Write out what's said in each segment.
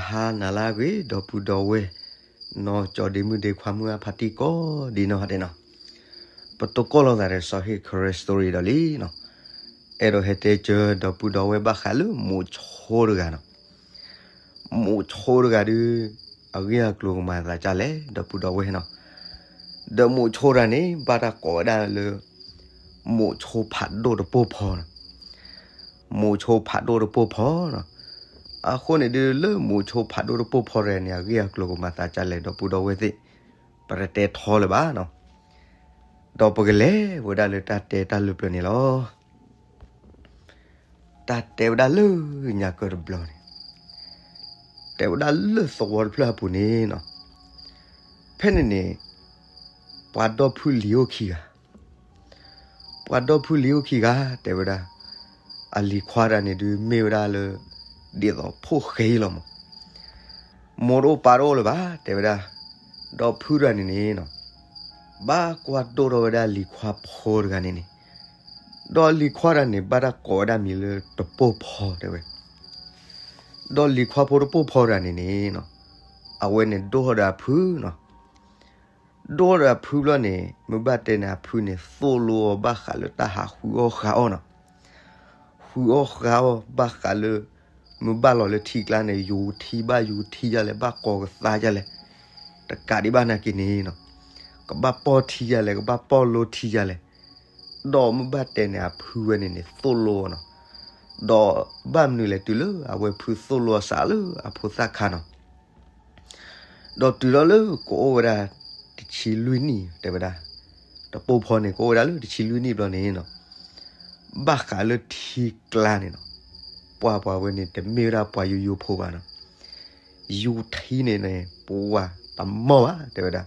ဟါနၤလၢအဂ့ၤ ဒီပုၢ်ဒီဝဲၢ် နီၢ်ကၠီဒ့မုၣ်ဒ့ခွါမုၢ်အဖါတံၢ်ကိးဒ်နီၢ်ဂၤဒဲးနီၤ, ပတိၢ်ကီၢ်လိာ်သးဒီးစီၤဟ့ၣ်ခရၢ story ဒီးလံနီၤ, အဲၣ်ဒိးဟဲတဲကၢဒီပုၢ်ဒီဝဲၢ်ဘၣ်ဃးလၢမိၤဆိတဂၤနီၤ, မိၤဆိတဂၤဒုး အဂ့ၢ်အကျိၤကမၤသးဒ်လဲၣ် ဒီပုၢ်ဒီဝဲၢ်နီၤ, ဒီးမိၤဆိတဂၤန့ၣ် ဘၣ်တၢ်ကိးဝဲဒၣ်လၢ မိၤဆိဖးဒိၣ်တပိၢ်ဖီနီၤ မိၤဆိဖးဒိၣ်တပိၢ်ဖီနီၤ, အဃိန့ၣ်ဒုး လၢမိၤဆိဖးဒိၣ်တပိၢ်ဖီတဂၤန့ၣ် အဂ့ၢ်အကျိၤကမၤသးဒ်လဲၣ် ဒီပုၢ်ဒီဝဲၢ်သ့ၣ်, ပတတဲထီလၢၤဘၣ်နီၤ, ဒီးပကလဲၤဝဲဒၣ်လၢတၢ်တဲတၢ်လၢပျၢၤန့ၣ်လီၤ. တၢ်တဲဝဲဒၣ်လၢညါကၢတဘျီန့ၣ်, တဲဝဲဒၣ်လၢသဝီတဖျၢၣ်အပူၤန့ၣ်နီၤ, ဖဲန့ၣ်န့ၣ် ပှၤဒီဖုလံၤအိၣ်ခံဂၤ ပှၤဒီဖုလံၤအိၣ်ခံဂၤ တဲဝဲဒၣ်, အလံၤခွါတဂၤန့ၣ်ဒုးမ့ၢ်ဝဲဒၣ်လၢ ဒ်သိးဖိၣ်ဃဲအံၤလီၤမး, မိၢ်တအိၣ်ပၢ်တအိၣ်လၢၤဘၣ် တဲဝဲဒၣ်, ဒီဖုတဂၤန့ၣ်န့ၣ်နီၤ, ဘၣ်ကွၢ်ဒိၣ်ထီၣ်ဝဲဒၣ်လံၤခွါဖိတဂၤန့ၣ်န့ၣ်, ဒီးလံၤခွါတဂၤန့ၣ် ဘၣ်တၢ်ကိးဝဲဒၣ်မံၤလၢတပိၢ်ဖီတဲဝဲ, ဒီးလံၤခွါဖိတပိၢ်ဖီတဂၤန့ၣ်န့ၣ်နီၤ, အဝဲန့ၣ်ဒိၣ်ထီၣ်ဒီးအဖုနီၤ ဒိၣ်ဒီးအဖုဘျီန့ၣ် မ့ၢ်ဘၣ်တဲန့ၣ် အဖုန့ၣ်သိၣ်လိအီၤဘၣ်ဃးလၢတၢ်ဟးဃုအီၣ်ဃုအီၣ်နီၤ, ဃုအီၣ်ဃုအီၣ်ဘၣ်ဃးလၢ မ့ၢ်ဘၣ်လီၤလၢထံကျါန့ၣ် ယူၤထံဘၣ်ယူၤထံဒ်လဲၣ် ဘၣ်ကိးကသါဒ်လဲၣ်, တကးဒံးဘၣ်နာ်က့န့ၣ်နီၤ, ကဘၣ်ပီၢ်ထံဒ်လဲၣ် ကဘၣ်ပီၢ်လိထံဒ်လဲၣ်, ဒီးမ့ၢ်ဘၣ်တဲန့ၣ် အဖုဝဲန့ၣ်န့ၣ် သိၣ်လိအီၤနီၤ, ဒီးဘၣ်မနုၤလဲၣ် တုၤလၢအဝဲဖုသိၣ်လိအီၤစးလၢအဖိသၣ်ခါနီၤ ဒီးတုၤလီၤလၢကအိၣ်ဝဲဒၣ် တဆံလွံၢ်နံၣ်တဲဝဲဒၣ်, တပိၢ်ဖီန့ၣ် ကအိၣ်ဝဲဒၣ်လၢတဆံလွံၢ်နံၣ်ဘျီန့ၣ်နီၤ, ဘၣ်ဃးလၢထံကျါန့ၣ်နီၤ, ပှၢ်ပှၤဝဲန့ၣ် တမ့ၢ်ဝဲဒၣ်ပှၤယိယိဖိဘၣ်နီၤ, ယူၤထံန့ၣ်န့ၣ် ပှၢ်တမီၢ်ဘၣ်တဲဝဲဒၣ်,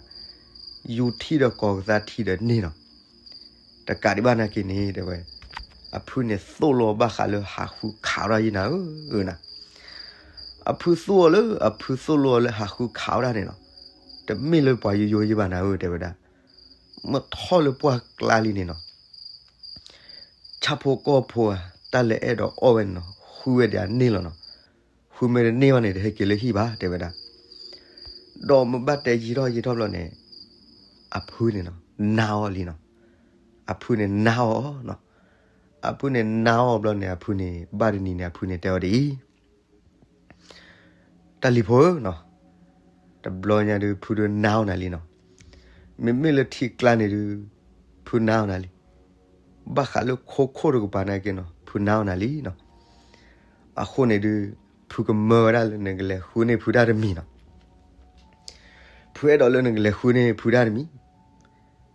ယူၤထံဒီးကိးကသါထံဒီးန့ၢ်နီၤ တကးဒံးဘၣ်နာ်က့န့ၣ်တဲဝဲ, အဖုန့ၣ်သိၣ်လိအီၤဘၣ်ဃးလၢဟးဃုခးဝဲဒၣ်ယဲနၤဧၢနၤ, အဖုသိၣ်အီၤလၢ အဖုသိၣ်လိအီၤလၢဟးဃုခးဝဲဒၣ်န့ၣ်နီၤ, တမ့ၢ်လၢပှၤယိယိယဲဘၣ်နၤဧၢတဲဝဲဒၣ်, မ့ၢ်ထီၣ်လၢပှၢ်ကျါလံန့ၣ်နီၤ ဆၣ်ဖိကီၢ်ဖိဧါ တၢ်လၢအဲၣ်ဒိးအီၣ်ဝဲန့ၣ်နီၤ ဃုဝဲဒီးအန့ၢ်လီၤနီၤ, ဃုမ့ၢ်တန့ၢ်ဘၣ်န့ၣ် တဟဲက့ၤလၢဟံၣ်ဘၣ်တဲဝဲဒၣ်, ဒီးမ့ၢ်ဘၣ်တဲယံာ်ထီၣ်ယံာ်ထီၣ်ဘျီန့ၣ်, အဖုန့ၣ်နီၤ နာ်အီၤလံနီၤ, အဖုန့ၣ်နာ်အီၤနီၤ, အဖုန့ၣ်နာ်အီၤဘျီန့ၣ် အဖုန့ၣ် ဘၣ်တနံၤန့ၣ် အဖုန့ၣ်တဲအီၤဒ်အံၤ တၢ်လံၤဖိဧၢနီၤ, တဘျီညါဒုး ဖုဒုးနာ်အီၤနၤလံနီၤ, မ့မ့ၢ်လၢထံကျါန့ၣ်ဒုး ဖုနာ်အီၤနၤလံ, ဘၣ်ဃးလၢခိခိၣ်တကပၤနာ်က့နီၤ ဖုနာ်အီၤနၤလံနီၤ, အဃိန့ၣ်ဒုး ဖုကမၢဝဲဒၣ်လၢနကလဲၤဃုန့ၢ်ဖုတၢ်တမံၤနီၤ ဖုအဲၣ်ဒိးလၢနကလဲၤဃုန့ၢ်ဖုတၢ်တမံၤ,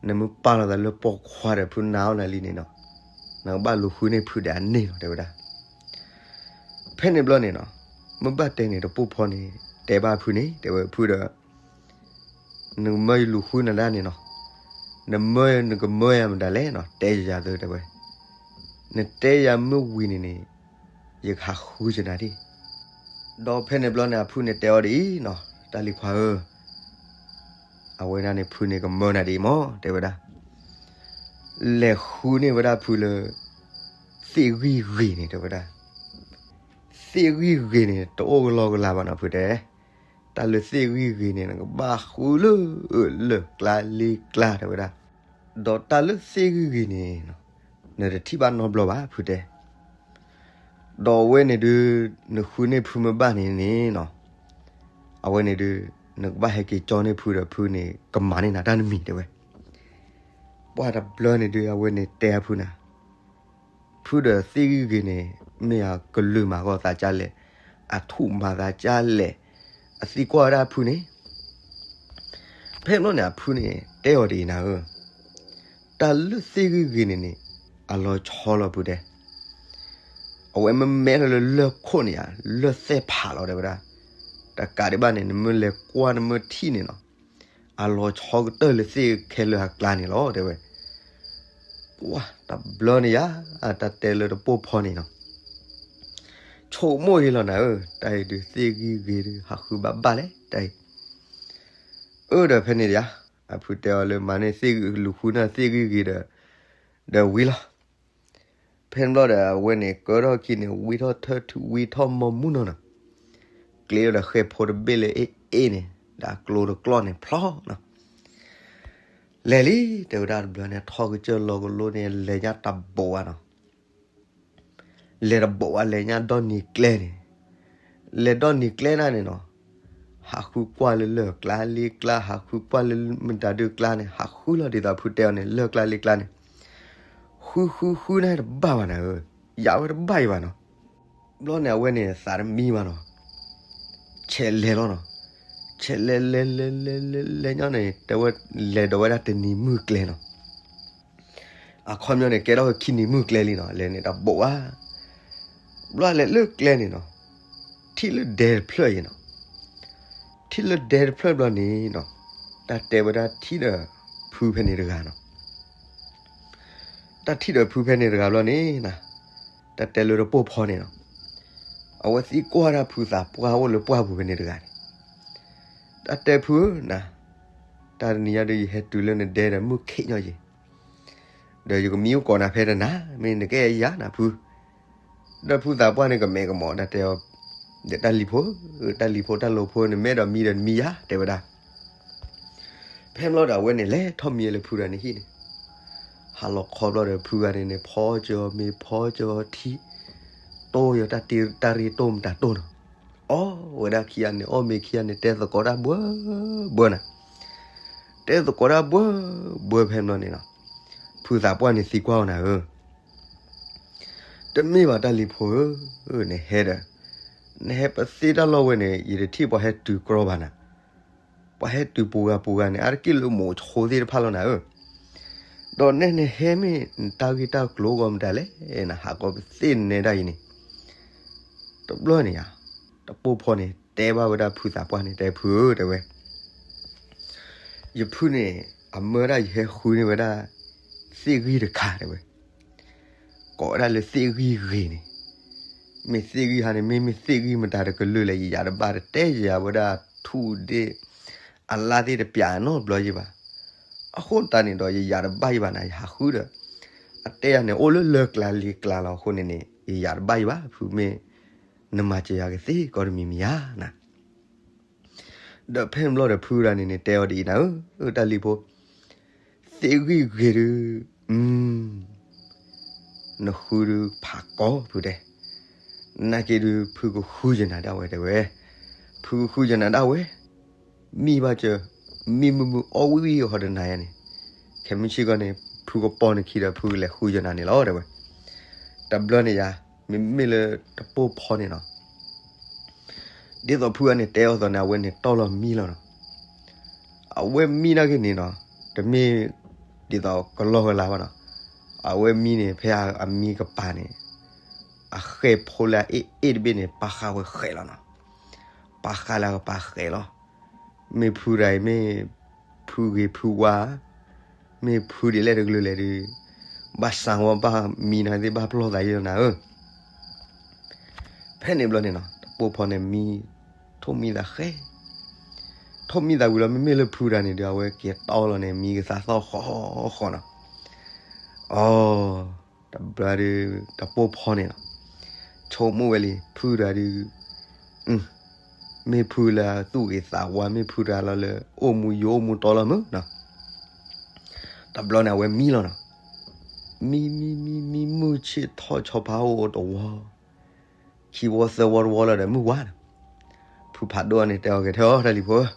နမ့ၢ်ပာ်လီၤသးလၢပိာ်ခွါဒီးဖုနာ်အီၤနၤလံန့ၣ်နီၤ, နကဘၣ်လူၤဃုန့ၢ်ဖုဒီးအန့ၢ်လီၤတဲဝဲဒၣ်, ဖဲန့ၣ်ဘျီန့ၣ်နီၤ, မ့ၢ်ဘၣ်တဲန့ၣ် တပိၢ်ဖီန့ၣ် တဲဘၣ်ဖုန့ၣ် တဲဝဲဖုဒီး နကမၢယလူၤဃုနၤဒၣ်န့ၣ်နီၤ, နမၢနကမၢယၤမတၤလဲၣ်နီၤ တဲယၤသုတဲဝဲ, နတဲယၤမ့ၢ်ဝံၤန့ၣ်န့ၣ် ယကဟးဃုကနၤဒၣ်, ဒီးဖဲန့ၣ်ဘျီန့ၣ် အဖုန့ၣ်တဲအီၤဒ်အံၤနီၤ တၢ်လံၤခွါဧၢ, အဝဲဒၣ်န့ၣ် ဖုန့ၣ်ကမၢနၤဒ်အံၤမး တဲဝဲဒၣ်, လဲၤဃုန့ၢ်ဝဲဒၣ်ဖုလၢ သ့ၣ်ဂံၢ်ဂ့ၤန့ၣ် တဲဝဲဒၣ်, သ့ၣ်ဂံၢ်ဂ့ၤန့ၣ် တအိၣ်ကလီကလီဘၣ်နီၤ ဖုတဲ, တၢ်လၢသ့ၣ်ဂံၢ်ဂ့ၤန့ၣ် နကဘၣ်ဃုလၢ လၢၢ်ကျါလ့ကျါ တဲဝဲဒၣ်, ဒီးတၢ်လၢသ့ၣ်ဂံၢ်ဂ့ၤန့ၣ် နတထံၣ်ဘၣ်နီတဘျီဘၣ် ဖုတဲ, ဒီးအဝဲန့ၣ်ဒုး နဃုန့ၢ်ဖုမ့ၢ်ဘၣ်န့ၣ်န့ၣ်နီၤ, အဝဲန့ၣ်ဒုး နကဘၣ်ဟဲက့ၤကၠီန့ၢ်ဖုဒီးဖုန့ၣ် ကမၤန့ၢ်နၤတၢ်တမံၤတဲဝဲ, ပှၢ်တဘျီန့ၣ်ဒုး အဝဲန့ၣ်တဲအဖုနၤ ဖုဒီးသ့ၣ်ဂံၢ်ဂ့ၤန့ၣ် မ့ၢ်အကလုၢ်မၤဂီၢ်သးဒ်လဲၣ်, အထူၣ်မၤသးဒ်လဲၣ်, အသံကွၢ်ဝဲဒၣ်အဖုန့ၣ်, ဖဲဘျီန့ၣ် အဖုန့ၣ် တဲအီၤဒ်အံၤနၤဧၢ, တၢ်လၢသ့ၣ်ဂံၢ်ဂ့ၤန့ၣ်န့ၣ် အလီၤဆီလီၤဖုတဲ, အဝဲမ့ၢ်မဲထီၣ်လၢလၢၢ်ခိၣ်န့ၣ်ဧါ လၢၢ်သဲၣ်ဖးလီၤတဲဝဲဒၣ်, တကးဒံးဘၣ်န့ၣ် နမ့ၢ်လဲၤကွၢ်နမ့ၢ်ထံၣ်န့ၣ်နီၤ အလီၤဆီကတၢၢ်လၢသ့ၣ်ခဲလၢာ်အကျါန့ၣ်လီၤ တဲဝဲ. ပှၢ်တဘျီန့ၣ်ယါ, တၢ်တဲလၢတပိၢ်ဖီန့ၣ်နီၤ, ဆိကမိၣ်အံၤလီၤနၤဧၢ, တၢ်အံၤဒုးသ့ၣ်ဂံၢ်ဂ့ၤဒုး ဟးဃုဘၣ်ဘၣ်လဲၣ် တၢ်အံၤ. အၢ ဒီးဖဲန့ၣ်ယါ, အဖုတဲအီၤလၢမၤန့ၢ်သ့ၣ်ဂံၢ် လူၤဃုန့ၢ်သ့ၣ်ဂံၢ်ဂ့ၤဒီး, ဒီးဝံၤလီၤ. ဖဲန့ၣ်ဘျီဒီး အဝဲန့ၣ်ကၢထီၣ်ခံန့ၣ် ဝံထီၣ်ထၢထူ ဝံထီၣ်မီမူနီၤနီၤ, ကျ့ဒီးဃဲဖိတဘ့ၣ်လၢအ့ၣ်အ့ၣ်န့ၣ် ဒီးကျိတကျီၢ်န့ၣ်ဖျီနီၤ. လဲၤလံ တဲဝဲဒၣ်တဘျီန့ၣ် ထီၣ်ကစၢၢ်လီၤကလိန့ၣ် လဲၤညါတဘိးဘၣ်နီၤ. လဲၤတဘိးဘၣ် လဲၤညါဒီနံၤကျဲန့ၣ်, လဲၤဒီနံၤကျဲဒၣ်န့ၣ်နီၤ, ဟးဃုကွၢ်လၢလၢၢ်ကျါလ့ကျါ ဟးဃုကွၢ်လၢမတၤဒုၣ်ကျါန့ၣ် ဟးဃုလီၤဒ်သိးဖုတဲအီၤန့ၣ် လၢၢ်ကျါလ့ကျါန့ၣ်, ဃုဃုဃုန့ၣ်တဘၣ်ဘၣ်နၤဧၢ, ယၤဝဲတဘၣ်အံၤဘၣ်နီၤ. ဘျီန့ၣ်အဝဲန့ၣ်သးတမံဘၣ်နီၤ, ဆဲးလဲၤလီၤနီၤ, ဆဲးလဲၤလဲၤလဲၤလဲၤလဲၤလဲၤညါန့ၣ် တဲဝဲလဲၤဒီးဝဲဒၣ်တနံၤမုၢ်ကျဲနီၤ. အခီပညီန့ၣ် ကဲထီၣ်ဝဲခံနံၤမုၢ်ကျဲလံနီၤ, လဲၤန့ၣ်တဘိးဘၣ်. ဘျီလဲၤလၢကျဲန့ၣ်နီၤ, ထံၣ်လၢဒဲတဖျၢၣ်အံၤနီၤ, ထံၣ်လၢဒဲတဖျၢၣ်ဘျီန့ၣ်နီၤ, တၢ်တဲဝဲဒၣ်ထံၣ်ဒီးဖုဖဲန့ၣ်တဂၤနီၤ. တၢ်ထံၣ်ဒီးဖုဖဲန့ၣ်တဂၤဘျီန့ၣ်နီၤ, တၢ်တဲလၢတပိၢ်ဖီန့ၣ်နီၤ, အဝဲသံကွၢ်တၢ်ဖုသးပှၢ်အိၣ်လၢပှၢ်ပူၤဖဲန့ၣ်တဂၤန့ၣ်, တၢ်တဲဖုဧၢနၤ, တၢ်တနံၤညါဒီးယဟဲတုၤလၢနဒဲဒီးမုၢ်ခ့ၣ်ညီယံၤ, ဒီးယကမံအိၣ်ကိးနၤဖဲတနၤ, မ့ၢ်နကအဲၣ်ယၤနၤဖု, ဒီးဖုသးပှၢ်န့ၣ်ကမဲာ်ကမီၤ တၢ်တဲအီၤ, ဒီးတၢ်လံၤဖိ, တၢ်လံၤဖိတၢ်လီၤဖိန့ၣ် မ့ၢ်အဲၣ်ဒိးမံဒီးနမံယၤ တဲဝဲဒၣ်. ဖဲဘျီဒီးအဝဲန့ၣ် လဲၤထီၣ်မံလၢဖုတဂၤန့ၣ်ဟံၣ်န့ၣ်, ဟးလီၤခီဘျီဒီးဖုဂၤန့ၣ်န့ၣ် ဖီကၢၤမ့ၤဖီကၢၤထံ, တိၢ်ယီၤတၢ်တ့တၢ်ရ့တိၢ်မတၤတိၢ်နီၤ, အီၣ်ဝဲဒၣ်ခံဂၤန့ၣ် အီၣ်မ့ၤခံဂၤန့ၣ် တဲသကိးတၢ်ဘှၢဘှၢနၤ, တဲသကိးတၢ်ဘှၢဘှၢဖဲဘျီန့ၣ်နီၤ, ဖုသးပှၢ်န့ၣ်သံကွၢ်အီၤနၤဧၢ တမ့ၢ်ဘၣ်တၢ်လံၤဖိဧၢ, နဟဲဒီး, နဟဲပသ့တၢ်လီၢ်ဝဲန့ၣ် ယတထံၣ်ပှၤဟဲတုၤကြီဘၣ်နၤ, ပှၤဟဲတုၤပူၤဂၤပူၤဂၤန့ၣ် အါတက့ၢ်လၢမိၤဆိသ့ၣ်တဖၣ်လီၤနၤဧၢ, ဒီးနဲနဟဲမ့ၢ်နတၢ်ဂ့ၢ်တၢ်ကျိၤဂီၢ်မတၤလဲၣ်, နဟးကီပသ့ၣ်နဲဒၣ်အံၤန့ၣ်, တဘျီန့ၣ်ယါ, တပိၢ်ဖီန့ၣ် တဲဘၣ်ဝဲဒၣ်ဖုသးပှၢ်န့ၣ် တဲဖုဧၢ တဲဝဲ ယဖုန့ၣ် အမၢဒၣ်ယဟဲဃုန့ၢ်ဝဲဒၣ် သ့ၣ်ဂံၢ်တခါတဲဝဲ, ကိးဝဲဒၣ်လၢသ့ၣ်ဂံၢ်ဂ့ၤန့ၣ်, မ့ၢ်သ့ၣ်ဂံၢ်ဟါန့ၣ် မ့မ့ၢ်သ့ၣ်ဂံၢ်မတၤတကလုာ်လဲၣ် ယယၤတဘၣ်တတဲယၤဝဲဒၣ်ထူၣ်ဒ့ၣ် အလါသ့ၣ်တပျးနီတဘျီယံၤဘၣ်, အဃိသတးန့ၣ်ဒီး ယယၤတဘၣ်ယံၤဘၣ်နၤ ယဟးဃုဒီး, အတဲယၤန့ၣ် အိၣ်လၢလၢၢ်ကျါလ့ကျါလီၤအဃိန့ၣ်န့ၣ် ယယၤတဘၣ်ယံၤဘၣ် ဖုမ့ၢ် နမၤစၢၤယၤကသ့ကီးတမံၤမံၤဧါနၤ ဒီးဖဲန့ၣ်ဘျီဒီးဖုတဂၤန့ၣ်န့ၣ် တဲအီၤဒ်အံၤနၤဧၢ, တၢ်လံၤဖိ, သ့ၣ်ဂံၢ်ဂ့ၤဒုး, နဃုဒုးဖးကီဖုတဲ, နာ်က့ဒုး ဖုကဃုယနၤဒၣ်ဝဲတဲဝဲ, ဖုကဃုယနၤဒၣ်ဝဲ, မံဘၣ်စၢၤ, မံမုာ်မုာ်အီၣ်ဝံၣ်ဝံၣ်ဟီတနၤယါန့ၣ်, ခဲမုၢ်ဆ့ၣ်ကီၢ်န့ၣ် ဖုကပိာ်နခံဒီး ဖုကလဲၤဃုယနၤန့ၣ်လီၤတဲဝဲ, တဘျီန့ၣ်ယါ, မ့မ့ၢ်လၢတပိၢ်ဖီန့ၣ်နီၤ ဒ်သိးဖုဂၤန့ၣ်တဲအီၤသိးန့ၣ် အဝဲန့ၣ်တီၢ်လီၤမံလီၤနီၤ, အဝဲမံနာ်က့န့ၣ်နီၤ, တမ့ၢ်ဒ်သိးကလီကလါဘၣ်နီၤ, အဝဲမံန့ၣ် ဖဲအမံကပၤန့ၣ်, အဃဲဖိလၢအအ့ၣ်အ့ၣ်တဘ့ၣ်န့ၣ် ပာ်ဃာ်ဝဲဃဲးလီၤနီၤ, ပာ်ဃာ်လၢအကပၤဃဲးလီၤ, မ့ၢ်ဖုတဂၤအံၤ မ့ၢ်ဖုဂ့ၤဖုဝါ မ့ၢ်ဖုဒ်လဲၣ်တကလုာ်လဲၣ်ဒုး, ဘၣ်စၣ်ဝဲဘၣ်မံနၤသ့ၣ်ဘၣ်ပျီၢ်သးယံၤလီၤနၤဧၢ, ဖဲန့ၣ်ဘျီန့ၣ်နီၤ တပိၢ်ဖီန့ၣ်မံ, ထိၣ်မံသးဃဲ, ထိၣ်မံသးဝံၤလီၤ မ့မ့ၢ်လၢဖုတဂၤန့ၣ်ဒီး အဝဲက့ၤတီလီၤန့ၣ် မံကသးသီၣ်ဃီဃီနီၤ, အီ, တဘျီဒုး တပိၢ်ဖီန့ၣ်နီၤ, ဆိကမိၣ်ဝဲလံ ဖုတဂၤဒုး မ့ၢ်ဖုလၢသူၣ်ဂ့ၤသးဝါ မ့ၢ်ဖုတဂၤလီၤလၢ အိၣ်မူယိာ်အိၣ်မူတီလီၤမုၢ်နီၤ, တဘျီန့ၣ် အဝဲမံလီၤနီၤ, မံမံမံမံမုၢ်ဆ့ၣ်ထီၣ်ဆီဖါအိၣ်တဝီ, ခံဝီသၢဝီတဝီလီၤဒီး မုၢ်ဝါနီၤ, ဖုဖးဒိၣ်န့ၣ် တဲအီၤက့ၤ ထၢအီၤ တၢ်လံၤဖိဧၢ,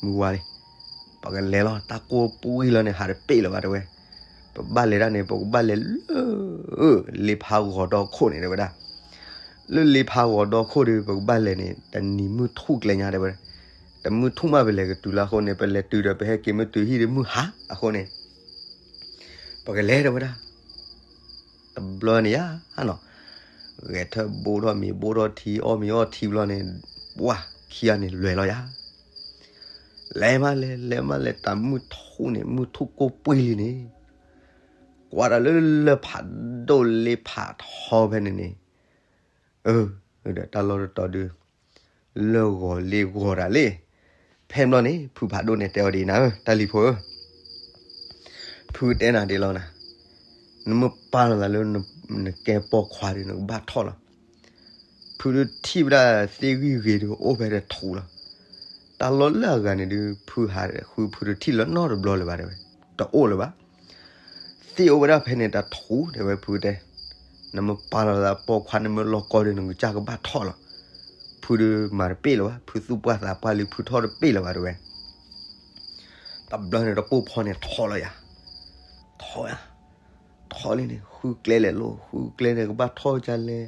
မုၢ်ဝါလံ, ပကလဲၤလီၤ တၢ်ကိၢ်ပှံၢ်လီၤန့ၣ် ဟးတပ့ၢ်လၢၤဘၣ်တဲဝဲ, ပဘၣ်လဲၤဒၣ်န့ၣ် ပကဘၣ်လဲၤလၢ လ့ဖးဂီၤဒီခိၣ်န့ၣ်တဲဝဲဒၣ်, လၢလ့ဖးဂီၤဒီခိၣ်ဒီး ပကဘၣ်လဲၤန့ၣ် တနံၤမုၢ်ထူၣ်ကျဲညါတဲဝဲ, တမုၢ်ထူၣ်မးပလဲၤကတုၤလၢအဃိန့ၣ် ပလဲၤတုၤဒီးပဟဲက့ၤမ့ၢ်တုၤဟံၣ်ဒီးမုၢ်ဟါအဃိန့ၣ် ပကလဲၤတဲဝဲဒၣ်, တဘျီန့ၣ်ယါနီၤ, ဂဲၤထၢၣ်ဘိထီၣ်မ့ၤဘိထီၣ်ထံ အီၣ်မ့ၤအီၣ်ထံဘျီန့ၣ်, ပှၤခံဂၤန့ၣ်လဲၤလီၤယါ, လဲၤမးလဲၤ လဲၤမးလဲၤ တၢ်မုၢ်ထူၣ်န့ၣ် မုၢ်ထူၣ်ကိၢ်ပှံၢ်လံန့ၣ်, ကွၢ်ဒီးလၢလၢၢ်ဖးဒိၣ်လ့ဖးထီဖဲန့ၣ်န့ၣ်, အၢ, ဒီးတၢ်လီၢ်တတီၤဒုး လၢဂီၤလ့ဂီၤတၢ်လ့, ဖဲဘျီန့ၣ် ဖုဖးဒိၣ်န့ၣ်တဲအီၤဒ်အံၤနၤဧၢ တၢ်လံၤဖိဧၢ, ဖုတဲနၤဒ်လီၤနၤ, နမ့ၢ်ပာ်လီၤသးလၢနကဲပိာ်ခွါဒီး နကဘၣ်ထီၣ်လီၤ, ဖုဒုးထံၣ်ဝဲဒၣ်သ့ၣ်ဂံၢ်ဂ့ၤဒုးအိၣ်ဖဲတထူလီၤ. တၢ်လီၢ်လၢအဂၤန့ၣ်ဒုး ဖုဟးဃုဖုတထံၣ်လၢနီတဘျီလၢၤဘၣ်တဲဝဲ, တအိၣ်လၢၤဘၣ်. သ့ၣ်အိၣ်ဝဲဒၣ်ဖဲန့ၣ်တထူတဲဝဲဖုတဲ, နမ့ၢ်ပာ်လီၤသးပိာ်ခွါနမ့ၢ်လီၤကီဒုး နကစၢ်ကဘၣ်ထီၣ်လီၤ. ဖုဒုးမၤတပ့ၣ်လၢၤဘၣ်, ဖုသူၣ်ပှၢ်သးပှၢ်လံဖုထီၣ်တပ့ၣ်လၢၤဘၣ်တဲဝဲ. တဘျီန့ၣ်တပိၢ်ဖီန့ၣ်ထီၣ်လီၤယၤ, ထီၣ်ယၤ, ထီၣ်လံန့ၣ် ဃုကျဲလဲၤလိၤ, ဃုကျဲန့ၣ် ကဘၣ်ထီၣ်ကလဲ,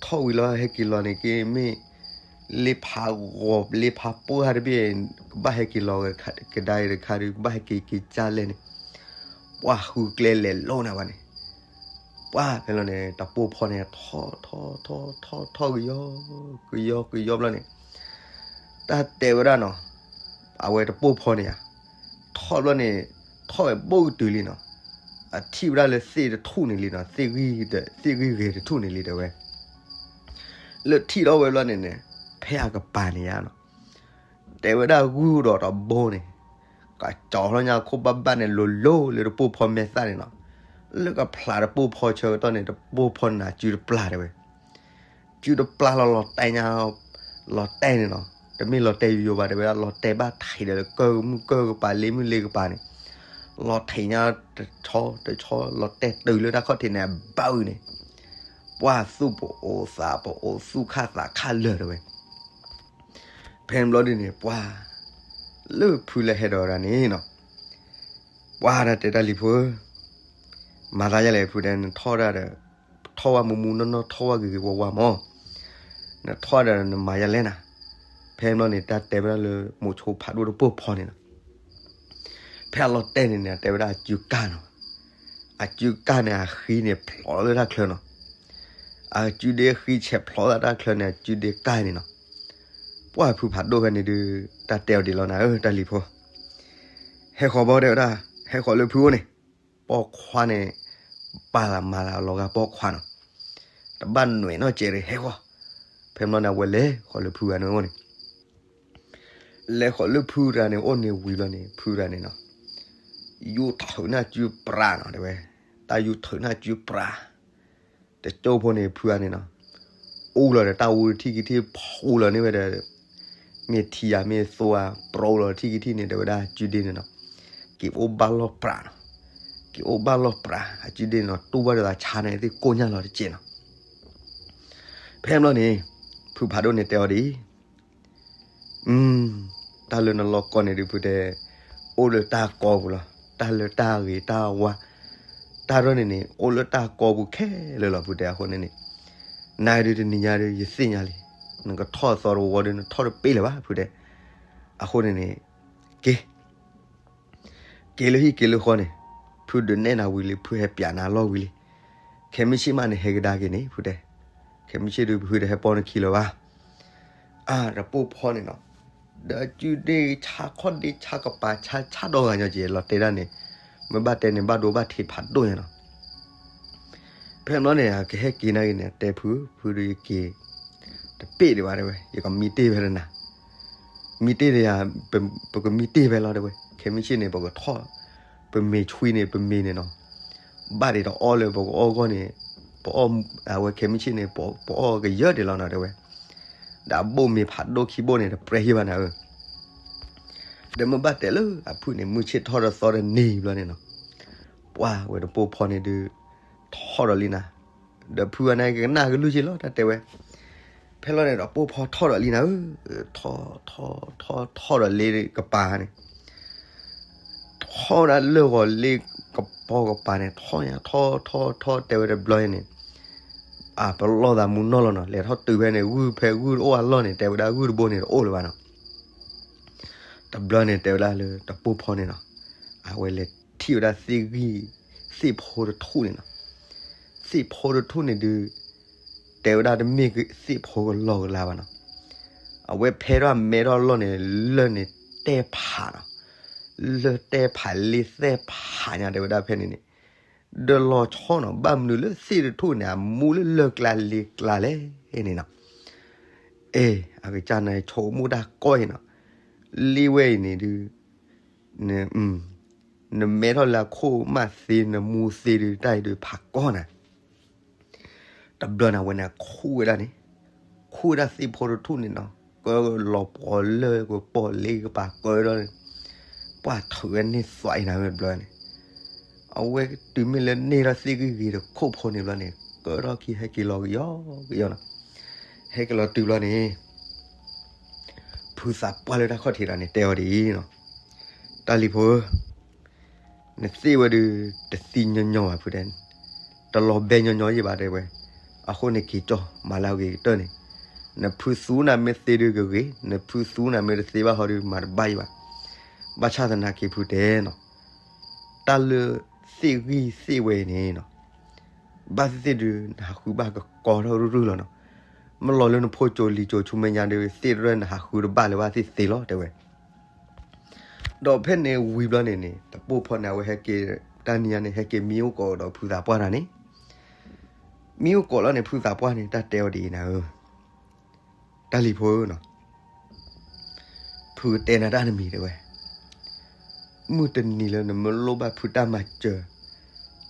ထီၣ်ဝံၤလီၤဟဲက့ၤလီၤန့ၣ်က့ၤမ့ၢ် လ့ဖးဂီၤလ့ဖးပှၢ်တဘ့ၣ်, ကဘၣ်ဟဲက့ၤလီၤကဒါအံၤတခါဒုး ကဘၣ်ဟဲက့ၤက့ၤကလဲၣ်န့ၣ်, ပှၢ်ဃုကျဲလဲၤလိၤန့ၣ်ဘၣ်န့ၣ်, ပှၢ်ဖဲလီၤန့ၣ် တပိၢ်ဖီန့ၣ် ထီၣ်ထီၣ်ထီၣ်ထီၣ်ထီၣ်ကယီကယီကယီဘျီန့ၣ်, တၢ်တဲဝဲဒၣ်နီၤ, အဝဲတပိၢ်ဖီန့ၣ်ဧါ, ထီၣ်ဘျီန့ၣ်, ထီၣ်ဝဲဘိၣ်ကတုၤလံနီၤ, အထံၣ်ဝဲဒၣ်လၢသ့ၣ်တထူၣ်န့ၣ်လံနီၤ, သ့ၣ်ဂံၢ်ဂ့ၤတထူၣ်န့ၣ်လံတဲဝဲ, လၢထံၣ်ထီၣ်ဝဲဘျီန့ၣ်န့ၣ်, ဖဲအကပၤန့ၣ်ဧါနီၤ, တဲဝဲဒၣ်ဂုၢ်ဒီးတဘိန့ၣ်, ကကၠီၤထီၣ်ညါခိၣ်ဘၣ်ဘၣ်န့ၣ် လိၤလိၤလၢတပိၢ်ဖီမဲာ်သၣ်န့ၣ်နီၤ, လၢကဖျးတပိၢ်ဖီဆၢကတီၢ်န့ၣ် တပိၢ်ဖီန့ၣ် အစုတပျၢ်တဲဝဲ စုတပျၢ်လီၤလီၤတဲာ်ညါ, လီၤတဲာ်န့ၣ်နီၤ, တမ့ၢ်လီၤတဲာ်ယိယိဘၣ်တဲဝဲဒၣ် လီၤတဲာ်ဘၣ်ထံးဒီးလၢကၢၢ်မုၢ်ကၢၢ်ကပၤ လ့မုၢ်လ့ကပၤန့ၣ်, လီၤထံးညါတဆီတဆီ လီၤတဲာ်တုၤလၢတၢ်ခီၣ်ထံးန့ၣ် အဘၣ်အုၣ်န့ၣ်, ပှၢ်သူၣ်ပအိးသးပအိးသူၣ်ခၣ်သးခၣ်လၢာ်တဲဝဲ. ဖဲန့ၣ်ဘျီဒ်န့ၣ် ပှၢ်လၢဖုလၢဟဲဒီးဒၣ်န့ၣ်နီၤ, ပှၢ်ဒၣ်တဲတၢ်လံၤဖိဧၢ, မၤသးယလဲၣ်ဖုတဲ နထီၣ်ဒၣ်ဒီး, ထီၣ်ဝဲမူမူနီၢ်နီၢ် ထီၣ်ဝဲဂ့ၤဂ့ၤဝါဝါမး, နထီၣ်ဒီးနမၤယလဲၣ်နၤ. ဖဲန့ၣ်ဘျီန့ၣ် တၢ်တဲဝဲဒၣ်လၢမိၤဆိဖးဒိၣ်တပိၢ်ဖီန့ၣ်နီၤ, ဖဲအလီၤတဲာ်န့ၣ်န့ၣ် အတဲဝဲဒၣ်အစုကၢ်နီၤ, အစုကၢ်န့ၣ် အဃံန့ၣ်ဖျိးလၢတၢ်ချၢနီၤ, အစုဒ့ဃံဆဲးဖျိးလၢတၢ်ချၢန့ၣ် အစုဒ့ကၢ်န့ၣ်နီၤ. ပှၢ်ဖုဖးဒိၣ်ဖဲန့ၣ်ဒုး တၢ်တဲအီၤဒ်လီၤနၤဧၢ တၢ်လံၤဖိ, ဟဲဃီၤဘီတဲဝဲဒၣ်, ဟဲဃီၤလၢဖုအိၣ်န့ၣ်, ပိာ်ခွါန့ၣ်, ပာ်သးမၤသးလီၤဂာ်ပိာ်ခွါနီၤ, တဘၣ်နွဲၣ်နီၢ်ကဲးဒီးဟဲဃီၤ. ဖဲန့ၣ်ဘျီန့ၣ် အဝဲလဲၤဃီၤလၢဖုဂၤန့ၣ်အိၣ်န့ၣ်, လဲၤဃီၤလၢဖုတဂၤန့ၣ်အိၣ်န့ၣ်ဝံၤဘျီန့ၣ် ဖုတဂၤန့ၣ်နီၤ, ယူၤထုးနၢ်စုပြးနီၤတဲဝဲ, တၢ်ယူၤထုးနၢ်စုပြး တကၠိဖိန့ၣ် ဖုဂၤန့ၣ်နီၤ, အူလီၤဒီးတၢ်အူတထံၣ်ကထံၣ် ဖူလီၤန့ၢ်ဝဲဒီး, မ့ၢ်ထံယၤမ့ၢ်သိဧါ ပြိလီၤတထံၣ်ကထံၣ်န့ၣ် တဲဝဲဒၣ်စုဒ့န့ၣ်နီၤ, က့ၤအိၣ်ဘၣ်လီၢ်ပြးနီၤ, က့ၤအိၣ်ဘၣ်လီၢ်ပြး အစုဒ့န့ၣ်နီၤ တူၢ်ဘၣ်ဒီးသးဆါန့ၣ်သ့ၣ်ကိၢ်ညါလီၤတကဲးနီၤ. ဖဲန့ၣ်ဘျီန့ၣ် ဖုဖးဒိၣ်န့ၣ်တဲအီၤဒ်အံၤ တၢ်လၢနလီၢ်ကီၢ်န့ၣ်ဒုးဖုတဲ, အိၣ်လၢတၢ်ကီပူၤလီၤ, တၢ်လၢတၢ်ဂ့ၤတၢ်ဝါ, တၢ်ဒိၣ်န့ၣ်န့ၣ် အိၣ်လၢတၢ်ကီပူၤခဲလၢာ်လီၤဖုတဲအဃိန့ၣ်န့ၣ်, နၤဒုးတနံၤညါဒုးယသ့ၣ်ညါလံ, နကထီၣ်သီတဝီဒုးနထီၣ်တပ့ၢ်လၢၤဘၣ်ဖုတဲ, အဃိန့ၣ်န့ၣ်, က့ၤ က့ၤလၢဟံၣ်က့ၤလၢဃီန့ၣ်, ဖုဒုးနဲၣ်နၤဝံၤလံ ဖုဟဲပျးနၤလီၢ်ဝံၤလံ, ခဲမုၢ်ဆ့ၣ်မးန့ၣ်ဟဲကဒါက့ၤန့ၣ်ဖုတဲ, ခဲမုၢ်ဆ့ၣ်ဒုးဖုတဟဲပိာ်နခံလၢၤဘၣ်. အတပိၢ်ဖီန့ၣ်နီၤ, ဒီးစုဒ့ဆါခီၣ်ဒ့ဆါကပၤဆါဆါဒီဂၤညီက့ၤလီၤတဲဒၣ်န့ၣ်, မ့ၢ်ဘၣ်တဲန့ၣ်ဘၣ်ဒိဘၣ်ထံးဖးဒိၣ်ညါနီၤ. ဖဲန့ၣ်ဘျီန့ၣ် အကဟဲက့ၤနာ်က့ၤန့ၣ် အတဲဖု, ဖုဒုးယက့ၤ တပ့ၢ်ဒံးဘၣ်တဲဝဲ, ယကမံတ့ၢ်ဖဲလၢနၤ, မံတ့ၢ်ဒီးယၤ, ပကမံတ့ၢ်ဖဲလီၤတဲဝဲ, ခဲမုၢ်ဆ့ၣ်န့ၣ် ပကထီၣ်, ပမ့ၤဆွံန့ၣ် ပမ့ၤန့ၣ်နီၤ, ဘၣ်ဒံးတအီၣ်လၢပကအီၣ်ဂီၢ်န့ၣ်, ပအီၣ်, အဝဲခဲမုၢ်ဆ့ၣ်န့ၣ် ပအီၣ်ကယၢၢ်ဒံးလီၤနီၤတဲဝဲ, ဒီးဘိၣ်မ့ၤဖးဒိၣ်ခံဘိၣ်န့ၣ် တပြဲဟံၣ်ဘၣ်နၤဧၢ ဒီးမ့ၢ်ဘၣ်တဲလၢအဖုၣ်န့ၣ် မုၢ်ဆ့ၣ်ထီၣ်ဒီးသီဒီးန့ၢ်ဘျီန့ၣ်နီၤ, ပှၢ်ဝဲတပိၢ်ဖီန့ၣ်ဒုး, ထီၣ်ဒီးလံနၤ, ဒီးဖုဂၤန့ၣ်ကနၣ်ကလုၢ်က့ၤလီၤ တၢ်တဲဝဲ, ဖဲလီၤန့ၣ်ဒီးပိၢ်ဖီထီၣ်ဒီးလံနၤဧၢ, ထီၣ်ထီၣ်ထီၣ်ထီၣ်ဒီးလ့ကပၤန့ၣ် ထီၣ်ဝဲဒၣ်လၢဂီၤလ့ကပီၤကပၤန့ၣ် ထီၣ်ညါထီၣ်ထီၣ်ထီၣ်တဲဝဲတဘျီန့ၣ်, အပလီၢ်သးမူနီၢ်လီၤနီၤ, လဲၤထီၣ်တုၤဖဲန့ၣ် ဂုၢ်ဖဲဂုၢ်တအိၣ်အလီၢ်န့ၣ် တဲဝဲဒၣ်ဂုၢ်တဘိန့ၣ်တအိၣ်လၢၤဘၣ်နီၤ, တဘျီန့ၣ်တဲဝဲဒၣ်လၢတပိၢ်ဖီန့ၣ်နီၤ, အဝဲလဲၤထံၣ်ဝဲဒၣ်သ့ၣ်ဂံၢ်, သ့ၣ်ဖိတထူၣ်န့ၣ်နီၤ, သ့ၣ်ဖိတထူၣ်န့ၣ်ဒုး, တဲဝဲဒၣ်တမ့ၢ်သ့ၣ်ဖိကလီကလါဘၣ်နီၤ, အဝဲဖဲထီၣ်မဲထီၣ်လီၢ်န့ၣ် လၢၢ်န့ၣ်တဲဖးနီၤ, လၢၢ်တဲဖးလ့သဲဖးညါတဲဝဲဒၣ်ဖဲန့ၣ်န့ၣ်, ဒီးလီၤဆီနီၤ ဘၣ်မနုၤလၢသ့ၣ်တထူၣ်န့ၣ် အမူလၢလၢၢ်ကျါလ့ကျါလဲၣ်န့ၣ်နီၤ, အဲ အကစၢ်န့ၣ်ဆိကမိၣ်တၢ်ကီအံၤနီၤ, လ့ဝဲအံၤန့ၣ်ဒုး နမဲထီၣ်လၢအခိၣ်မးသ့ နမူသ့ဒုး တၢ်အံၤဒုးဖးကီနၤ, တဘျီန့ၣ် အဝဲန့ၣ်ခူၣ်ဝဲဒၣ်န့ၣ်, ခူၣ်ဝဲဒၣ်သ့ၣ်ဖိတထူၣ်န့ၣ်နီၤ, ကၢလီၤပှီၤလၢကပီၣ်လ့ကပၤကၢဒီး ပှၢ်ထုးဝဲန့ၢ်သွးအံၤနၤဝဲတဘျီန့ၣ်, အဝဲတုၤမ့ၢ်လၢန့ၢ်ထီၣ်သ့ၣ်ဂံၢ်ဂ့ၤတခိၣ်ဖိန့ၣ်ဘျီန့ၣ် ကၢထီၣ်ခံဟဲက့ၤလီၤကယီကယီနီၤ, ဟဲက့ၤလီၤတုၤဘျီန့ၣ် ဖုသးပှၢ်လၢတၢ်ခီၣ်ထံးဒီးန့ၣ် တဲအီၤဒ်အံၤနီၤ, တၢ်လံၤဖိဧၢ, နသ့ၣ်ဝဲဒုး တသံညီညီဘၣ်ဖုတဲ, တလီၤဘဲညီညီယံၣ်ဘၣ်တဲဝဲ, အဃိန့ၣ်က့ၤကၠီၣ် မၤလၢအဂ့ၤကတၢၢ်န့ၣ်, နဖုသူနၤမ့ၢ်သ့ဒုးကဂ့ၤ, နဖုသူနၤမ့ၢ်တသ့ဘၣ်ဟီဒုး မၤတဘၣ်ယံၣ်ဘၣ်, ဘၣ်ဆၣ်သနာ်က့ဖုတဲနီၤ, တၢ်လၢသ့ၣ်ဂံၢ်သ့ၣ်ဝဲအံၤန့ၣ်နီၤ, ဘၣ်သ့ၣ်သ့ၣ်ဒုး နဟးဃုဘၣ်ကကီထီၣ်ရုၢ်ရုၢ်လီၤနီၤ, မ့ၢ်လီၤလၢနဖိကၠိလံၤကၠိဆူမဲာ်ညါဒုး သ့ၣ်တရၢၢ်နဟးဃုတဘၣ်လၢၤဘၣ်သ့ၣ်သ့လီၤတဲဝဲ ဒီးဖဲန့ၣ်ဝံၤဘျီန့ၣ်န့ၣ် တပိၢ်ဖီန့ၣ် အဝဲဟဲက့ၤ တၢ်နံၤညါန့ၣ် ဟဲက့ၤမံအိၣ်ကိးဒီးဖုသးပှၢ်တၢ်န့ၣ်, မံအိၣ်ကိးလီၤန့ၣ် ဖုသးပှၢ်န့ၣ် တၢ်တဲအီၤဒ်အံၤနၤဧၢ, တၢ်လံၤဖိဧၢနီၤ, ဖုကတဲနၤတၢ်တမံၤတဲဝဲ, မုၢ်တနံၤလၢနမ့ၢ်လိၣ်ဘၣ်ဖုတၢ်မၤစၢၤ,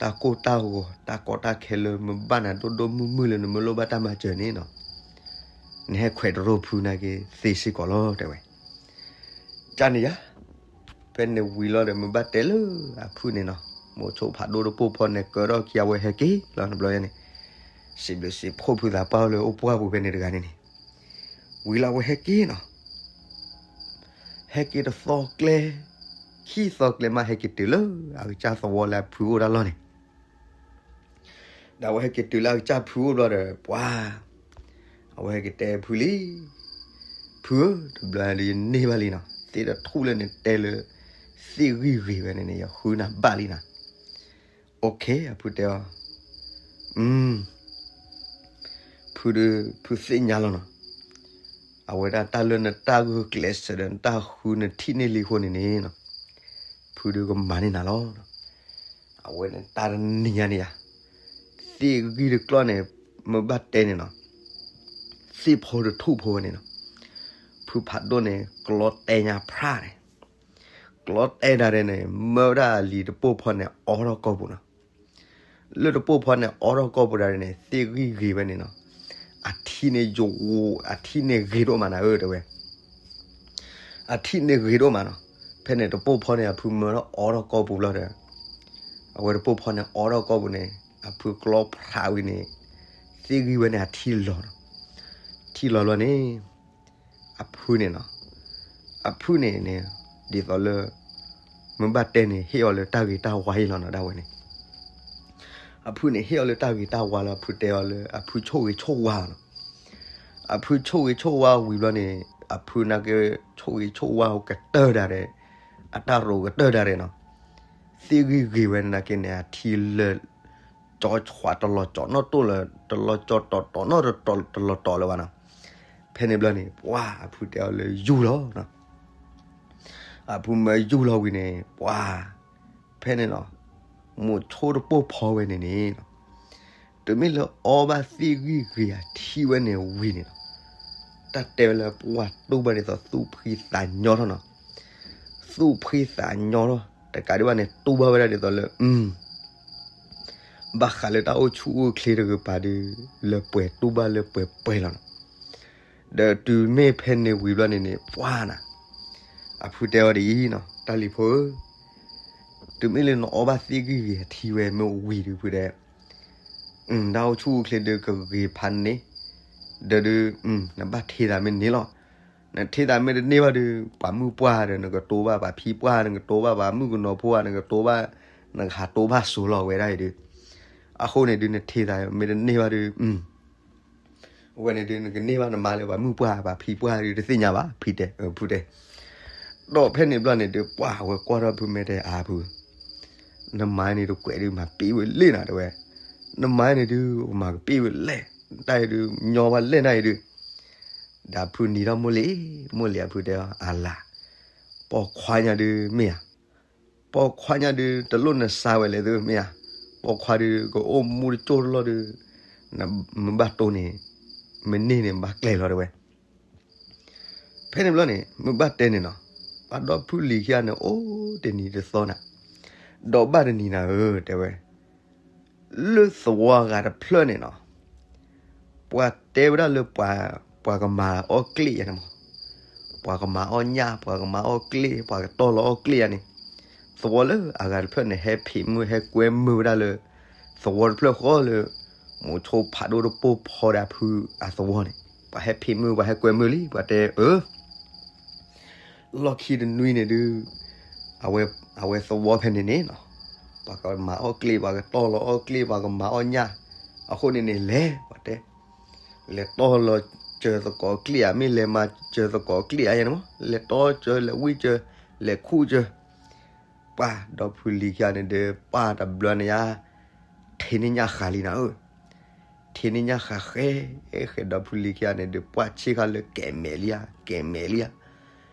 တၢ်ကိၢ်တၢ်ဂီၤ တၢ်ကီတၢ်ခဲလၢမ့ၢ်ဘၣ်နၤဒိၣ်ဒိၣ်မုၢ်မုၢ်လၢနမ့ၢ်လိၣ်ဘၣ်တၢ်မၤစၢၤန့ၣ်နီၤ, နဟဲခွဲးတရိဖုနာ်က့ၤသ့စ့ၢ်ကီးလီၤတဲဝဲ ကန့ၣ်ယါ, ဖဲန့ၣ်ဝံၤလီၤဒီး မ့ၢ်ဘၣ်တဲလၢအဖုန့ၣ်နီၤ, မိၤဆိဖးဒိၣ်တပိၢ်ဖီန့ၣ် ကၢထီၣ်ခံအဝဲဟဲက့ၤလီၤန့ၣ်ဘျီယါန့ၣ်, စံးဘျုးစံးဖှိၣ်ဖုသးပှၢ်လၢအိၣ်ပှၢ်ပူၤဖဲန့ၣ်တဂၤန့ၣ်န့ၣ်, ဝံၤလီၤအဝဲဟဲက့ၤနီၤ, ဟဲက့ၤတသီကျဲ, ခံသီကျဲမးဟဲက့ၤတုၤလၢအကစၢ်သဝီလၢအဖုအိၣ်တၢ်လီၢ်န့ၣ် ဒီးအဝဲဟဲက့ၤတုၤလၢအကစၢ်ဖုအိၣ်ဘျီဒီး ပှၤ, အဝဲဟဲက့ၤတဲဖုလံ, ဖုဧၢ, တဘျီဒီးယန့ၢ်ဘၣ်လံနီၤ, သ့ၣ်တထူၣ်လၢနတဲလၢ သ့ၣ်ဂံၢ်ဂ့ၤဝဲန့ၣ်န့ၣ် ယဃုနၤဘၣ်လံနီၤ, အဖုတဲအီၤ, ဖုဒုး ဖုသ့ၣ်ညါလီၤနီၤ, အဝဲဒၣ်တၢ်လၢနတၢ်ဂုာ်ကျဲးစၢးဒီးနတၢ်ဃုနထံၣ်န့ၢ်လံအဃိန့ၣ်န့ၣ်, ဖုဒုးကမၤန့ၢ်နၤလီၤ. အဝဲန့ၣ်တၢ်တနံၤညါန့ၣ်ယါ, သ့ၣ်ဂံၢ်တကျီၢ်န့ၣ် မ့ၢ်ဘၣ်တဲန့ၣ်နီၤ, သ့ၣ်ဖိတထူၣ်ဖိဝဲန့ၣ်နီၤ, ဖုဖးဒိၣ်န့ၣ် ကျီတဲညါဖျါန့ၣ်, ကျီတဲဒၣ်န့ၣ် မၢဝဲဒၣ်အလံၤတပိၢ်ဖီန့ၣ် အိးထီၣ်ကိာ်ပူၤနီၤ လၢတပိၢ်ဖီန့ၣ် အိးထီၣ်ကိာ်ပူၤဒၣ်န့ၣ် သ့ၣ်ဂံၢ်ဂ့ၤဝဲန့ၣ်နီၤ, အထံန့ၣ် ယိၤ, အထံန့ၣ်ဂ့ၤဒိၣ်မးနၤဧၢ တဲဝဲ, အထံန့ၣ်ဂ့ၤဒိၣ်မးနီၤ, ဖဲန့ၣ်တပိၢ်ဖီန့ၣ် အဖုမၢထီၣ်အိးထီၣ်ကိာ်ပူၤလီၤဒီး, အဝဲတပိၢ်ဖီန့ၣ်အိးထီၣ်ကိာ်ပူၤန့ၣ် အဖုကျီဖျးဝံၤန့ၣ်, သ့ၣ်ဂံၢ်ဝဲန့ၣ်အထံလီၤနီၤ, ထံလီၤလီၤန့ၣ် အဖုန့ၣ်နီၤ, အဖုန့ၣ်န့ၣ် ဒ်သိးလၢ မ့ၢ်ဘၣ်တဲန့ၣ် ဟ့ၣ်အီၤလၢတၢ်ဂ့ၤတၢ်ဝါအံၤလီၤနီၤ ဒၣ်ဝဲန့ၣ်, အဖုန့ၣ်ဟ့ၣ်အီၤလၢတၢ်ဂ့ၤတၢ်ဝါလီၤ အဖုတဲအီၤလၢအဖုဆိၣ်ဂ့ၤဆိၣ်ဝါနီၤ, အဖုဆိၣ်ဂ့ၤဆိၣ်ဝါဝံၤဘျီန့ၣ် အဖုနာ်က့ ဆိၣ်ဂ့ၤဆိၣ်ဝါကတၢၢ်ဒၣ်ဒဲး, အတၢ်ရိးကတၢၢ်ဒၣ်ဒဲးနီၤ, သ့ၣ်ဂံၢ်ဂ့ၤဝဲန့ၣ်နာ်က့န့ၣ် အထံလၢာ် ကၠီၤဆှးတလီၤကၠီၤနီၣ်တိၢ်လၢၤ တလီၤကၠီၤတီၤတီၤနီၣ်တလီၤတီၤလၢၤဘၣ်နီၤ, ဖဲန့ၣ်ဘျီန့ၣ် ပှၤအဖုတဲအီၤလၢယူၢ်လီၤနီၤ, အဖုမၢယူၢ်လီၤဝံၤန့ၣ် ပှၤ, ဖဲန့ၣ်နီၤ, မိၤဆိတပိၢ်ဖီဝဲန့ၣ်န့ၣ် တုၤမ့ၢ်လၢအီဘၣ်သ့ၣ်ဂံၢ်ဂ့ၤအထံဝဲန့ၣ်ဝံၤန့ၣ်နီၤ, တၢ်တဲဝဲလၢပှၤတူၢ်ဘၣ်ဒ်သိးသူၣ်ဖှံသးညီထီၣ်နီၤ, သူၣ်ဖှံသးညီထီၣ် တကးဒံးဘၣ်န့ၣ် တူၢ်ဘၣ်ဝဲဒၣ်ဒ်သိးလၢ ဘၣ်ဃးလၢတၢ်အိၣ်ဆူၣ်အိၣ်ချ့တကပၤဒီး လၢပှဲၤတူၢ်ဘၣ်လၢပှဲၤပှဲၤလီၤနီၤ, ဒီးတုၤမ့ၢ်ဖဲန့ၣ်ဝံၤဘျီန့ၣ်န့ၣ် ပှၤနၤ, အဖုတဲအီၤဒ်အံၤနီၤ တၢ်လံၤဖိဧၢ, တုၤမ့ၢ်လၢနအီဘၣ်သ့ၣ်ဂံၢ်ဂ့ၤအထံဝဲမ့ၢ်ဝံၤဒီးဖုတဲ တၢ်အိၣ်ဆူၣ်အိၣ်ချ့ဒီးကဂ့ၤဖးန့ၣ်, ဒီးဒုး နဘၣ်ထံၣ်သးမ့ၢ်န့ၢ်လီၤ, နထံၣ်သးမ့ၢ်တန့ၢ်ဘၣ်ဒီး ပှၤမုၣ်ပှၢ်ဒီး နကတိၤဘၣ်ပှၤဖံပှၢ် နကတိၤဘၣ်ပှၤမုၣ်ကနီၤဖိဧါ နကတိၤဘၣ် နကဟးတိၤဘၣ်စိၤလီၤဝဲဒၣ်အံၤဒီး, အဃိန့ၣ်ဒုး နထံၣ်သးမ့ၢ်တန့ၢ်ဘၣ်ဒီး အဝဲန့ၣ်ဒုး နကန့ၢ်ဘၣ်နမါလၢပှၤမုၣ်ပှၢ်ပှၤဖံပှၢ်ဒုးတသ့ၣ်ညါဘၣ် ဖုတဲ, ဖုတဲ ဒီးဖဲန့ၣ်ဘျီန့ၣ်ဒုး ပှၤအဝဲကွၢ်ထီၣ်ဖုမဲာ်တဲအါဖု, နမါန့ၣ်တကွဲးဒုးမၤပ့ၢ်ဝဲလဲၣ်နၤတဲဝဲ, နမါန့ၣ်ဒုး မၤကပ့ၢ်ဝဲလဲၣ်, တၢ်အံၤဒုး ညီဘၣ်လဲၣ်နၤအံၤဒုး, ဒီးဖုနံၤထီၣ်မိၢ်လံၤ, မိၢ်လံၤအဖုတဲအီၤ အလၤ, ပိာ်ခွါညါဒုးမ့ၢ်ဧါ, ပိာ်ခွါညါဒုး တလိၣ်နစါဝဲလဲၣ်သုမ့ၢ်ဧါ, ပိာ်ခွါဒုး ကအိၣ်မူတကၠိၢ်တလီၢ်ဒုး, မ့ၢ်ဘၣ်တိၢ်န့ၣ်, မ့ၢ်န့ၢ်န့ၣ် ဘၣ်ကျဲၤလီၤတဲဝဲ ဖဲန့ၣ်ဘျီန့ၣ် မ့ၢ်ဘၣ်တဲန့ၣ်နီၤ, ပှၤဒီဖုလံၤခံဂၤန့ၣ် အိၣ်တနံၤတသီနၤ, ဒီးဘၣ်တနံၤနၤဧၢ တဲဝဲ, လၢသဝီဂၤတဖျၢၣ်န့ၣ်နီၤ, ပှၤတဲဝဲဒၣ်လၢပှၤ ပှၤကမၤအီၣ်ကျ့ၣ်ယၤန့ၣ်မး, ပှၤကမၤအီၣ်ညၣ်, ပှၤကမၤအီၣ်ကျ့ၣ်, ပှၤကတီၢ်လီၤအီၣ်ကျ့ၣ်ယၤန့ၣ်, သဝီလၢအဂၤတဖျၢၣ်န့ၣ် ဟဲဖံးမုၢ် ဟဲကွဲမုာ်ဝဲဒၣ်လၢ သဝီတဖျၢၣ်ဃီလၢ မိၤဆိဖးဒိၣ်တပိၢ်ဖီဒီးအဖုအသဝီန့ၣ်, ပှၤဟဲဖံးမုၢ် ပှၤဟဲကွဲမုာ်လံ, ပှၤတဲအၢ လီၢ်ခံတနွံန့ၣ်ဒုး အဝဲသဝီဖဲန့ၣ်န့ၣ်နီၤ, ပှၤကမၤအီၣ်ကျ့ၣ်, ပှၤကတီၢ်လီၤအီၣ်ကျ့ၣ်, ပှၤကမၤအီၣ်ညၣ်, အဃိန့ၣ်န့ၣ် လဲၤ, ပှၤတဲ, လဲၤတီၢ်လီၤစၢၤသကိးကျ့ၣ်ဧါ, မ့ၢ်လဲၤမၤစၢၤသကိးကျ့ၣ်ဧါယဲန့ၣ်မး, လဲၤတီၢ်စၢၤ လဲၤဝံၣ်စၢၤ လဲၤခူၣ်စၢၤ, ပှၤဒီဖုလံၤခံဂၤန့ၣ်ဒီး ပှၤတဘျီန့ၣ်ဧါ, ထံၣ်န့ၢ်ညၣ်ဃာ်လံနၤဧၢ ထံၣ်န့ၢ်ညၣ်ဃာ်ဃဲ, ဃဲဒီဖုလံၤခံဂၤန့ၣ်ဒီး ပှၤဆ့ၣ်ခါလၢကဲမဲာ်လံဧါ, ကဲမဲာ်လံဧါ,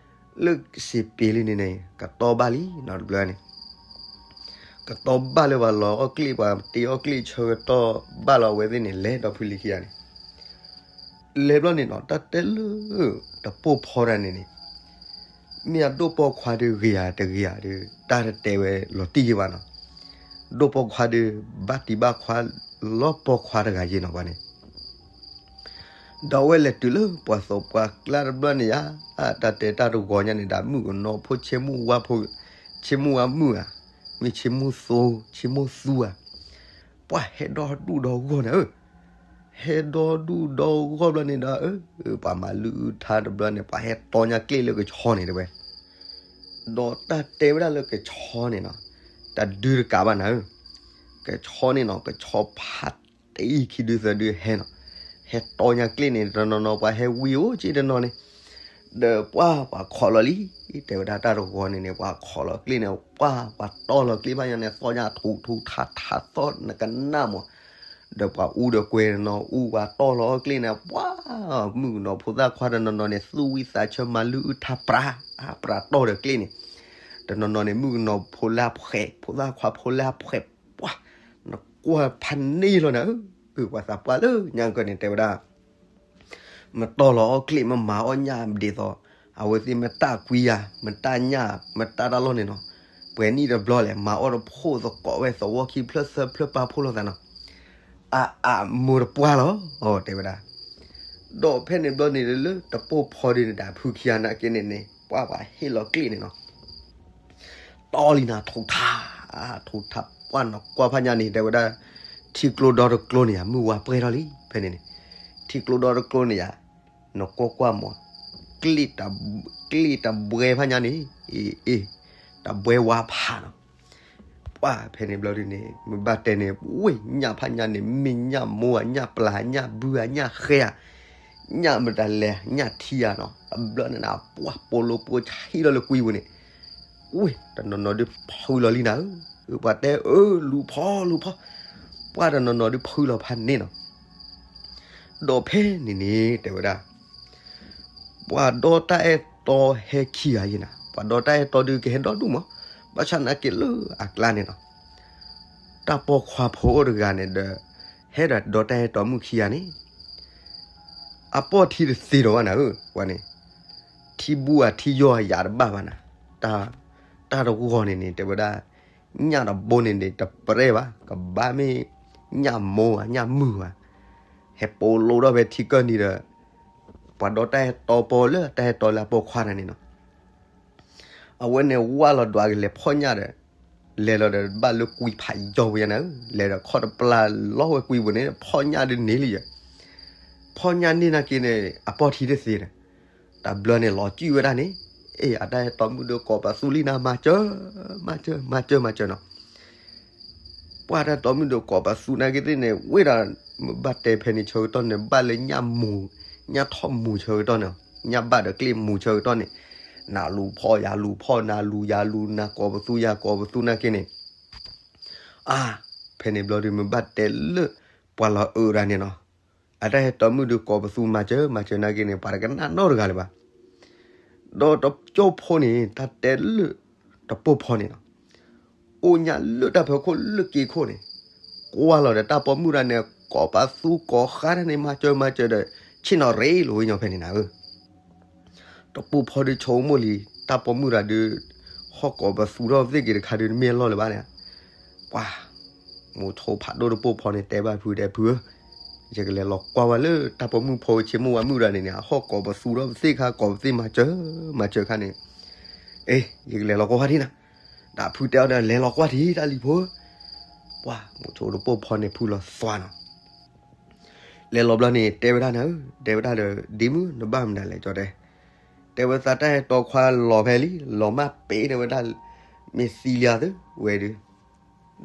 လၢစ့ပ့ၤလံန့ၣ်န့ၣ် ကတီၢ်ဘၣ်လံနီၤတဘျီန့ၣ်, ကတီၢ်ဘၣ်လၢပှၤလီၤအီၣ်ကျ့ၣ် ပှၤတ့အီၣ်ကျ့ၣ်ဆၢကတီၢ်ဘၣ်လီၤ အဝဲသ့ၣ်န့ၣ် လဲၤဒီဖုလံၤခံဂၤန့ၣ် လဲၤဘျီန့ၣ်နီၤ တၢ်တဲလၢ တပိၢ်ဖီတၢ်န့ၣ်န့ၣ်, မ့ၢ်အဒိၣ်ပိာ်ခွါဒုးဂ့ၤဧါတဂ့ၤဧါဒုး တၢ်တတဲဝဲလီၤတံၢ်က့ၤဘၣ်နီၤ, ဒိၣ်ပိာ်ခွါဒုး ဘၣ်တံၢ်ဘၣ်ခွါ လီၤပိာ်ခွါတဂၤယ့ၤနီၤပှၤန့ၣ် ဒီးအဝဲလဲၤတုၤလၢပှၤသိးပှၤကျါတဘျီန့ၣ်ယါ, တၢ်တဲတၢ်တဂီၤညါန့ၣ်ဒီး မုၣ်ကနီၤဖိ ဆ့မုၢ်ဝါဖိ, ဆ့မုၢ်ဝါမုၣ်ဧါ, မ့ၢ်ဆ့မုၢ်သိ, ဆ့မုၢ်သူဧါ, ပှၤဟဲဒီဒူၣ်ဒီဂီၢ်န့ၣ်ဧၢ, ဟဲဒီဒူၣ်ဒီဂီၢ်ဘျီန့ၣ်ဒီး ပှၤမၤလုၢ်အုၣ်ထါတဘျီန့ၣ် ပှၤဟဲတီညၣ်ကျ့ၣ်လၢကဆီန့ၣ်တဲဝဲ, ဒီးတၢ်တဲဝဲဒၣ်လၢကဆီန့ၣ်နီၤ, တၢ်ဒုးတကးဘၣ်နၤဧၢ, ကဆီန့ၣ်နီၤ ကဆီဖးတံၢ်ခံဒုသၢဒုဟဲနီၤ, ဟဲတီညၣ်ကျ့ၣ်န့ၣ် တနီၤနီၤပှၤဟဲဝံအိၣ်က့တနီၤန့ၣ်, ဒီးပှၤပှၤခိးလီၤလံ, တဲဝဲဒၣ်တၢ်တဂီၤန့ၣ်န့ၣ် ပှၤခိးလီၤကျ့ၣ်န့ၣ် ပှၤပှၤတီၢ်လီၤကျ့ၣ်ဖးညါန့ၣ် သီၣ်ညၣ်ထူထူထါထါသီၣ်နကနၣ်မး, ဒီးပှၤအူဒီးကွဲတနီၤအူ ပှၤတီၢ်လီၤအီၣ်ကျ့ၣ်န့ၣ် ပှၤ မုၣ်ကနီၤဖိသၣ်ခွါတနီၤနီၤန့ၣ် သူၣ်ဝံသးဆၢမၤလုၢ်အုၣ်ထါပြး, ပြးတီၢ်ဒီးကျ့ၣ်န့ၣ်, တနီၤနီၤန့ၣ် မုၣ်ကနီၤဖိလၢအဖှဲး ဖိသၣ်ခွါဖိလၢအဖှဲး, ပှၤ နကွၢ်ဖးန့ၢ်လီၤနၤဧၢ, ပှၤသးပှၢ်လၢညါကၢန့ၣ်တဲဝဲဒၣ် မတီၢ်လီၤအီၣ်ကျ့ၣ် မမၤအီၣ်ညၣ်ဒ်သိး အဝဲသ့ၣ်မတၢ်ကွံဧါ မတၢ်ညၣ် မတၢ်တၢ်လီၢ်န့ၣ်နီၤ, ပှဲၤနံၣ်တဘျီလဲၣ် မၤအီၣ်တဖှိၣ်သကိးဝဲသဝီခံဖျၢၣ်သၢဖျၢၣ်ပာ်ဖှိၣ်လိာ်သးနီၤ, အအမိၢ်တပှၢ်လီၤ တဲဝဲဒၣ်, ဒီးဖဲန့ၣ်ဘျီန့ၣ်လၢတပိၢ်ဖီဒုန့ၣ် တၢ်ဖုခံဂၤနာ်က့န့ၣ်န့ၣ် ပှၤပှၤဟ့ၣ်လီၤကျ့ၣ်န့ၣ်နီၤ တီလံနၤ ထူးထါ, ထူးထါ ပှၢ်နီၢ်ကွၢ်ဖးညါန့ၣ် တဲဝဲဒၣ်, ထံကျိဒီတကျိန့ၣ်ယါ မုၢ်ဝါပှဲၤထီၣ်လံ ဖဲန့ၣ်န့ၣ်, ထံကျိဒီတကျိန့ၣ်ယါ, နီၢ်ကွၢ်ကွၢ်မး, ကျ့ၣ်တဘှဲဖးညါန့ၣ်, အ့ အ့, တဘှဲဝါဖးနီၤ, ပှၢ်ဖဲန့ၣ်ဘျီဒုန့ၣ် မ့ၢ်ဘၣ်တဲန့ၣ် ဝ့ၢ်ညၣ်ဖးညါန့ၣ် မ့ၢ်ညၣ်မိဧါ ညၣ်ပျၢ် ညၣ်ဘုဧါ ညၣ်ဃဲဧါ ညၣ်မတၤလဲၣ် ညၣ်ထံဧါနီၤ, တဘျီန့ၣ်နၤ ပှၢ်ပိာ်လိပိာ်ဆံးလီၤလၢကွံပူၤန့ၣ်, ဝ့ၢ် တနီၤနီၤဒုးဖုလီၤလံနၤဧၢ, ပှၤတဲအၢ လူၤဖီလူၤဖီ, ပှၢ်တနီၤနီၤဒုးဖုလီၤဖးန့ၣ်နီၤ, ဒီးဖဲန့ၣ်န့ၣ် တဲဝဲဒၣ် ပှၤဒီတၢ်အဲၣ်တီဟဲခံဂၤယဲနၤ, ပှၤဒီတၢ်အဲၣ်တီဒုးကဟဲဒီဒူၣ်မး, ဘၣ်ဆၣ်နာ်က့လၢအကျါန့ၣ်နီၤ, တၢ်ပိာ်ခွါဖိအိၣ်တဂၤန့ၣ်ဒီး ဟဲဒီးဒီတၢ်အဲၣ်တီမုၣ်ခံဂၤန့ၣ်, အပိာ်ထံတသ့ဒီးဘၣ်နၤဧၢ, ပှၤန့ၣ်, ထံဘူဧါထံယီၤဧါယၤတဘၣ်ဘၣ်နၤ, တၢ်တဂီၤန့ၣ်န့ၣ် တဲဝဲဒၣ်, ညၣ်တဘိန့ၣ်န့ၣ် တပြဲဘၣ် ကဘၣ်မ့ၢ် ညၣ်မိဧါ ညၣ်မုၢ်ဧါ, ဟဲပိာ်လိဒီးဖဲထံကၢၢ်နံၤဒီး ပှၤဒီတၢ်အဲၣ်တီပီလၢတၢ်အဲၣ်တီလၢအပိာ်ခွါန့ၣ်န့ၣ်နီၤ, အဝဲန့ၣ်ဝၢ်လီၤဒွးကလဲၤဖီၣ်ညၣ်ဒီး, လဲၤလီၤဒီးဘၣ်လၢကွံဖးယီၤပူၤယါန့ၣ်, လဲၤဒီးခီၣ်တပျၢ်လီၤဝဲကွံပူၤန့ၣ် ဖီၣ်ညၣ်ဒုးန့ၢ်လံယဲ, ဖီၣ်ညၣ်န့ၢ်နာ်က့န့ၣ် အပိာ်ထံတသ့ဒီး, တဘျီန့ၣ်လီၤစုၣ်ဝဲဒၣ်န့ၣ်, အ့ၣ် အတၢ်အဲၣ်တီမုၣ်ဒီးကိးပသူလံနၤ မၤစၢၤ, မၤစၢၤ မၤစၢၤ မၤစၢၤနီၤ ပှၤတၢ်တီမုၣ်ဒီးကိးပသူနာ်က့သ့ၣ်န့ၣ် ဝ့ၢ်ဒီး မ့ၢ်ဘၣ်တဲဖဲန့ၣ်ဆၢကတီၢ်န့ၣ် ဘၣ်လၢညၣ်မူၤ, ညၣ်ထီၣ်မူၤဆၢကတီၢ်န့ၣ်, ညၣ်ဘၣ်ဒီးကျ့ၣ်မူၤဆၢကတီၢ်န့ၣ်, နလူၤဖီၣ်ယလူၤဖီၣ် နလူၤယလူၤ နကိးပသူယကိးပသူနာ်က့န့ၣ်, အါ, ဖဲန့ၣ်ဘျီဒုးမ့ၢ်ဘၣ်တဲလၢ ပှၤလီၤအၢဒၣ်န့ၣ်နီၤ, အတၢ်အဲၣ်တီမုၣ်ဒီးကိးပသူမၤစၢၤ မၤစၢၤနာ်က့န့ၣ် ပှၤတကနၣ်နီတဂၤလၢၤဘၣ် ဒီးတကၠိဖိန့ၣ် တၢ်တဲလၢ တပိၢ်ဖီန့ၣ်လီၤ. အိၣ်ညၣ်လၢတၢ်ဖီခိၣ်လၢက့ခိၣ်န့ၣ်, ကွၢ်လီၤဒီးတၢ်ပိာ်မုၣ်တဂၤန့ၣ် ကိးပသူကိးဃါတၢ်န့ၣ် မၤစၢၤမၤစၢၤဒီး ဆ့ၣ်နီၤရ့လိာ်ဝဲညီဖဲန့ၣ်နၤဧၢ. တပိၢ်ဖီဒုးဆိကမိၣ်လံ, တၢ်ပိာ်မုၣ်တဂၤဒုး ဟီၣ်ကိးပသူထီၣ်သ့ၣ်က့ၤတခါဒုး တမ့ၢ်အလီၢ်လၢၤဘၣ်န့ၣ်, ပှၤ မိၤဆိဖးဒိၣ်တပိၢ်ဖီန့ၣ် တဲဘၣ်ဖုတဲဖုဧၢ, ယကလဲၤလီၤကွၢ်ဝဲလၢတၢ်ပိာ်မုၣ်ဖိဆ့မိၢ်ဝါမုၣ်တဂၤန့ၣ်န့ၣ် အဟီၣ်ကိးပသူထီၣ်ပသ့ၣ်ခါ ကိးပသ့ၣ်မၤစၢၤ မၤစၢၤခါန့ၣ်, အ့ ယကလဲၤလီၤကွၢ်ဝဲဒၣ်နၤ, ဒီးဖုတဲအီၤဒီး လဲၤလီၤကွၢ်ထံတၢ်လံၤဖိ, ပှၤမိၤဆိတပိၢ်ဖီန့ၣ် ဖုလီၤသွါနီၤ လဲၤလီၤဘျီန့ၣ် တဲဝဲဒၣ်နၤဧၢ, တဲဝဲဒၣ်ဒီး ဒ့မုၣ် နဘၣ်မနုၤလဲၣ် ကၠီတဲ, တဲဝဲသးတၢ်အဲၣ်တီခွါလီၤဖဲလံ လီၤမၢ်ပ့ၤ တဲဝဲဒၣ်, မ့ၢ်သံလံသုဝဲဒုး,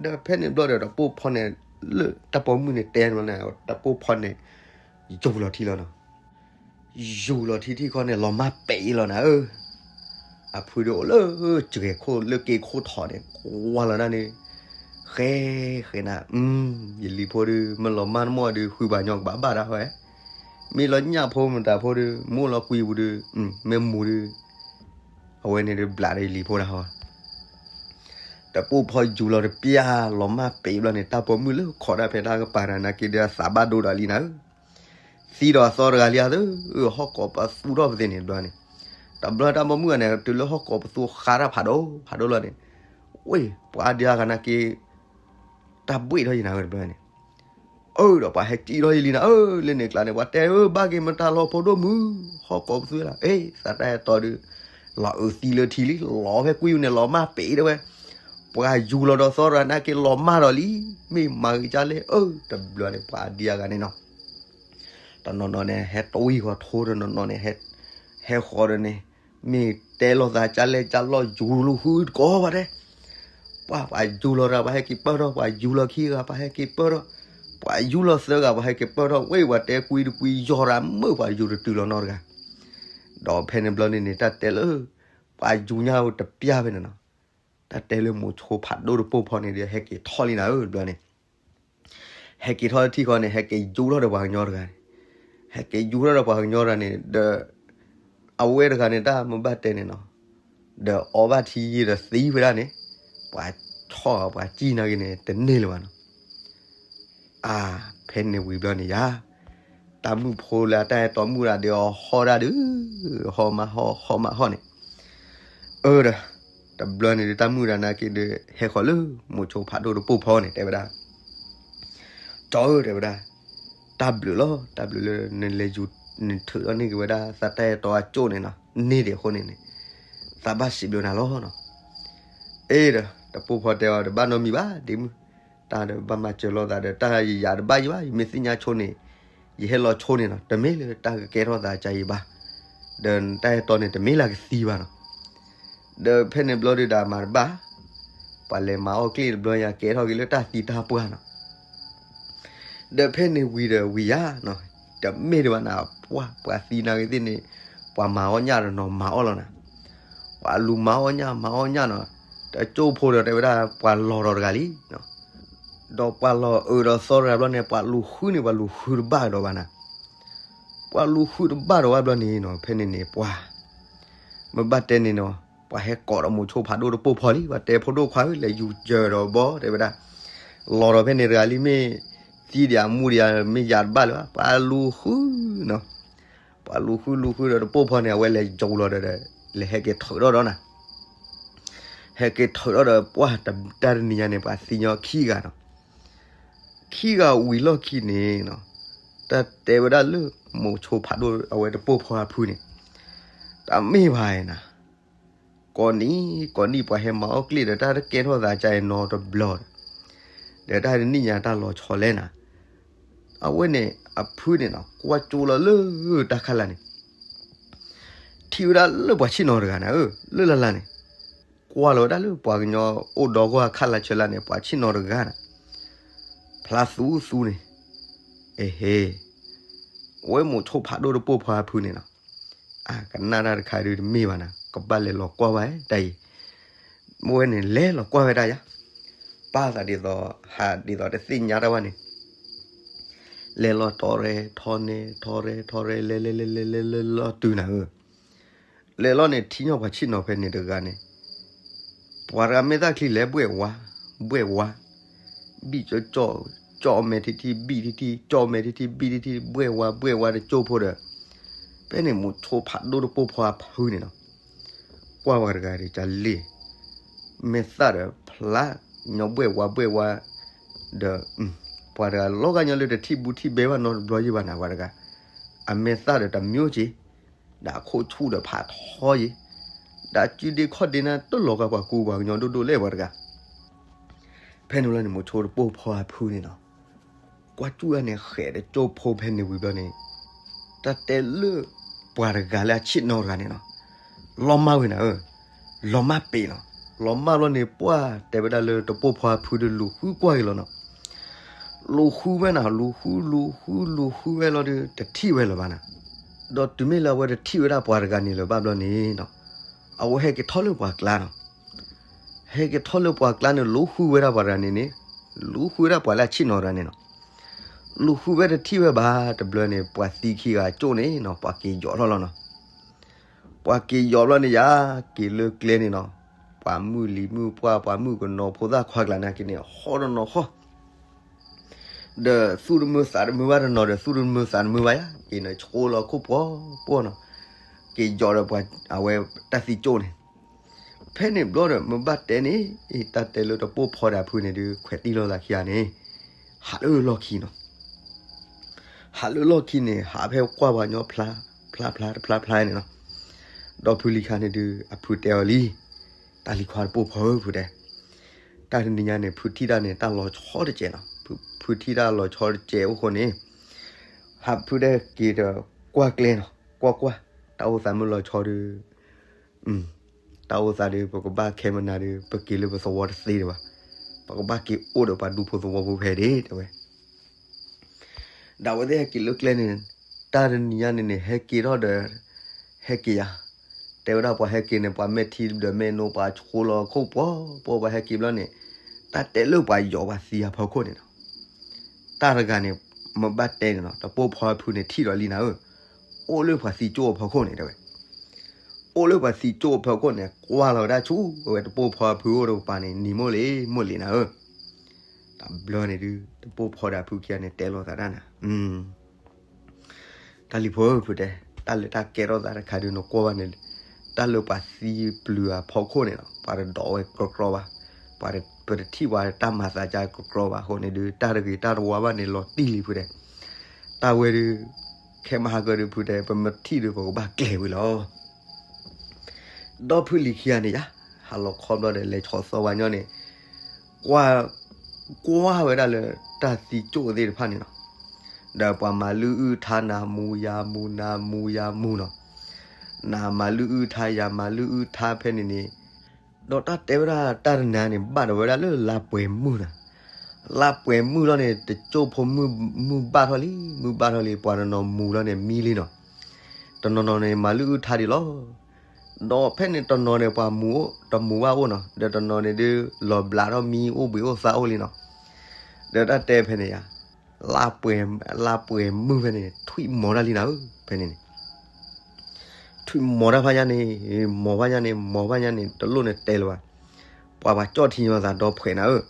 ဒီးဖဲန့ၣ်ဘျီဒီး တပိၢ်ဖီန့ၣ် လၢတၢ်ပိာ်မုၣ်န့ၣ်တဲန့ၣ် တပိၢ်ဖီန့ၣ် ယူၤလီၤထံလီၤနီၤ ယူၤလီၤထံထံၣ်ခီန့ၣ် လီၤမၢ်ပဲာ်အံၤလီၤနၤဧၢ, အဖုဒုးအိၣ်လၢစှဲၤခိၣ်လၢက့ၤခိၣ်ထီၣ်န့ၣ် ကွၢ်လီၤဒၣ်န့ၣ်, ဃဲ, ဃဲနၤ, ယလံၤဖိဒုး မ့ၢ်လီၤမၢ်တမီၢ်ဒုး ဃုဘၣ်ညီကဘၣ်ဘၣ်ဒၣ်ဝဲ, မ့ၢ်လီၤညၣ်ဖိမတၤဖိဒုး မ့ၢ်လီၤကွံာ်ပူၤဒုး, မ့ၢ်မူဒုး, အဝဲန့ၣ်ဒုးဘျးဒီးယလံၤဖိဒၣ်ဟီ တပိၢ်ဖီယူၤလီၤတပျၢ်လီၤမၢ်ပဲာ်ဘျီန့ၣ် တၢ်ပိာ်မုၣ်လၢခိးဒၣ်ဖဲတၢ်ကပၤတၢ်နာ်က့ဒီး အသးဘၣ်ဒိဒီးလံနၤဧၢ, သံဒီးအသီတဂၤလံဧါသၢ, ဟီၣ်ကိးပသူထီၣ်ပသ့ၣ်န့ၣ်ဘျီန့ၣ်, တဘျီတၢ်ပိာ်မုၣ်ဂၤန့ၣ် တုၤလၢဟီၣ်ကိးပသူဃါတၢ်ဖးဒိၣ်ဖးဒိၣ်လီၤန့ၣ်, ဝ့ၢ် ပှၤအါဒံအါဂၤနာ်က့ တၢ်ဘှ့ၣ်ထီၣ်ယံၤနၤဧၢတဘျီန့ၣ် အၢ ဒီးပှၤဟဲကံၣ်ထီၣ်ယံၤလံနၤဧၢ, လၢန့ၣ်ကျါန့ၣ် ပှၤတဲဧၢ ဘၣ်က့ၤမတၤလီၤဖိဒိၣ်မုၢ်, ဟီၣ်ကိးပသူလီၤ, အ့ သးတၢ်အဲၣ်တီဒုး လီၤအုးသံလၢထံလံ, လီၤဖဲကွံာ်အူန့ၣ် လီၤမၢ်ပဲာ်တဲဝဲ, ပှၤယူၤလီၤဒီးသီရၤနာ်က့လီၤမၢ်ဒီးလံ, မ့ၢ်မၤဂ့ၤကၢ်လဲၣ်ဧၢ, တဘျီန့ၣ် ပှၤအါဒံအါဂၤန့ၣ်နီၤ တနီၤနီၤန့ၣ် ဟဲတဝံၣ်ဃီၤထိ, တနီၤနီၤန့ၣ် ဟဲဃီၤဒီးန့ၣ်, မ့ၢ်တဲလိာ်သးကၢ်လဲၣ်ကၢ်လီၢ် ယူၤလူၤဃုတကိးဘၣ်တဲ, ပှၤ ပှၤယူၤလီၤတဂၤ ပှၤဟဲက့ၤပၢၢ်ထီၣ်, ပှၤယူၤလီၤခံဂၤ ပှၤဟဲက့ၤပၢၢ်ထီၣ်, ပှၤယူၤလီၤသၢဂၤ ပှၤဟဲက့ၤပၢၢ်ထီၣ်, ဝ့ၢ် ပှၤတဲကွံတကွံ ယီၤရၤမုၣ် ပှၤယူၤတတုၤလီၤနီတဂၤ, ဒီးဖဲန့ၣ်ဘျီန့ၣ်န့ၣ် တၢ်တဲလၢ ပှၤယူၤညါတပျၢ်ဖဲန့ၣ်နီၤ, တၢ်တဲလၢမိၤဆိဖးဒိၣ်တပိၢ်ဖီန့ၣ်ဒီး ဟဲက့ၤထီၣ်လံနၤဧၢ တဘျီန့ၣ် ဟဲက့ၤထီၣ်ထံၣ်ဃီန့ၣ် ဟဲက့ၤယူၤထီၣ်ဒီးပှၤကညီတဂၤန့ၣ်, ဟဲက့ၤယူၤထီၣ်ဒီးပှၤကညီတဂၤန့ၣ် ဒီး အဝဲတဂၤန့ၣ် တၢ်မ့ၢ်ဘၣ်တဲန့ၣ်နီၤ, ဒီးအီဘၣ်ထံယံၤဒီးသံဝဲဒၣ်န့ၣ်, ပှၤဆီၣ်ပှၤကံၣ်နာ်က့န့ၣ် တန့ၢ်လၢၤဘၣ်နီၤ အါ, ဖဲန့ၣ်ဝံၤဘျီန့ၣ်ယါ, တၢ်မုၣ်ဖိလၢအတၢ်အဲၣ်တီမုၣ်ဒၣ်ဒီးအီၤဟီၣ်ဒၣ်ဒုး, ဟီၣ်မးဟီၣ် ဟီၣ်မးဟီၣ်န့ၣ်, အၢဒီး, တဘျီန့ၣ်ဒီးတၢ်မုၣ်ဒၣ်နာ်က့ဒီး ဟဲဃီၤလၢမိၤဆိဖးဒိၣ်တပိၢ်ဖီန့ၣ် တဲဝဲဒၣ်, ကၠီဧၢ တဲဝဲဒၣ်, တၢ်ဘျုးလီၤ တၢ်ဘျုးလၢနလဲၤယူၤ နထုးထီၣ်န့ၢ်က့ၤဝဲဒၣ် သးတၢ်အဲၣ်တီအကၠိၣ်န့ၣ်နီၤ, န့ၢ်ဒံးအဃိန့ၣ်န့ၣ်, သးဘၣ်စံးဘျုးနၤလီၤနီၤ, အ့ဒီး တပိၢ်ဖီတဲအီၤ တဘၣ်နီတမံၤဘၣ် ဒ့မုၣ်, တၢ်ဒီးဘၣ်မၤစၢၤလိာ်သးဒီး တၢ်ယၤတဘၣ်ယဘၣ် ယမ့ၢ်သ့ၣ်ညါဆိန့ၣ်, ယဟဲလီၤဆိန့ၣ်နီၤ တမ့ၢ်လၢတၢ်ကကဲထီၣ်သးကါယံၤဘၣ်, ဒီးနတၢ်အဲၣ်တီန့ၣ် တမ့ၢ်လၢကသံဘၣ်နီၤ, ဒီးဖဲန့ၣ်ဘျီဒုးဒီးမၤတဘၣ်, ပှၤလဲၤမၤအီၣ်ကျ့ၣ်တဘျီယၤကဲထီၣ်က့ၤလၢတၢ်သံတၢ်ပှၢ်နီၤ ဒီးဖဲန့ၣ်ဝံၤဒီးဝံၤယါနီၤ, တမ့ၢ်ဒံးဘၣ်နၤ, ပှၤ ပှၤသံနာ်က့သ့ၣ်န့ၣ်, ပှၤမၤအီၣ်ညၣ်ဒီးနီၤ မၤအီၣ်လီၤနၤ, ပှၤလူၤမၤအီၣ်ညၣ် မၤအီၣ်ညၣ်နီၤ, တကၠိၢ်ဖိဒီးတဲဝဲဒၣ် ပှၤလီၤဒီးတဂၤလံ, ဒီးပှၤလီၤအၢဒီးသီတဂၤဘျီန့ၣ် ပှၤလူၤဃုန့ၣ် ပှၤလူၤဃုတဘၣ်ဒီးဘၣ်နၤ, ပှၤလူၤဃုတဘၣ်ဒီးဘၣ်ဘျီန့ၣ်နီၤ ဖဲန့ၣ်န့ၣ် ပှၤ မ့ၢ်ဘၣ်တဲန့ၣ်နီၤ, ပှၤဟဲကိးဒီးမိၤဆိဖးဒိၣ်တပိၢ်ဖီလံ, ပှၤတဲဖိဒိၣ်ခွါဧၢ လဲၤယူၤစၢၤဒီးဘီ တဲဝဲဒၣ်, လီၤဒီးဖဲန့ၣ်တဂၤလံ မ့ၢ်သံဒံးအမူဒံး မ့ၢ်ယၤတဘၣ်လၢၤဘၣ်, ပှၤလူၤဃုနီၤ, ပှၤလူၤဃုလူၤဃုဒီးတပိၢ်ဖီန့ၣ် အဝဲလဲၤယူၤလီၤဒီး လဲၤဟဲက့ၤထုးထီၣ်ဒီးနၤ, ဟဲက့ၤထုးထီၣ်ဒီးပှၤ တၢ်တနံၤညါန့ၣ် ပှၤသံညီခံဂၤနီၤ ခံဂၤဝံၤလီၢ်ခံန့ၣ်နီၤ, တၢ်တဲဝဲဒၣ်လၢ မိၤဆိဖးဒိၣ်အဝဲတပိၢ်ဖီအဖုန့ၣ်, တၢ်မ့ၢ်ဘၣ်နၤ, ကိးနံၤ ကိးနံၤပှၤဟဲမၤအီၣ်ကျ့ၣ်ဒီး တၢ်တကဲထီၣ်သးကါအံၤနီတဘျီဒီး, ဒီးတၢ်တနံၣ်ညါတၢ်လီၤဆီလဲၣ်နၤ, အဝဲန့ၣ်အဖုန့ၣ်နီၤ ကွၢ်ကၠိလီၤလၢတၢ်ခါလာ်န့ၣ် ထံၣ်ဝဲဒၣ်လၢပှၤဆ့ၣ်နီၤတဂၤနၤဧၢ လၢလၢ်လၢ်န့ၣ်, ကွၢ်လီၤဝဲဒၣ်လၢပှၤကညီအိၣ်ဒီဂီၢ်အခါလာ်ဆၢလာ်န့ၣ် ပှၤဆ့ၣ်နီၤတဂၤနၤ, ဖျါသူသူန့ၣ်, အဟ့, အဝဲမိၤဆိဖးဒိၣ်တပိၢ်ဖီအဖုန့ၣ်နီၤ, အကနၣ်တၢ်တခါဒုးတမ့ၢ်ဘၣ်နၤ ကဘၣ်လဲၤလီၤကွၢ်ဝဲတၢ်အံၤ, အဝဲန့ၣ်လဲၤလီၤကွၢ်ဝဲဒၣ်ယါ, ပၢ်သးဒ်သိး ဟးဒ်သိးတသ့ၣ်ညါတၢ်ဘၣ်န့ၣ် လဲၤလီၤထီရဲၣ်ထီန့ၣ် ထီရဲၣ်ထီရဲၣ် လဲၤလဲၤလဲၤလဲၤလဲၤလဲၤလီၤတုၤနၤဧၢ, လဲၤလီၤန့ၣ် ထံၣ်ညီပှၤဆ့ၣ်နီၤဖဲန့ၣ်တဂၤန့ၣ်, ပှၤတဂၤမ့ၢ်သၣ်ချံလဲၤဘှဲၣ်ဝါ, ဘှဲၣ်ဝါ, ဘံၣ်ကၠီကၠီ, ကၠီမဲာ်ထံထံ ဘံၣ်ထံထံ ကၠီမဲာ်ထံထံ ဘံၣ်ထံထံ ဘှဲၣ်ဝါ ဘှဲၣ်ဝါတကၠိၢ်ဖိဒီး, ဖဲန့ၣ်မိၤဆိဖးဒိၣ်တပိၢ်ဖီအဖုန့ၣ်နီၤ ကွၢ်ဝဲတဂၤဒီးကလ့ၢ်, မဲာ်သၣ်ဒီးဖျါညီဘှဲၣ်ဝါဘှဲၣ်ဝါ, ဒီး ပှၤတဂၤလီၤဂာ်ညီလၢတထံၣ်ဘူးထံၣ်ဘဲဘၣ်နီတဘျီယံၤဘၣ်နၤ ပှၤတဂၤ, အမဲာ်သၣ်ဒီးတမၠိက့ၤ, ဒီးအခိၣ်ဆူၣ်ဒီးဖးထီယံၤ, ဒီးကုဒ့ခီၣ်ဒ့န့ၣ်တလီၤဂာ်ပှၤကူပှၤကညီဒိၣ်ဒိၣ်လဲၣ်ပှၤတဂၤ. ဖဲန့ၣ်ဘျီန့ၣ် မိၤဆိတပိၢ်ဖီအဖုန့ၣ်နီၤ, ကွၢ်စူၣ်ဝဲန့ၣ် ဃဲးတကၠိဖိဖဲန့ၣ်ဝံၤဘျီန့ၣ်, တၢ်တဲလၢ ပှၤတဂၤလၢအဆ့ၣ်နီၤတဂၤန့ၣ်နီၤ, လီၤမၢ်ဝဲနၤဧၢ, လီၤမၢ်ပ့ၤလီၤ. လီၤမၢ်ဘျီန့ၣ် ပှၢ်တဲဝဲဒၣ်လၢတပိၢ်ဖီအဖုဒီးလူၤဃုကွၢ်က့ၤလီၤနီၤ. လူၤဃုဝဲနၤ လူၤဃု လူၤဃု လူၤဃုဝဲလီၤဒီး တထံၣ်ဝဲလၢၤဘၣ်နၤ. ဒီးတုၤမ့ၢ်လၢအဝဲတထံၣ်ဝဲဒၣ်ပှၤတဂၤန့ၣ်လၢၤဘၣ်ဘျီန့ၣ်နီၤ, အဝဲဟဲက့ၤထီၣ်လၢပှၤကျါနီၤ. ဟဲက့ၤထီၣ်လၢပှၤကျါန့ၣ် လူၤဃုဝဲဒၣ်ပှၤတဂၤန့ၣ်န့ၣ်, လူၤဃုဝဲဒၣ်ပှၤလၢအဆ့ၣ်နီၤတဂၤန့ၣ်နီၤ. လူၤဃုဝဲတထံၣ်ဝဲဘၣ်တဘျီန့ၣ် ပှၤသံခံဂၤကၠိၣ်န့ၣ်နီၤ ပှၤက့ၤယီၤထီၣ်လီၤနီၤ. ပှၤက့ၤယီၤဘျီန့ၣ်ယၤ, က့ၤလၢကျဲန့ၣ်နီၤ, ပှၤမုၣ်လံၤမုၣ်ပှၢ် ပှၤမုၣ်ကနီၤဖိသၣ်ခွါကျါန့ၣ်က့ၤန့ၣ် ဟီၣ်တနီၤဃီ, ဒီးသူၣ်တမုာ်သးတမုာ်ဘၣ်တနီၤဒီး သူၣ်တမုာ်သးတမုာ်ဘၣ်ယၤ, က့ၤန့ၣ်ဆိလီၤခိၣ်ပှီၤပှီၤနီၤ, က့ၤယီၤဒီးပှၤအဝဲတၢ်သံကၠိၣ်န့ၣ်. ဖဲန့ၣ်ဘျီဒီး မ့ၢ်ဘၣ်တဲန့ၣ်, တၢ်တဲလၢတပိၢ်ဖီဒီးအဖုန့ၣ်ဒုး ခွဲးတံၢ်လိာ်သးခံဂၤန့ၣ်, ဟးလၢလီၢ်ခံနီၤ. ဟးလၢလီၢ်ခံန့ၣ် ဟးဖဲကွၢ်ပှၤကညီဖျါ, ဖျါဖျါတဖျါဖျါန့ၣ်နီၤ. ဒီးဖုလံၤခါန့ၣ်ဒုး အဖုတဲအီၤလံ, တၢ်လံၤခွါတပိၢ်ဖီဧၢ ဖုတဲ, တၢ်တနံၤညါန့ၣ် ဖုထံၣ်တၢ်န့ၣ် တၢ်လီၤဆီတစဲးနီၤ, ဖုထံၣ်တၢ်လီၤဆီတစဲးအိၣ်ဃိန့ၣ်, ဟးဖုတဲက့ၤဒီးကွၢ်ကျဲနီၤ, ကွၢ်ကွၢ်, တၢ်အိၣ်သးမုၢ်လီၤဆီဒီး တၢ်အိၣ်သးဒီး ပကဘၣ်ခဲမနၤဒီး ပက့ၤလၢပသဝီတသ့ဒံးဘၣ်, ပကဘၣ်က့ၤအိၣ်ဒီးပှၤဒူဖိသဝီဖိဖဲဒၣ် တဲဝဲ. ဒီးအဝဲသ့ၣ်ဟဲက့ၤလၢကျဲန့ၣ်, တၢ်တနံၤညါန့ၣ်န့ၣ် ဟဲက့ၤထီၣ်ဒီး ဟဲက့ၤယၤ, တဲဝဲဒၣ်ပှၤဟဲက့ၤန့ၣ် ပှၤမဲာ်ထံဒီးမဲာ်နိ ပှၤဆိလီၤခိၣ်ပှီၤပှီၤ ပှၤဟဲက့ၤဘျီန့ၣ်, တၢ်တဲလၢပှၤယီၤပှၤသံအဖီခိၣ်န့ၣ်နီၤ. တၢ်တဂၤန့ၣ် မ့ၢ်ဘၣ်တဲန့ၣ်နီၤ, တပိၢ်ဖီအဖုန့ၣ်ထံၣ်ဒီးလံနၤဧၢ, အိၣ်လၢပှၤသံကၠိၣ်အဖီခိၣ်န့ၣ် တဲဝဲ. အိၣ်လၢပှၤသံကၠိၣ်အဖီခိၣ်န့ၣ် ကွၢ်လီၤဝဲဒၣ်ဆူ အဝဲတပိၢ်ဖီအဖုအိၣ်တကပၤန့ၣ် နံၤမိၢ်လံၤ မိၢ်လံၤနၤဧၢ. တဘျီန့ၣ်ဒုး တပိၢ်ဖီဒီးအဖုခံဂၤန့ၣ် တဲလိာ်သးတၢ်နၤ, တၢ်လံၤဖိဧၢ ဖုတဲ, တၢ်လၢတၢ်ကဲထီၣ်သးတခါဒုး နကွၢ်ဘၣ်န့ၣ်, တၢ်လၢပှၤသံပျုၤအဖီခိၣ်န့ၣ်နီၤ, ပှၤတဒိးဝဲကြီကြီဘၣ်, ပှၤတထံၣ်ပှၤတၢ်မၤသးကါကြီကြီဘၣ်အဃိန့ၣ်ဒုး တၢ်တဂ့ၤတၢ်တဝါဘၣ်န့ၣ် လီၤတံၢ်လံ ဖုတဲ. တၢ်ဝဲဒုး ခဲမဟါကၢဒုး ဖုတဲ ပမ့ၢ်ထံၣ်ဒုး ပကဘၣ်ကျဲၤဝံၤလီၤ. ဒီးဖုလံၤခံဂၤန့ၣ်ယၤ ဟးလီၤခီဘျီဒီး လဲၤဆီၣ်သီဝဲညီန့ၣ်, ကွၢ်, ကွၢ်ဝဲဒၣ်လၢတၢ်သံကၠိၣ်သ့ၣ်တဖၣ်န့ၣ်နီၤ, ဒီးပှၤမၤလုၢ်အုၣ်ထါ နၤမူယၤမူ နၤမူယၤမူနီၤ, နၤမၤလုၢ်အုၣ်ထါ ယၤမၤလုၢ်အုၣ်ထါဖဲန့ၣ်န့ၣ်, ဒီးတၢ်တဲဝဲဒၣ်တၢ်တနၤန့ၣ် ဘၣ်ဒိဝဲဒၣ်လၢလါပှဲၤမုၢ်နၤ, လါပှဲၤမုၢ်လီၤန့ၣ် တကၠိဖိမုၢ်ဘၣ်ထီၣ်လံ မုၢ်ဘၣ်ထီၣ်လံ ပှၤတနီၤမူလီၤန့ၣ် မံလံနီၤ, တနီၤနီၤန့ၣ် မၤလုၢ်အုၣ်ထါဒံးလီၤ. ဒီးဖဲန့ၣ်တနီၤန့ၣ် ပှၤမူ တမူဘၣ်အိၣ်နီၤ, ဒီးတနီၤန့ၣ်ဒုး လီၤဘျးထီၣ်မံအိၣ်ဘှံးအိၣ်သါအိၣ်လံနီၤ, ဒီးတၢ်တဲဖဲန့ၣ်ယၤ, လါပှဲၤ, လါပှဲၤမုၢ်ဖဲန့ၣ် ထွံၣ်မီၤတၢ်လံနၤဧၢ, ဖဲန့ၣ်န့ၣ် ထွံၣ်မီၤတၢ်ဖးညါန့ၣ်, မီၤဖးညါန့ၣ် မီၤဖးညါန့ၣ် တလိၣ်န့ၣ်တဲလၢၤဘၣ်, ပှၤပှၤကၠီၣ်ထံညီသးဒီဖှဲးနၤဧၢ,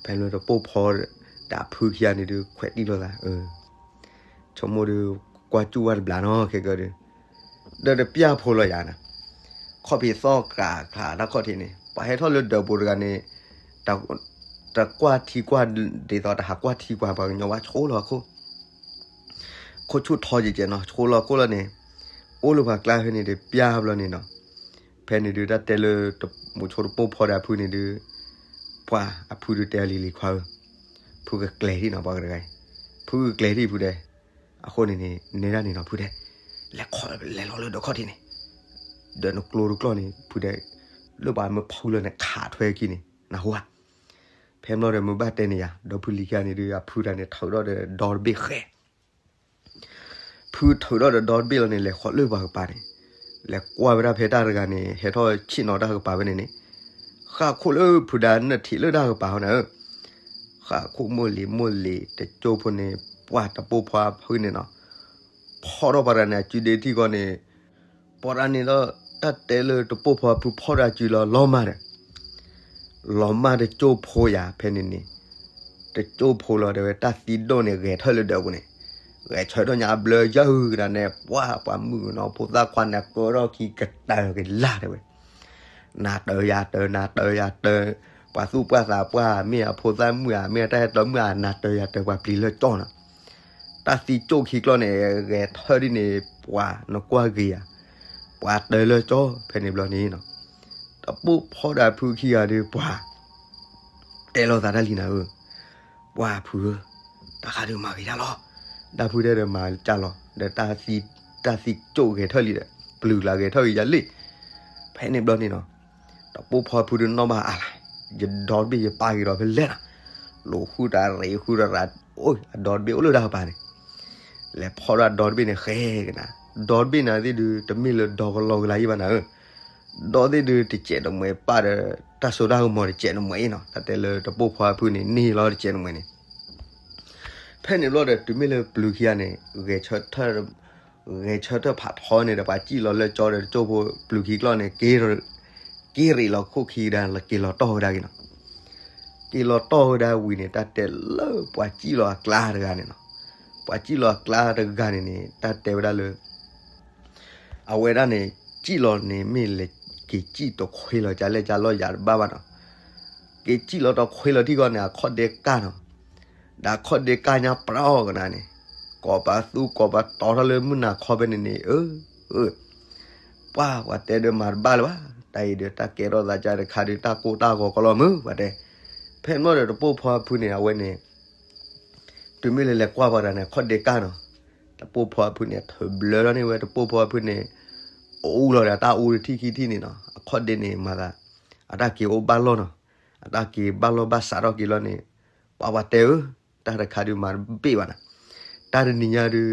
ဖဲလၢတပိၢ်ဖီ ဒီးအဖုခံဂၤန့ၣ်ဒုး ခွဲးတံၢ်လိာ်သး ဆိကမိၣ်ဒီး ကွၢ်စူၣ်ဝဲတဘျီနီၤ ခဲကၢဒီး, ဒီးတပျၢ်ဖိလီၤယၤနၤ, ခီၣ်ဖံးသီၣ်ကျးကျးတၢ်ခီၣ်ထံးန့ၣ် ပှၤဟဲထီၣ်လၢဒၢးပူၤတဂၤန့ၣ်, တကွၢ်ထံကွၢ် ဒ်သိးတဟးကွၢ်ထံကွၢ်ပှၤကညီဘၣ် ဆိလီၤခိၣ်, ခိၣ်ဆူၣ်ထီယဲၢ်ကဲးနီၤ ဆိလီၤခိၣ်လီၤန့ၣ်, အိၣ်လၢပှၤကျါဖဲန့ၣ်ဒီးပျၢ်ဘျီန့ၣ်နီၤ, ဖဲန့ၣ်ဒုးတၢ်တဲလၢ မိၤဆိတပိၢ်ဖီဒီးအဖုန့ၣ်ဒုး, ပှၤအဖုဒုးတဲအီၤလံၤလံၤခွါဧၢ, ဖုကကျဲၤထံၣ်နီၤ ပှၤကတဂၤအံၤ, ဖုကကျဲၤထံၣ်ဖုတဲ, အဃိန့ၣ်န့ၣ် နဲဒၣ်န့ၣ်နီၤ ဖုတဲ, လဲၤခီလဲၤလီၤလၢဒၢးခီၣ်ထံးန့ၣ်, ဒီးနကျိတကျီၢ်န့ၣ် ဖုတဲ, လၢပှၤမ့ၢ်ဖုလၢန့ၣ် ခးထွဲခံန့ၣ် နၢ်ဟူဧါ. ဖဲမ့ၢ်ဒီးမ့ၢ်ဘၣ်တဲန့ၣ်ယၤ ဒီဖုလံၤခံဂၤန့ၣ်ဒုး အဖုတဂၤန့ၣ် ထုးထီၣ်ဒီးဒီတဘ့ၣ်ဃဲ ဖုထုးထီၣ်ဒီးဒီတဘ့ၣ်လီၤန့ၣ် လဲၤဃီၤလၢပှၤကပၤန့ၣ်, လဲၤကွၢ်ဝဲဒၣ်ဖဲတၢ်တဂၤန့ၣ် ဟဲထီၣ်ဆ့ၣ်နီၤတၢ်ကပၤဝဲန့ၣ်န့ၣ်, ဃၣ်ခိၣ်လၢဖုဒၣ်နၢၣ်ထံးလၢတၢ်ကပၤဟီန့ၣ်ဧၢ, ဃၣ်ခိၣ်မိၢ်လံၤမိၢ်လံၤ တကၠိဖိန့ၣ် ပှၤတပိၢ်ဖီဖုန့ၣ်နီၤ, ဖီၣ်ထီၣ်ပှၤတဂၤန့ၣ် အစုဒ့ထံၣ်ကီးန့ၣ်, ပှၤတဂၤန့ၣ်ဒီး တၢ်တဲလၢတပိၢ်ဖီဖုဖီၣ်ဒီးအစုလီၤလီၤမၢ်ဒီး လီၤမၢ်တကၠိဖိယၤဖဲန့ၣ်န့ၣ်, တကၠိဖိလီၤတဲဝဲတၢ်သံဒိၣ်န့ၣ် ဂဲၤထၢၣ်လၢဒၢးပူၤန့ၣ်, ဂဲၤဆၢထၢၣ်ညါအဘျၢယၢၢ်ကဒါန့ၣ် ပှၤပှၤမုၣ်ကနီၤဖိသၣ်ခွါန့ၣ် ကၢထီၣ်ခံကတၢၢ်က့ၤလၢ်တဲဝဲ, နၤတၢၤယၤတၢၤ နၤတၢၤယၤတၢၤ, ပှၤသူၣ်ပှၢ်သးပှၢ် မ့ၢ်အဖိသၣ်မုၣ်ဧါ မ့ၢ်အတၢ်ဟဲတီမုၣ်ဧါ နၤတၢၤယၤတၢၤ ပှၤပျံၤလၢကၠီနီၤ. တၢ်သံကၠိၣ်ခံကျီၢ်န့ၣ် ဂဲၤထၢၣ်ဒ်န့ၣ် ပှၤနကွၢ်ဂ့ၤဧါ, ပှၤတၢၤလၢကၠီ ဖဲန့ၣ်ဘျီန့ၣ်နီၤ. တပိၢ်ဖီဒီးအဖုခံဂၤဒီး ပှၤ တဲလိာ်သးတၢ်လံနၤဧၢ, ပှၤဖုဧၢ, တၢ်ခါဒုးမၤဂ့ၤတၢ်လီၤ, တၢ်ဖုတဲဒီးမၤကၢ်လီၤ ဒီး တၢ်သံကၠိၣ်ဂဲၤထၢၣ်လံဒီး ပျုၤကျါဂဲၤထၢၣ်ဂ့ၤယၤလံ. ဖဲန့ၣ်ဘျီန့ၣ်နီၤ, တပိၢ်ဖီဖုဒုးနီၣ်ဘၣ်အါလၢ်, ယဒီတဘ့ၣ်ယပာ်က့ၤဒီးဖဲလဲၣ်နီၤ, လိာ်ဃုတၢ်ရ့ဃုတၢ်ရး, အိၣ်အဒီတဘ့ၣ်အိၣ်လၢတၢ်ကပၤန့ၣ်, လဲၤဖီဒီးအဒီတဘ့ၣ်န့ၣ်ဃဲကနၤ, ဒီတဘ့ၣ်န့ၣ်သ့ၣ်ဒုး တမ့ၢ်လၢဒီကလီကလါယံၣ်ဘၣ်နၤဧၢ, ဒီသ့ၣ်ဒုးတစဲးတမှဲၤပာ်ဒီး တၢ်စိတၢ်ကမီၤတစဲးတမှဲၤအံၤနီၤ, တၢ်တဲလၢတပိၢ်ဖီအဖုန့ၣ် န့ၢ်လီၤတစဲးတမှဲၤန့ၣ် ဖဲန့ၣ်ဘျီဒီး တုၤမ့ၢ်လၢပျုၤခံဂၤန့ၣ် ဂဲၤဆၢထၢၣ်ဖးထီန့ၣ်ဒီး ပှၤစံၣ်လီၤလၢကၠီဒီးတကၠိၢ်ဖိ ပျုၤခံကျီၢ်န့ၣ် က့ၤရ့းလီၤခိၣ်ခံကဒါ က့ၤလီၤတီၢ်ဝဲဒၣ်က့ၤနီၤ. က့ၤလီၤတီၢ်ဝဲဒၣ်ဝံၤန့ၣ် တၢ်တဲလၢပှၤစံၣ်လီၤအကျါတဂၤန့ၣ်နီၤ, ပှၤစံၣ်လီၤအကျါတဂၤန့ၣ်န့ၣ် တၢ်တဲဝဲဒၣ်လၢ အဝဲဒၣ်န့ၣ် စံၣ်လီၤန့ၣ် မ့ၢ်လဲၤက့ၤစံၣ်တခွ့လီၤ ကလဲၣ်ကလီၢ်ယၤတဘၣ်ဘၣ်နီၤ, က့ၤစံၣ်လီၤတခွ့လီၤထံၣ်ဃီန့ၣ် အခီၣ်ဒဲကၢ်နီၤ, ဒီးအခီၣ်ဒဲကၢ်ညါပြီကနၤန့ၣ်, ကိးပသူကိးပတီၤထီၣ်လၢမုၢ်နၤခီဖဲန့ၣ်န့ၣ် အၢ ပှၤပှၤတဲဒီးမၤတဘၣ်လၢၤဘၣ်, တၢ်အံၤဒီးတၢ်ကဲထီၣ်သးကါတခါဒီး တၢ်ကိၢ်တၢ်ဂီၤကလီၢ်မုၢ် ပှၤတဲ, ဖဲန့ၣ်ဒီးတပိၢ်ဖီအဖုန့ၣ် အဝဲန့ၣ် တုၤမ့ၢ်လၢလဲၤကွၢ်ပှၤတဂၤန့ၣ် အခီၣ်ဒဲကၢ်နီၤ, တပိၢ်ဖီအဖုန့ၣ် ထုးဘျၢထီၣ်န့ၢ်ဝဲ တပိၢ်ဖီအဖုန့ၣ်, အူလီၤဒီးတၢ်အူတထံၣ်ခံထံၣ်န့ၣ်နီၤ, အခီၣ်ဒဲန့ၣ်မၤသး, အတၢ်က့ၤအိၣ်ဘၣ်လီၢ်နီၤ, အတၢ်က့ၤဘၣ်လီၢ်ဘၣ်စးထီၣ်က့ၤလီၤန့ၣ်, ပှၤပှၤတဲဧၢ, တၢ်တခါဒုးမၤတဘ့ၣ်ဘၣ်နီၤ, တၢ်တနံၤညါဒုး,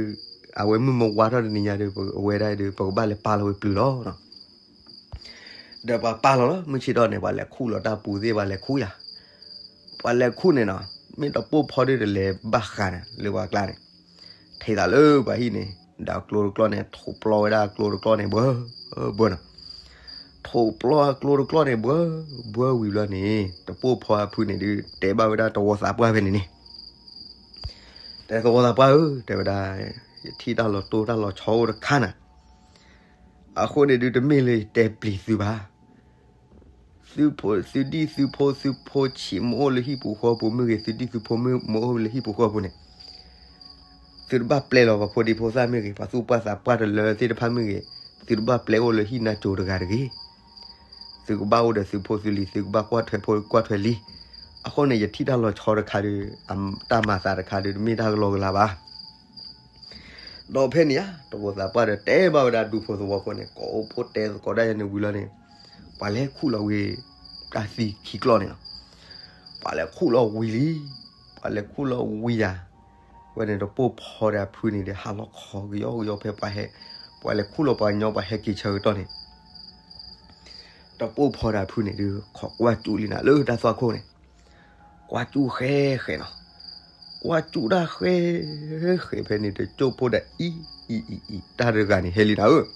အဝဲမုၢ်မဝါထီၣ်တနံၤညါဒုး အဝဲဒၣ်ဒုး ပကဘၣ်လဲၤပာ်လီၤဝဲပျုၤလီၤနီၤ ဒီးပှၤပာ်လီၤလီၤ မုၢ်ဆ့ၣ်ထီၣ်န့ၣ် ပှၤလဲၤခူၣ်လီၤတၢ်ပူၤသ့ၣ် ပှၤလဲၤခူၣ်ယၤ, ပှၤလဲၤခူၣ်န့ၣ်နီၤ, မ့ၢ်တပိၢ်ဖီဒုးတလဲၤဘၣ်ဃးန့ၣ် လၢပှၤကျါန့ၣ်, ထံၣ်သးလၢပှၤဟံၣ်န့ၣ်, ဒီးကျိတကျီၢ်န့ၣ် ထိးပျီဝဲဒၣ်ကျိတကျီၢ်န့ၣ် ဘှၢဘှၢနီၤ, ထိးပျီကျိတကျီၢ်န့ၣ် ဘှၢဘှၢဝံၤဘျီန့ၣ် တပိၢ်ဖီအဖုန့ၣ်ဒုး တဲဘၣ်ဝဲဒၣ်သဝီသးပှၢ်ဖဲန့ၣ်န့ၣ် တဲသဝီသးပှၢ်ဧၢ တဲဝဲဒၣ်, ယထံၣ်တၢ်လီၤတိၢ်တၢ်လီၤဆီအိၣ်တခါနၤ, အဃိန့ၣ်ဒုးတမ့ၢ်လၢယတဲပျံၤသုဘၣ်, သုဖိ သုဒံၣ်သုဖိ သုဖိဆံးမ့ၢ်အိၣ်လၢဟံၣ်ပူၤဃီပူၤမ့ၢ်ဂ့ၤ သုဒံၣ်သုဖိမ့ၢ်အိၣ်လၢဟံၣ်ပူၤဃီပူၤန့ၣ်, သုတဘၣ်ပျဲလီၤပှၤဖိဒံဖိသၣ်မ့ၢ်ဂ့ၤ ပှၤသူၣ်ပှၢ်သးပှၢ်တလၢသ့ၣ်တဖၣ်မ့ၢ်ဂ့ၤ, သုတဘၣ်ပျဲအိၣ်လၢဟံၣ်နါစိၤတဂၤတဂ့ၤ သုကဘၣ်အိၣ်ဒီးသုဖိသုလံၤ သုကဘၣ်ကွၢ်ထွဲဖိကွၢ်ထွဲလံၤ, အဃိန့ၣ် ယထံၣ်တၢ်လီၤဆီတခါဒီး တၢ်မၤသးတခါဒီး တမ့ၢ်တၢ်ကလီကလီဘၣ်. ဒီးဖဲန့ၣ်ဧါ သဝီသးပှၢ်ဒီးတဲဘၣ်ဝဲဒၣ်ဒူဖိသဝီဖိန့ၣ် ကိးအိၣ်ဖိတဲသကိးဒၣ်ယၤန့ၣ်ဝံၤလီၤန့ၣ်, ပှၤလဲၤခူၣ်လီၤဝံၤ တၢ်သံခံကျီၢ်န့ၣ်လီၤ. ပှၤလဲၤခူၣ်လီၤဝံၤလံ, ပှၤလဲၤခူၣ်လီၤဝံၤယၤ, ဝဲန့ၣ်တပိၢ်ဖီဒီးအဖုန့ၣ်ဒီး ဟးလီၤခီကယီကယီဖဲပှၤဟဲ, ပှၤလဲၤခူၣ်လီၤပှၤကညီ ပှၤဟဲက့ၤဆၢကတီၢ်န့ၣ် တပိၢ်ဖီဒီးအဖုန့ၣ်ဒီး ခိးကွၢ်စူၣ်လံနၤလၢတၢ်သွၣ်ခိၣ်န့ၣ်, ကွၢ်စူၣ်ဃဲဃဲနီၤ, ကွၢ်စူၣ်တၢ်ဃဲဃဲဖဲန့ၣ် တကၠိၢ်ဖိဒီးအံၤအံၤအံၤအံၤ တၢ်တဂၤန့ၣ်ဟဲလံနၤဧၢ,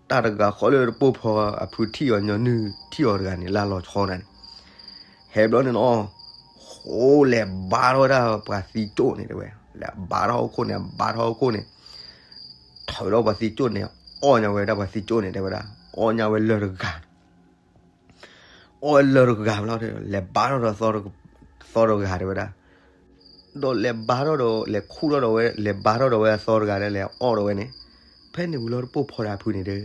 တၢ်တဂၤဃီလၢတပိၢ်ဖီအဖုထံၣ်အီၤညီနုၢ်ထံၣ်အီၤတဂၤန့ၣ် လၢလီၤဆီနၤန့ၣ်, ဟဲဘျီန့ၣ်နီၤ, ဃိလဲၤဘါထီၣ်ဝဲဒၣ်ပှၤသံကၠိၣ်န့ၣ်တဲဝဲ, လဲၤဘါထီၣ်ဟီၣ်ခိၣ်န့ၣ် ဘါထီၣ်ဟီၣ်ခိၣ်န့ၣ် ထုးဒီးပှၤသံကၠိၣ်န့ၣ် အီၣ်ညါဝဲဒၣ်ပှၤသံကၠိၣ်န့ၣ်တဲဝဲဒၣ်, အီၣ်ညါဝဲလၢတဂၤ, အီၣ်ဝဲလၢတဂၤဘျီ လဲၤဘါထီၣ်ဒီးသီတဂၤတဲဝဲဒၣ်, ဒီးလဲၤဘါထီၣ်ဒီး လဲၤခူၣ်ထီၣ်ဒီးဝဲ လဲၤဘါထီၣ်ဒီးဝဲအသီတဂၤလၢလဲၤအီၣ်ဒီးဝဲန့ၣ်, ဖဲန့ၣ်ဝံၤလီၤတပိၢ်ဖီဒီးအဖုန့ၣ်ဒီး,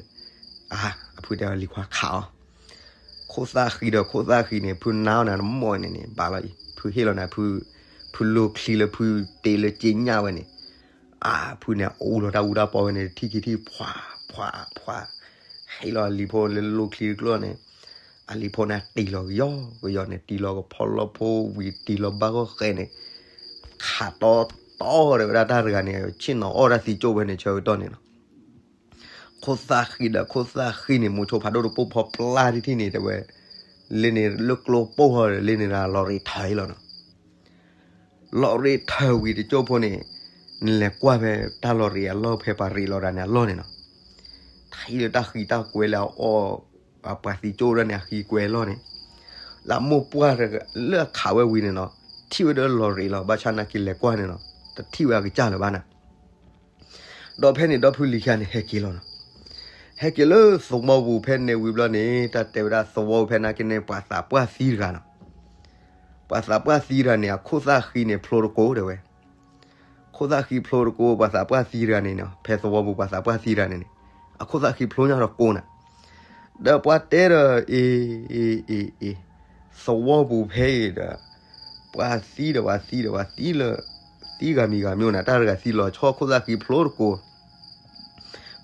အါ အဖုတဲဝဲလံၤခွါခးအီၤ ခိၣ်သၣ်ဃံဒီးခိၣ်သၣ်ဃံန့ၣ် ဖုနါအီၤနၤတမီၢ်န့ၣ်န့ၣ် ဘၣ်လီၤအံၤ ဖုဟ့ၣ်လီၤနၤ ဖုလိၣ်ချံလၢဖုတ့လၢက့ညၣ်ဝဲန့ၣ်, အါ ဖုန့ၣ် အူလီၤတၢ်အူတၢ်ပီဝဲန့ၣ် ထံၣ်ခံထံၣ် ဖှးဖှးဖှး, ဟ့ၣ်လီၤအလံၤဖိလၢလိၣ်ချံတကျိၢ်န့ၣ်, အလံၤဖိန့ၣ်တံၢ်လီၤကယီကယီန့ၣ် တံၢ်လီၤကဖီလီဖိဝံၤ တံၢ်လီၤဘၣ်ဂီၢ်ဃဲန့ၣ်, ခးတီတီဒီးဝဲဒၣ်တၢ်တဂၤန့ၣ် ဆ့ၣ်နီၤအီၣ်တၢ်သံကၠိၣ်ဝဲန့ၣ် ဆၢကတီၢ်န့ၣ်လီၤ. ခိၣ်သၣ်ဃံဒီးခိၣ်သၣ်ဃံန့ၣ် မိၤဆိဖးဒိၣ်တပိၢ်ဖီပျၢ်ထံထံန့ၣ်တဲဝဲ, လၢန့ၣ်လၢကျိပိၢ်ဃီဒီး လၢန့ၣ်လီၤရ့းထၢအံၤလီၤနီၤ. လီၤရ့းထၢဝံၤတကၠိၢ်ဖိန့ၣ်, နလဲၤကွၢ်ဖဲတၢ်လီၤရ့းအလီၢ်ဖဲပှၤရ့းလီၤဒၣ်န့ၣ်အလီၢ်န့ၣ်နီၤ. ထံၣ်လၢတၢ်ဃံတၢ်ကွဲလၢအအီၣ်, ပှၤသံကၠိၣ်ဒၣ်န့ၣ် အဃံကွဲအလီၢ်န့ၣ်, လၢအမိၢ်ပှၢ်လၢအခးဝဲဝံၤန့ၣ်နီၤ, ထံၣ်ဝဲဒီးလီၤရ့းလီၤ ဘၣ်ဆၣ်နာ်က့လဲၤကွၢ်န့ၣ်နီၤ, တထံၣ်ဝဲအကစၢ်လၢၤဘၣ်နၤ. ဒီးဖဲန့ၣ်ဒီဖုလံၤခံဂၤန့ၣ် ဟဲက့ၤလီၤနီၤ. ဟဲက့ၤလၢသဝီပူၤဖဲန့ၣ်ဝံၤဘျီန့ၣ် တၢ်တဲဝဲဒၣ်သဝီပူၤဖဲနာ်က့န့ၣ် ပှၤသးပှၢ်သံတဂၤနီၤ. ပှၤသးပှၢ်သံတဂၤန့ၣ် အခိၣ်သၣ်ဃံန့ၣ်ဖျိတကိးတဲဝဲ, ခိၣ်သၣ်ဃံဖျိတကိး ပှၤသးပှၢ်သံတဂၤန့ၣ်နီၤ, ဖဲသဝီပူၤပှၤသးပှၢ်သံတဂၤန့ၣ်န့ၣ် အခိၣ်သၣ်ဃံဖျိညါတကိးနၤ. ဒီးပှၤတဲဒီး အ့ အ့ အ့ အ့ သဝီပူၤဖဲအံၤဒီး ပှၤသံဒီးပှၤသံဒီးပှၤသံလၢ သံဂၤမံၤဂၤမံၤနၤ, တၢ်တဂၤသံလီၤဆီ ခိၣ်သၣ်ဃံဖျိတကိး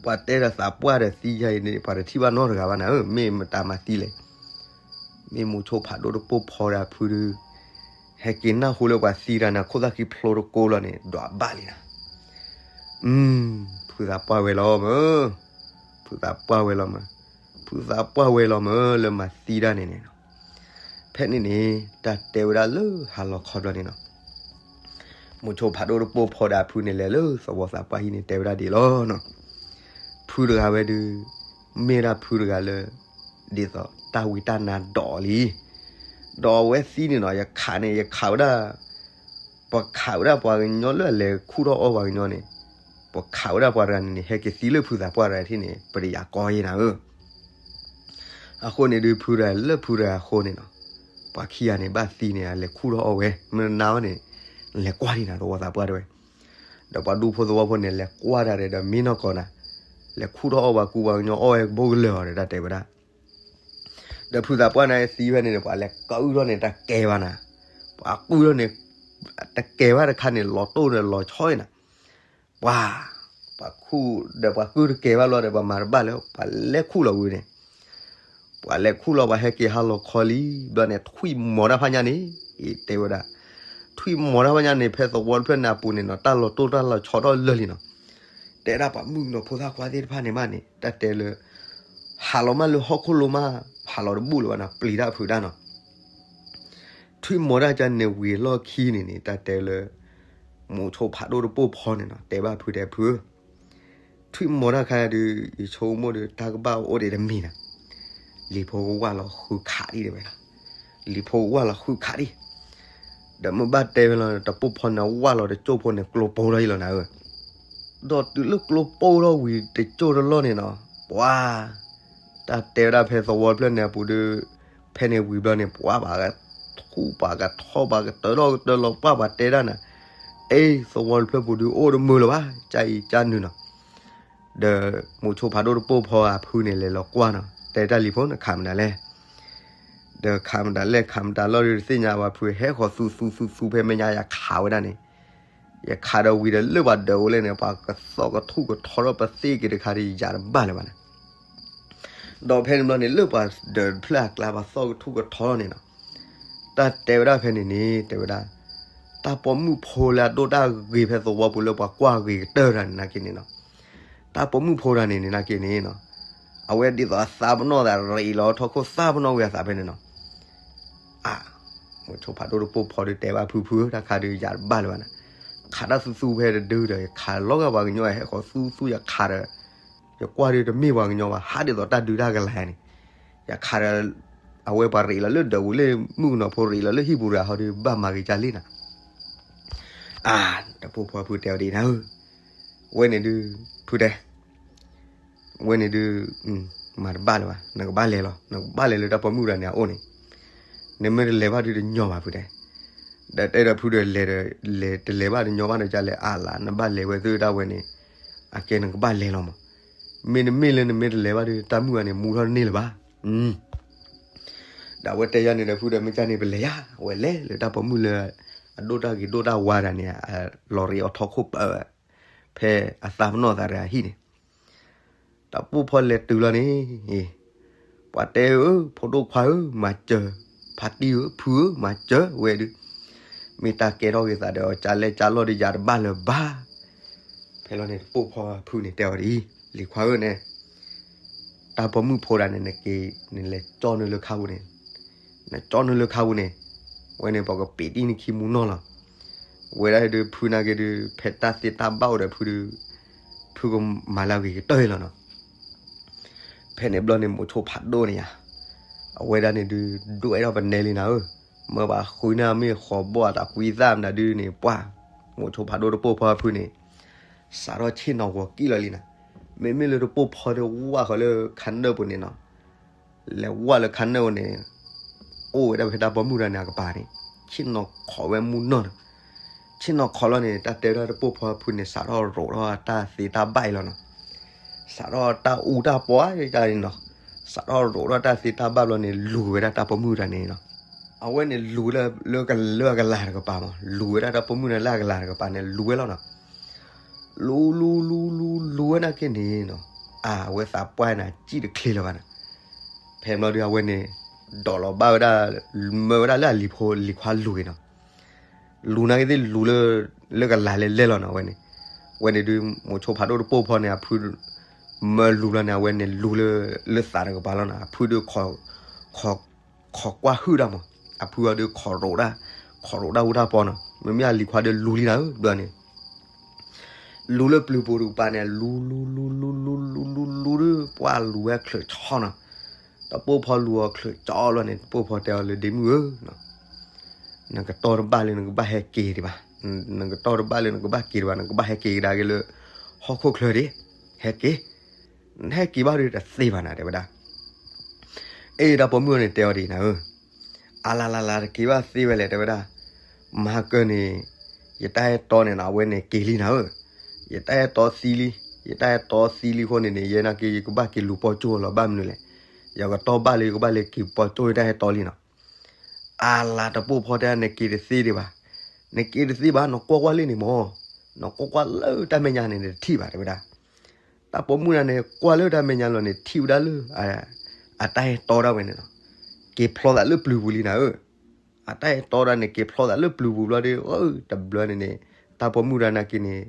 ပှၤတဲဒီးသးပှၢ်ဒီးသံယါအံၤန့ၣ် ပှၤတထံၣ်ဘၣ်နီတဂၤဘၣ်နၤဧၢ, မ့ၢ်မတၤမၤသံလဲၣ်. မ့ၢ်မိၤဆိဖးဒိၣ်တပိၢ်ဖီဒီးအဖုဒီး ဟဲက့ၤနၢ်ဟူလၢပှၤသံတဂၤန့ၣ် ခိၣ်သၣ်ဃံဖျိတကိးလီၤန့ၣ် ဒွးဘၣ်လံနၤ. ဖုသးပှၢ်ဝဲလီၤမၢ်, ဖုသးပှၢ်ဝဲလီၤမၢ်, ဖုသးပှၢ်ဝဲလီၤမၢ် လၢမၤသံတၢ်န့ၣ်န့ၣ်နီၤ. ဖဲန့ၣ်န့ၣ် တၢ်တဲဝဲဒၣ်လၢဟါလီၤခီဘျီန့ၣ်နီၤ မိၤဆိဖးဒိၣ်တပိၢ်ဖီဒီးအဖုန့ၣ် လဲၤလၢသဝီသးပှၢ်ဟံၣ်န့ၣ် တဲဝဲဒၣ်ဒ်အံၤလီၤနီၤ. ဖုတဂၤဝဲဒုး မ့ၢ်ဒၣ်ဖုတဂၤလၢ ဒ်သိးတၢ်ဝံတၢ်နါဒိးလံ. ဒီးအဝဲသံန့ၣ်နီၤ ယခးန့ၣ် ယခးဝဲဒၣ် ပှၤခးဝဲဒၣ်ပှၤကညီလၢအလဲၤခူၣ်ထီၣ်အီၣ်ပှၤကညီန့ၣ်, ပှၤခးဝဲဒၣ်ပှၤတဂၤန့ၣ်န့ၣ် ဟဲက့ၤသံလၢဖုသးပှၢ်တဂၤထံၣ်န့ၣ် ပတယၤကီယဲနၤဧၢ. အဃိန့ၣ်ဒုး ဖုတဂၤလၢဖုတဂၤအဃိန့ၣ်နီၤ, ပှၤခံဂၤန့ၣ် ဘၣ်သံန့ၣ် အလဲၤခူၣ်ထီၣ်အီၣ်ဝဲ, မ့ၢ်နါဝဲန့ၣ် လဲၤကွၢ်ဒံးနၤ သဝီသးပှၢ်တဲဝဲ. ဒီးပှၤဒူဖိသဝီဖိန့ၣ် လဲၤကွၢ်တၢ်ဒီး ဒီးမ့ၢ်နီၢ်ကီၢ်နၤ, လဲၤခူၣ်ထီၣ်အီၣ်ပှၤကူပှၤကညီအီၣ်ဝဲကဘိကလၢာ်အီၤဒီး တၢ်တဲဝဲဒၣ် ဒီးဖုသးပှၢ်န့ၣ်သံဖဲန့ၣ်ဒီး ပှၤလဲၤကၢအုၣ်ထီၣ်န့ၣ် တကဲဘၣ်နၤ, ပှၤကုၢ်ထီၣ်န့ၣ် တကဲဘၣ်တခါန့ၣ် လီၤတိၢ်ဒီးလီၤဆီအံၤနၤ, ပှၤ ပှၤခူၣ်ဒီးပှၤကုၢ်တကဲဘၣ်လီၤဒီး ပှၤမၤတဘၣ်လၢ ပှၤလဲၤခူၣ်လီၤဝံၤန့ၣ်, ပှၤလဲၤခူၣ်လီၤ ပှၤဟဲက့ၤဟါလီၤခီလံ ဘျီန့ၣ် ထွံၣ်မီၤတၢ်ဖးညါန့ၣ် အံၤတဲဝဲဒၣ်, ထွံၣ်မီၤတၢ်ဖးညါန့ၣ် ဖဲသဝီတဖျၢၣ်န့ၣ်အပူၤန့ၣ်နီၤ တၢ်လီၤတိၢ်တၢ်လီၤဆီထီၣ်လၢာ်လံနီၤ, တဲဒၣ်ပှၤမုၣ်ကနီၤဖိသၣ်ခွါသ့ၣ်တဖၣ်န့ၣ်မးန့ၣ် တၢ်တဲလၢ ဟးလီၤမးလၢဟီၣ်ခိၣ်လိၤမး, ဟးလီၤတဘူၣ်လၢၤဘၣ်နီၤ ပျံၤတၢ်ဖုးတၢ်နီၤ, ထွံၣ်မီၤတၢ်ကန့ၣ်ဝံၤလီၢ်ခံန့ၣ်န့ၣ် တၢ်တဲလၢ မိၤဆိဖးဒိၣ်တပိၢ်ဖီန့ၣ်နီၤ တဲဘၣ်ဖုတဲဖုဧၢ, ထွံၣ်မီၤတၢ်ခါဒုး ယဆိကမိၣ်ဒီး တၢ်ကဘၣ်အိၣ်ဒံးတမံၤနၤ, လံၤဖိကဝၢ်လီၤဃုခးဒံးတဲဝဲလီၤ, လံၤဖိကဝၢ်လီၤဃုခးဒံး, ဒီးမ့ၢ်ဘၣ်တဲဝဲလီၤ တပိၢ်ဖီန့ၣ် ဝၢ်လီၤတကၠိၢ်ဖိန့ၣ် ကျိပိထီၣ်အံၤလီၤနၤဧၢ, ဒီးတုၤလၢကျိပိထီၣ်ဝံၤတကၠိၢ်တလီၢ်န့ၣ်နီၤ, ပှၤ တၢ်တဲဝဲဒၣ်ဖဲသဝီတဖျၢၣ်န့ၣ်အပူၤဒီး ဖဲန့ၣ်ဝံၤဘျီန့ၣ် ပှၤဘၣ်ကထူၣ်ပှၤကထီၣ်ပှၤကတၢၢ်ထီၣ်ကတၢၢ်လီၤပှၢ်ပှၤတဲဒၣ်နၤ, အ့ သဝီတဖျၢၣ်ပူၤဒုးအိၣ်တမုာ်လၢၤဘၣ် ကၢ်အံၤကၢ်နုာ်နီၤ, ဒီးမိၤဆိဖးဒိၣ်တပိၢ်ဖီအဖုန့ၣ် လဲၤလီၤကွၢ်နီၤ တဲတၢ်လံၤဖိန့ၣ် ခးမတၤလဲၣ် ဒီးခးမတၤလဲၣ် ခးမတၤလီၤဒီးတသ့ၣ်ညါဘၣ်ဖု ဟဲဃီၤသူသူသူသူဖဲမဲာ်ညါ ယခးဝဲဒၣ်န့ၣ်, ယခးဒီးဝံၤဒီးလၢပှၤဒၢးအိၣ်လဲၣ်န့ၣ် ပှၤကသီၣ်ကထူၣ်ကထီထီၣ်ပသ့ၣ်က့ၤတခါဒီးယၤတဘၣ်လၢၤဘၣ်န့ၣ်, ဒီးဖဲန့ၣ်ဘျီန့ၣ် လၢပှၤဒၢးတဖျၢၣ်အကျါပှၤသီၣ်ကထူၣ်ကထီထီၣ်န့ၣ်နီၤ, တၢ်တဲဝဲဒၣ်ဖဲန့ၣ်န့ၣ် တဲဝဲဒၣ် တၢ်ပိာ်မုၣ်ဖိလၢအဒိၣ်တၢ်ဂ့ၤဖဲသဝီပူၤလၢပှၤကွၢ်ဂ့ၤကတၢၢ်တဂၤန့ၣ်နာ်က့န့ၣ်နီၤ, တၢ်ပိာ်မုၣ်ဖိတဂၤန့ၣ်န့ၣ်နာ်က့န့ၣ်နီၤ, အဝဲဒ်သိးအသးပနီၣ်သးရ့းလီၤထီၣ်ခိၣ်သၣ်ပနီၣ်ဝံၤအသးဖဲန့ၣ်နီၤ, အါ မိၤဆိဖးဒိၣ်တပိၢ်ဖီဒီးတဲဘၣ်ဖုဖုဧၢ တၢ်ခါဒုးယၤတဘၣ်လၢၤဘၣ်နၤ, ခးတၢ်သူသူဖဲတဒုဒီး ယခးလီၤဂာ်ပှၤကညီ ဟဲဃီၤသူသူယခးဒီး ယကွၢ်ဒီးတမ့ၢ်ပှၤကညီဘၣ် ဟးဒ်သိးတၢ်ဒုးတၢ်ကလၤန့ၣ်, ယခးဒီး အဝဲပှၤရ့းလီၤလၢဒၢးပူၤလၢမုၣ်ကနီၤဖိရ့းလီၤလၢဟံၣ်ပူၤတဂၤဟီဒီး ဘၣ်မၤဂ့ၤကၢ်လံနၤ, အါ တပိၢ်ဖီဖုတဲဝဲဒ်နၤဧၢ, ဝဲန့ၣ်ဒုး ဖုတဲ ဝဲန့ၣ်ဒုး မၤတဘၣ်လၢၤဘၣ် နကဘၣ်လဲၤလီၤ နကဘၣ်လဲၤလၢတၢ်ပိာ်မုၣ်တဂၤန့ၣ်အအိၣ်န့ၣ်, နမ့ၢ်တလဲၤဘၣ်ဒုးတညီဘၣ်ဖုတဲ, ဒီးတဲဒီးဖုဒီးလဲၤဒီး လဲၤတလဲၤဘၣ်တညီဘၣ်ဒီးကၢ်လဲၣ်အါလၢ် နဘၣ်လဲၤဝဲသုတၢ်ဝဲန့ၣ်, အကဲနကဘၣ်လဲၤလီၤမး, မ့တမ့ၢ်လၢနမ့ၢ်တလဲၤဘၣ်ဒုး တၢ်မုၣ်ဂၤန့ၣ် မူထီၣ်တန့ၢ်လၢၤဘၣ် ဒီးအဝဲတဲယၤန့ၣ်ဒီးဖုဒီးမ့ၢ်ကၢ်န့ၣ်ပလဲၤယၤ အဝဲလဲၤလၢတၢ်ပိာ်မုၣ်လၢ အဒိၣ်တၢ်ဂ့ၤဒိၣ်တၢ်ဝါတဂၤန့ၣ် လီၤရ့းအီၤထီၣ်ခိၣ်ပၢ ဖဲအသးပနီၣ်သးတဂၤဟံၣ်န့ၣ်, တၢ်ပိၢ်ဖီလဲၤတုၤလီၤန့ၣ်, ပှၤတဲဧၢ ဖိဒိၣ်ခွါဧၢ မၤစၢၤ, ဖါတံၢ်ဧၢ ဖုဧၢ မၤစၢၤဝဲဒုး, မ့ၢ်တၢ်ကဲထီၣ်က့ၤသးဒီး ကၢ်လဲၣ်ကၢ်လီၢ်ဒီးယၤတဘၣ်လၢၤဘၣ်, ဖဲလီၤန့ၣ်တပိၢ်ဖီဖုန့ၣ်တဲအီၤဒ်အံၤ, လံၤခွါဧၢန့ၣ် တၢ်ပိာ်မုၣ်ဖိတဂၤန့ၣ် နက့ၤ နလဲၤကၠီနုာ်လၢခါပူၤန့ၣ်, နကၠီနုာ်လၢခါပူၤန့ၣ်, ဝဲန့ၣ်ပှၤကပ့ၤတံၢ်နခံမူနီၢ်လီၤ. ဝဲဒၣ်ဒုးဖုနာ်က့ဒုး ဖဲတၢ်သ့တၢ်ဘၣ်အိၣ်ဒီးဖုဒုး, ဖုကမၤလၢအဂ့ၤကတၢၢ်လီၤနီၤ. ဖဲန့ၣ်ဘျီန့ၣ် မိၤဆိဖးဒိၣ်န့ၣ်ယါ, အဝဲဒၣ်န့ၣ်ဒုး ဒွဲၣ်ထီၣ်ပနဲလံနၤဧၢ, မၢပှၤဃုန့ၢ်မ့ၢ်ဃီၤဘီၣ်အတၢ်ကွံသၣ်မနုၤဒုးန့ၣ် ပှၢ်, မိၤဆိဖးဒိၣ်တပိၢ်ဖီဖုန့ၣ် စးထီၣ်ဆ့ၣ်နီၤဂီၤကံၣ်လီၤလံနၤ. မ့မ့ၢ်လၢတပိၢ်ဖီဒီးဝၢ်ဃီၤလၢခါနၢၣ်ပူၤန့ၣ်နီၤ, လဲၤဝၢ်လၢခါနၢၣ်ပူၤန့ၣ်, အိၣ်ဝဲဒၣ်ဖဲတၢ်ပိာ်မုၣ်တဂၤန့ၣ်အကပၤန့ၣ်, ဆ့ၣ်နီၤခိးဝဲမူနီၢ်နီၤ. ဆ့ၣ်နီၤခိးလီၤန့ၣ် တၢ်တဲဝဲဒၣ်တပိၢ်ဖီအဖုန့ၣ် စးထီၣ်ရိးထီၣ်တၢ်သ့တၢ်ဘၣ်အံၤလီၤနီၤ. စးထီၣ်တၢ်အူတၢ်ပီအါန့ၣ်နီၤ. စးထီၣ်ရိးထီၣ်တၢ်သ့တၢ်ဘၣ်ဘျီန့ၣ် လူၤဝဲဒၣ်တၢ်ပိာ်မုၣ်တဂၤန့ၣ်နီၤ. အဝဲန့ၣ်လူၤလၢ လၢကလၤတကပၤမး, လူၤဝဲဒၣ်တၢ်ပိာ်မုၣ်န့ၣ်လၢအကလၤတကပၤန့ၣ် လူၤဝဲလီၤနီၤ. လူၤ လူၤ လူၤ လူၤ လူၤဝဲနာ်က့န့ၣ်နီၤ, အဝဲသးပှၢ်န့ၣ် စံၣ်တချ့လၢၤဘၣ်နီၤ. ဖဲဘျီဒုးအဝဲန့ၣ် ဒိးလီၤဘၣ်ဝဲဒၣ် မၢဝဲဒၣ်လၢအလံၤဖိလံၤခွါလူၤဂ့ၤနီၤ. လူၤနာ်က့သ့ၣ်လူၤလၢ လၢကလၤလဲၤလဲၣ်လီၤနီၤ အဝဲန့ၣ်. ဝဲန့ၣ်ဒုး မိၤဆိဖးဒိၣ်တပိၢ်ဖီန့ၣ် အဖု မၢလူၤဘျီန့ၣ် အဝဲန့ၣ်လူၤလၢ လၢသးတကပၤလီၤနီၤ. အဖုဒုး ခိးကွၢ်ဟုၣ်တၢ်မး, အဖုအီၤဒုးခိးရိးတၢ်, ခိးရိးတၢ်အူတၢ်ပီနီၤ. မ့မ့ၢ်အလံၤခွါဒုးလူၤလံနၤဧၢ ဘျီန့ၣ် လူၤလၢပျုၤပူၤတကပၤန့ၣ် လူၤ လူၤ လူၤ လူၤ လူၤ လူၤ လူၤ လူၤ ဒုး ပှၢ်လူၤဝဲချုးဆီနီၤ. တပိၢ်ဖီလူၤအီၤချုးဆီဘျီန့ၣ် တပိၢ်ဖီတဲအီၤလၢ ဒ့မုၣ်ဧၢ, နကတီၢ်တဘၣ်လၢနကဘၣ်ဟဲက့ၤဒံးဘၣ်, နကတီၢ်တဘၣ်လၢနကဘၣ်က့ၤဒံးဘၣ်, နကဘၣ်ဟဲက့ၤကဒါက့ၤလၢ ဟီၣ်ခိၣ်ချၢဒံး, ဟဲက့ၤ, နဟဲက့ၤဘၣ်ဒုးတသ့ဘၣ်နၤ တဲဝဲဒၣ်. အ့ တၢ်ပိာ်မုၣ်န့ၣ်တဲအီၤဒ်အံၤနၤဧၢ, အလၤလၤလၤ တက့ၤဘၣ်သ့ဝဲလဲၣ် တဲဝဲဒၣ်. မၤကၢၢ်န့ၣ် ယတၢ်အဲၣ်တီန့ၣ်နီၤ အဝဲန့ၣ်က့ၤလံနၤဧၢ. ယတၢ်အဲၣ်တီသံလံ, ယတၢ်အဲၣ်တီသံလံအဃိန့ၣ်န့ၣ် ယဲနာ်က့ ယကဘၣ်က့ၤလူၤပီၢ်ကၠိၣ်လီၤ ဘၣ်မနုၤလဲၣ်. ယကတီၢ်ဘၣ်လၢယကဘၣ်လဲၤက့ၤပီၢ်ကၠိၣ်ယတၢ်အဲၣ်တီလံနီၤ. အလၤတပိၢ်ဖီတဲ နက့ၤတသ့ဒံးဘၣ်, နက့ၤတသ့ဘၣ် နကွၢ်ကွၢ်လၢန့ၣ်မး, နကွၢ်ကွၢ်လၢတၢ်မဲာ်ညါန့ၣ် နတထံၣ်ဘၣ် တဲဝဲဒၣ်. တၢ်ပိာ်မုၣ်တဂၤန့ၣ် ကွၢ်လၢတၢ်မဲာ်ညါလီၤန့ၣ် ထံၣ်ဝဲဒၣ်လၢ အတၢ်အဲၣ်တီဒၣ်ဝဲန့ၣ်နီၤ, က့ၤဖျီသးလၢပျုၤပူၤလံနၤဧၢ. အတၢ်အဲၣ်တီဒၣ်န့ၣ် က့ၤဖျီသးလၢပျုၤပူၤဘျီဒီး တဘျီန့ၣ်န့ၣ် တၢ်ပိာ်မုၣ်တဂၤနာ်က့န့ၣ်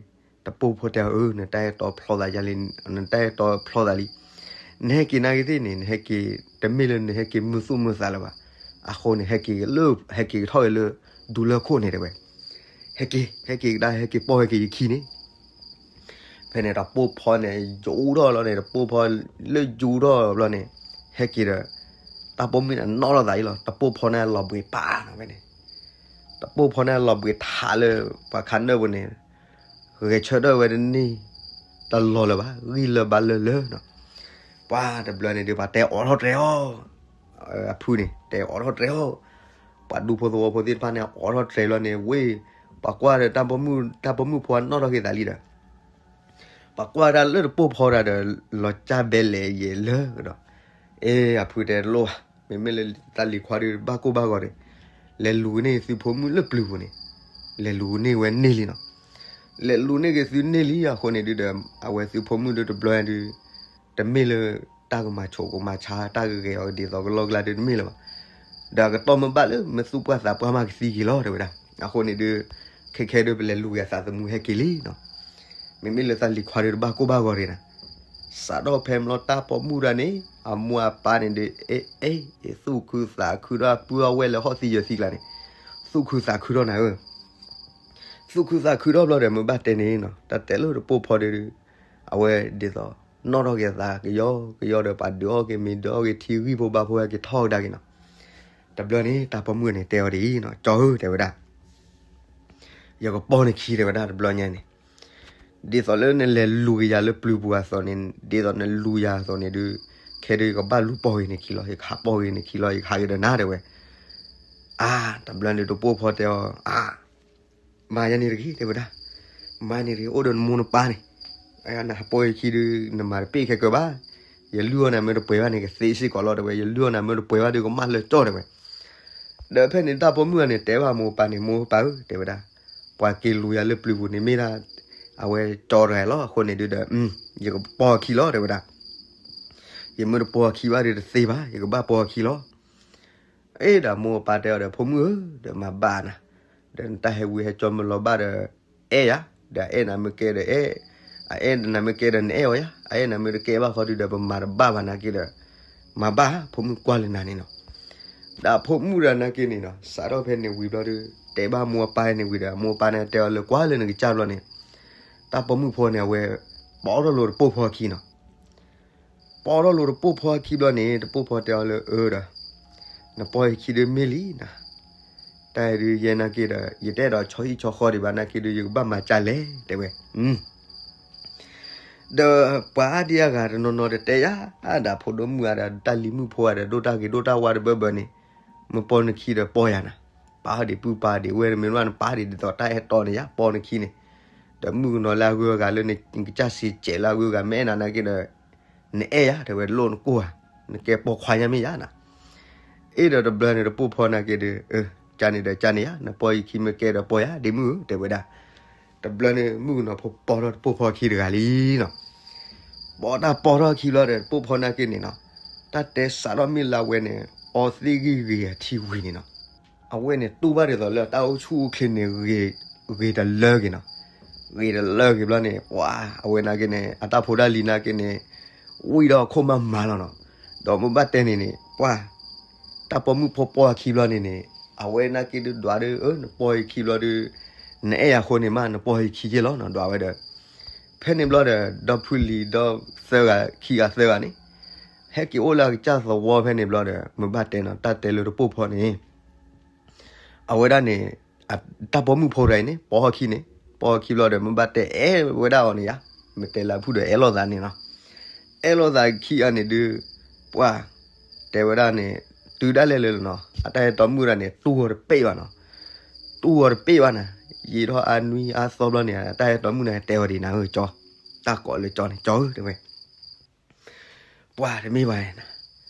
တပိၢ်ဖီတဲအီၤ အၢ နတၢ်အဲၣ်တီဖျီသးယါလံ, နတၢ်အဲၣ်တီဖျီသးလံ. နဟဲက့ၤနာ်က့သ့ၣ်န့ၣ် နဟဲက့ၤတမ့ၢ်လၢနဟဲက့ၤမုာ်သူၣ်မုာ်သးလၢၤဘၣ်. အဃိန့ၣ် ဟဲက့ၤလၢ ဟဲက့ၤကထီၣ်ဝဲလၢ ဒူလၢခိၣ်န့ၣ်တဲဝဲ. ဟဲက့ၤ ဟဲက့ၤကဒါ ဟဲက့ၤပိာ် ဟဲက့ၤယခံန့ၣ် ဖဲန့ၣ်တပိၢ်ဖီန့ၣ် ယူထီၣ်လီၤန့ၣ် တပိၢ်ဖီလၢယူထီၣ်ဘျီန့ၣ် ဟဲက့ၤဒီး တၢ်ပိာ်မုၣ်န့ၣ်နီၣ်ထီၣ်သးအံၤလီၤ. တပိၢ်ဖီန့ၣ်လီၤဘှံးပာ်နီၤဖဲန့ၣ်, တပိၢ်ဖီန့ၣ်လီၤဘှံးထးလၢ ပှၤခးနၢၣ်ပူၤန့ၣ် ဂဲၤဆၢထၢၣ်ဝဲတန့ၢ် တလီၤလၢၤဘၣ် ဂံၢ်လၢဘါလၢလၢနီၤ. ပှၤတဘျီန့ၣ်ဒုး ပှၤတဲအိးထီၣ်တြဲၤအီၤ, အဖုန့ၣ် တဲအိးထီၣ်တြဲၤအီၤ, ပှၤဒူဖိသဝီဖိသ့ၣ်တဖၣ်န့ၣ် အိးထီၣ်တြဲၤလီၤန့ၣ် ဝ့ၢ် ပှၤကွၢ်ဒီးတၢ်ပိာ်မုၣ် တၢ်ပိာ်မုၣ်ဖိအနီၣ်ထီၣ်က့ၤသးလံဒီး ပှၤကွၢ်တၢ်လၢတပိၢ်ဖီတၢ်ဒီး လီၤကၢ်ဘဲလဲၣ်ယဲၢ်လၢကဒီး, အ့ အဖုတဲတလိၣ်ဘၣ်, မ့မ့ၢ်လၢတၢ်လံၤခွါဒုးဘၣ်ကိၢ်ဘၣ်ဂီၤဒီး လဲၤလူၤန့ၢ်သုဖိမုၣ်လၢပျုၤပူၤန့ၣ်, လဲၤလူၤန့ၢ်ဝဲန့ၢ်လံနီၤ. လဲၤလူၤန့ၢ်က့ၤသုန့ၢ်လံအဃိန့ၣ်ဒုးဒီး အဝဲသုဖိမုၣ်ဒုးတဘျီဒုး တမ့ၢ်လၢ တၢ်ကမၤဆိးကမၤဆါ တၢ်ကဂဲၤအီၤဒ်သိးကလီကလါဒုးတမ့ၢ်လၢၤဘၣ်. ဒီးအကတီၢ်မ့ၢ်ဘၣ်လၢ မ့ၢ်သူၣ်ပှၢ်သးပှၢ်မးကသံက့ၤလီၤ တဲဝဲဒၣ်. အဃိန့ၣ်ဒုး ခဲခဲဒုး ပလဲၤလူၤက့ၤအသးသမူဟဲက့ၤလံနီၤ. မ့မ့ၢ်လၢတၢ်လံၤခွါဒုးတဘၣ်ကိၢ်ဘၣ်ဂီၤဒံးနၤ, စးထီၣ်ဖဲဘျီတၢ်ပိာ်မုၣ်တဂၤန့ၣ် အမိၢ်အပၢ်န့ၣ်ဒုး အ့ အ့ သူၣ်ခုသးခုထီၣ် ပုၢ်အဝဲၢ်လၢဟီၣ်သံယၢၤသံကျါန့ၣ် သူၣ်ခုသးခုထီၣ်နၤဧၢ. သူၣ်ခုသးခုထီၣ်ဘျီဒီး မ့ၢ်ဘၣ်တဲန့ၣ်နီၤ တၢ်တဲလၢတပိၢ်ဖီဒုး အဝဲဒ်သိး နီၣ်ထီၣ်က့ၤအသးကယီကယီဒီး ပှၤဒုးအီၣ်က့ၤမ့ၤ ဒုးအီၣ်က့ၤထံ ဂံၢ်ဖိဘါဖိဟဲက့ၤထီၣ်ကဒါက့ၤနီၤ. တဘျီန့ၣ် တၢ်ပိာ်မုၣ်န့ၣ် တဲအီၤဒ်အံၤနီၤ, ကၠီဧၢ တဲဝဲဒၣ်, ယကပိာ်နခံ တဲဝဲဒၣ် တဘျီညါန့ၣ်, ဒ်သိးလၢနလဲၤလူၤက့ၤယၤလၢပျုၤပူၤအသိးန့ၣ် ဒ်သိးနလူၤယၤအသိးန့ၣ်ဒုး ခဲဒုးယကဘၣ်လူၤပိာ်က့ၤနခံလီၤ, ယကဟးပိာ်က့ၤနခံလီၤ, ယကဟးက့ၤဒီးနၤ တဲဝဲ. အါ တဘျီန့ၣ် တပိၢ်ဖီတဲအီၤ အါ မၤယၤန့ၣ်တဂ့ၤ တဲဝဲဒၣ်, မၤန့ၣ်တဂ့ၤ အိၣ်ဒီးနမိၢ်နပၢ်န့ၣ်, နဟးပိာ်ယခံဒုး နမၤတပ့ၢ်ခဲကၢဘၣ်, ယလုၢ်အီၣ်နၤမ့ၢ်တပှဲၤဘၣ်န့ၣ် ကသ့စ့ၢ်ကီးလီၤ တဲဝဲ, ယလုၢ်အီၣ်နၤမ့ၢ်တပှဲၤဘၣ်ဒုး ကမၣ်လၢကၠီၣ် တဲဝဲ. ဒီးဖဲန့ၣ် တၢ်ပိာ်မုၣ်တဂၤန့ၣ် တဲဘၣ်မိၢ်ပၢ်န့ၣ်, မိၢ်ပၢ်ဧၢ တဲဝဲဒၣ်, ပှၤက့ၤလူၤယၤလၢပျုၤပူၤန့ၣ်မ့ၢ်ဒၣ် အဝဲကၠီတဂၤလီၤ, အဃိန့ၣ်ဒုးဒီး ယကပိာ်အခံလီၤ တဲဝဲဒၣ်. ယမ့ၢ်တပိာ်အခံဘၣ်ဒုးတသ့ဘၣ်, ယကဘၣ်ပိာ်အခံလီၤ. အ့ ဒီးမိၢ်ပၢ်တဲအီၤဒီး ဖိမုၣ်ဧၢ, ဒီးမၤဘၣ်နၤ, ဒီးနတၢ်ဟဲဝံဟဲကၠီမ့ၢ်လီၤဘၣ်ဒီး အဲၣ်ယၤ, ဒီးအအဲၣ်နၤမ့ၢ်ကဲဒီးအဲၣ်, အအဲၣ်နၤမ့ၢ်တကဲဘၣ်ဃီဒုးဒီး ပမၤတဘၣ်ဘၣ်နာ်က့ဒီး မၤဘၣ်, ဖိမုၣ်ကွၢ်လၢနၤန့ၣ်နီၤ. ဒီးဖိမုၣ်တဂၤနာ်က့န့ၣ်နီၤ စးထီၣ်ဖဲန့ၣ်ဝံၤဘျီဒီး တဲဘၣ်မိၢ်ပၢ်န့ၣ်ဝံၤဒီး မိၢ်ပၢ်န့ၣ်တဲအီၤလၢကွၢ်လၢနကစၢ်ဘျီန့ၣ်, တၢ်ပိာ်မုၣ်ဖိန့ၣ် အဝဲ ပိာ်ထီၣ်လိာ်တပိၢ်ဖီအခံနီၤ. ပိာ်ထီၣ်လိာ်တပိၢ်ဖီအခံဘျီန့ၣ် တပိၢ်ဖီတဲအီၤလၢအၢဒီး နပိာ်ယခံဒုးမ့ၢ်လံနၤ, တၢ်ဒုးယဲနာ်က့ဒီး ယတအဲၣ်ဒိးဆီဟံၣ်ဆီဃီဒံးဘၣ်နာ်က့ဒုး ယကဘၣ်မၤကၢ်လဲၣ် တဲဝဲ. ဒီးပှၤအါဒံအါဂၤတနီၤနီၤတတဲယၤ, အါဒၣ်ဖိဒိၣ်မုၣ်အါဒီး တၢ်လံၤမုၣ်ဖိအါဒီး ဒိၣ်တၢ်ဂ့ၤဒိၣ်တၢ်ဝါတဘၢဘၢန့ၣ်, မ့ၢ်ပိာ်နခံဒီးပိာ်ယၤနၤ. ပာ်ဟီၣ်ဒံးပုၢ်ပာ်ဒံးဝဲၢ် မ့ၢ်မ့ၢ်နပာ်ဒံးဒ်သိးတၢ်အဲၣ်တီန့ၣ်ယါ ပီနခံန့ၣ်, ဒီးမုၣ်ကနီၤလၢအဂုၤအဂၤလၢနကစၢ်စံးကဲးလၢအဂုၤအဂၤ မ့ၢ်အဲၣ်နၤနာ်က့ဒီး နအဲၣ်ယၤ တဲဝဲ လိၣ်နကိၢ်ဧါ, နကဲပိာ်ခွါညါမ့ၢ်ယါနၤ. အ့ၣ်ဒီးတဘျီန့ၣ် တပိာ်ဖီနာ်က့ဒီး ကန့ၣ်ဒီးကန့ၣ်ယါ, နပီယခံမ့ၢ်ကဲဒီးပီယၤ ဒ်မုၣ်ဧၢ တဲဝဲဒၣ်. တဘျီန့ၣ် မုၣ်ကနီၤဖိပီထီၣ်တပိာ်ဖီခံတဂၤလံနီၤ. ပီတၢ်ပီထီၣ်ခံဘျီဒီး တပိာ်ဖီနာ်က့န့ၣ်နီၤ, တၢ်တဲစးထီၣ်မ့ၢ်လၢအဝဲန့ၣ် အီသ့ၣ်ဂံၢ်ဂ့ၤအထံဝံၤန့ၣ်နီၤ, အဝဲန့ၣ်တူၢ်ဘၣ်ဒ်သိးလၢတၢ်အိၣ်ဆူၣ်အိၣ်ချ့န့ၣ် ဂ့ၤတလၢက့ၤနီၤ. ဂ့ၤတလၢက့ၤဘျီန့ၣ် ပှၤအဝဲနာ်က့န့ၣ် အတၢ်ဖိတၢ်လံၤနာ်က့န့ၣ် ဝံၣ်ဒီးအခိၣ်မးမးလီၤနီၤ. ဒီးမ့ၢ်ဘၣ်တဲန့ၣ်န့ၣ် ပှၤ တၢ်ပိာ်မုၣ်ဖိပီအခံဘျီန့ၣ်န့ၣ် အဝဲနာ်က့ဒုးဒွးဒီး အၢ နပီအခံဘျီဒီး နအဲၣ်ယၤအဃိန့ၣ်မး နပီအခံက့လီၤနီၤ ဒွးဝဲဒီး ဖဲန့ၣ်ဘျီဒီး ဒီဖုလံၤဒီသၢဂၤခံဂၤသၢဂၤန့ၣ် ဟဲက့ၤအိၣ်လၢအကစၢ်သဝီဖဲန့ၣ်ဘျီဒီး မ့ၢ်ဘၣ်တဲနီၤ တၢ်တဲလၢတပိာ်ဖီန့ၣ် အဝဲဒၣ်န့ၣ် တၢ်ပိာ်မုၣ်ဖိတဂၤအံၤန့ၣ် ပိာ်ဟီၣ်ခံန့ၣ် ပိာ်ဟီၣ်ခံဘျီဒီး မ့ၢ်ဘၣ်တဲအဲၣ်ဝဲဒၣ်အီၤန့ၣ်ယါ, မ့ၢ်တဲလၢအဖုဒီးအဲၣ်လိာ်သးန့ၣ်နီၤ. အဲၣ်လိာ်သးခံဂၤန့ၣ်ဒုး ပှၤ တဲဝဲဒၣ်န့ၣ် တုၤဒၣ်လဲာ်လၢနီၤ အတၢ်ဟဲတီမုၣ်ဒၣ်န့ၣ် တူၢ်အီၤတပ့ၢ်ဘၣ်နီၤ. တူၢ်အီၤတပ့ၢ်ဘၣ်နၤ, ယံာ်ထီၣ်အါနွံအါသီဘျီန့ၣ် အတၢ်ဟဲတီမုၣ်န့ၣ် တဲဝဲဒ်နၤဧၢကၠီ, တၢ်ကိးလၢကၠီန့ၣ် ကၠီဧၢ တဲဝဲ ပှၤတမ့ၢ်ဘၣ်နၤ,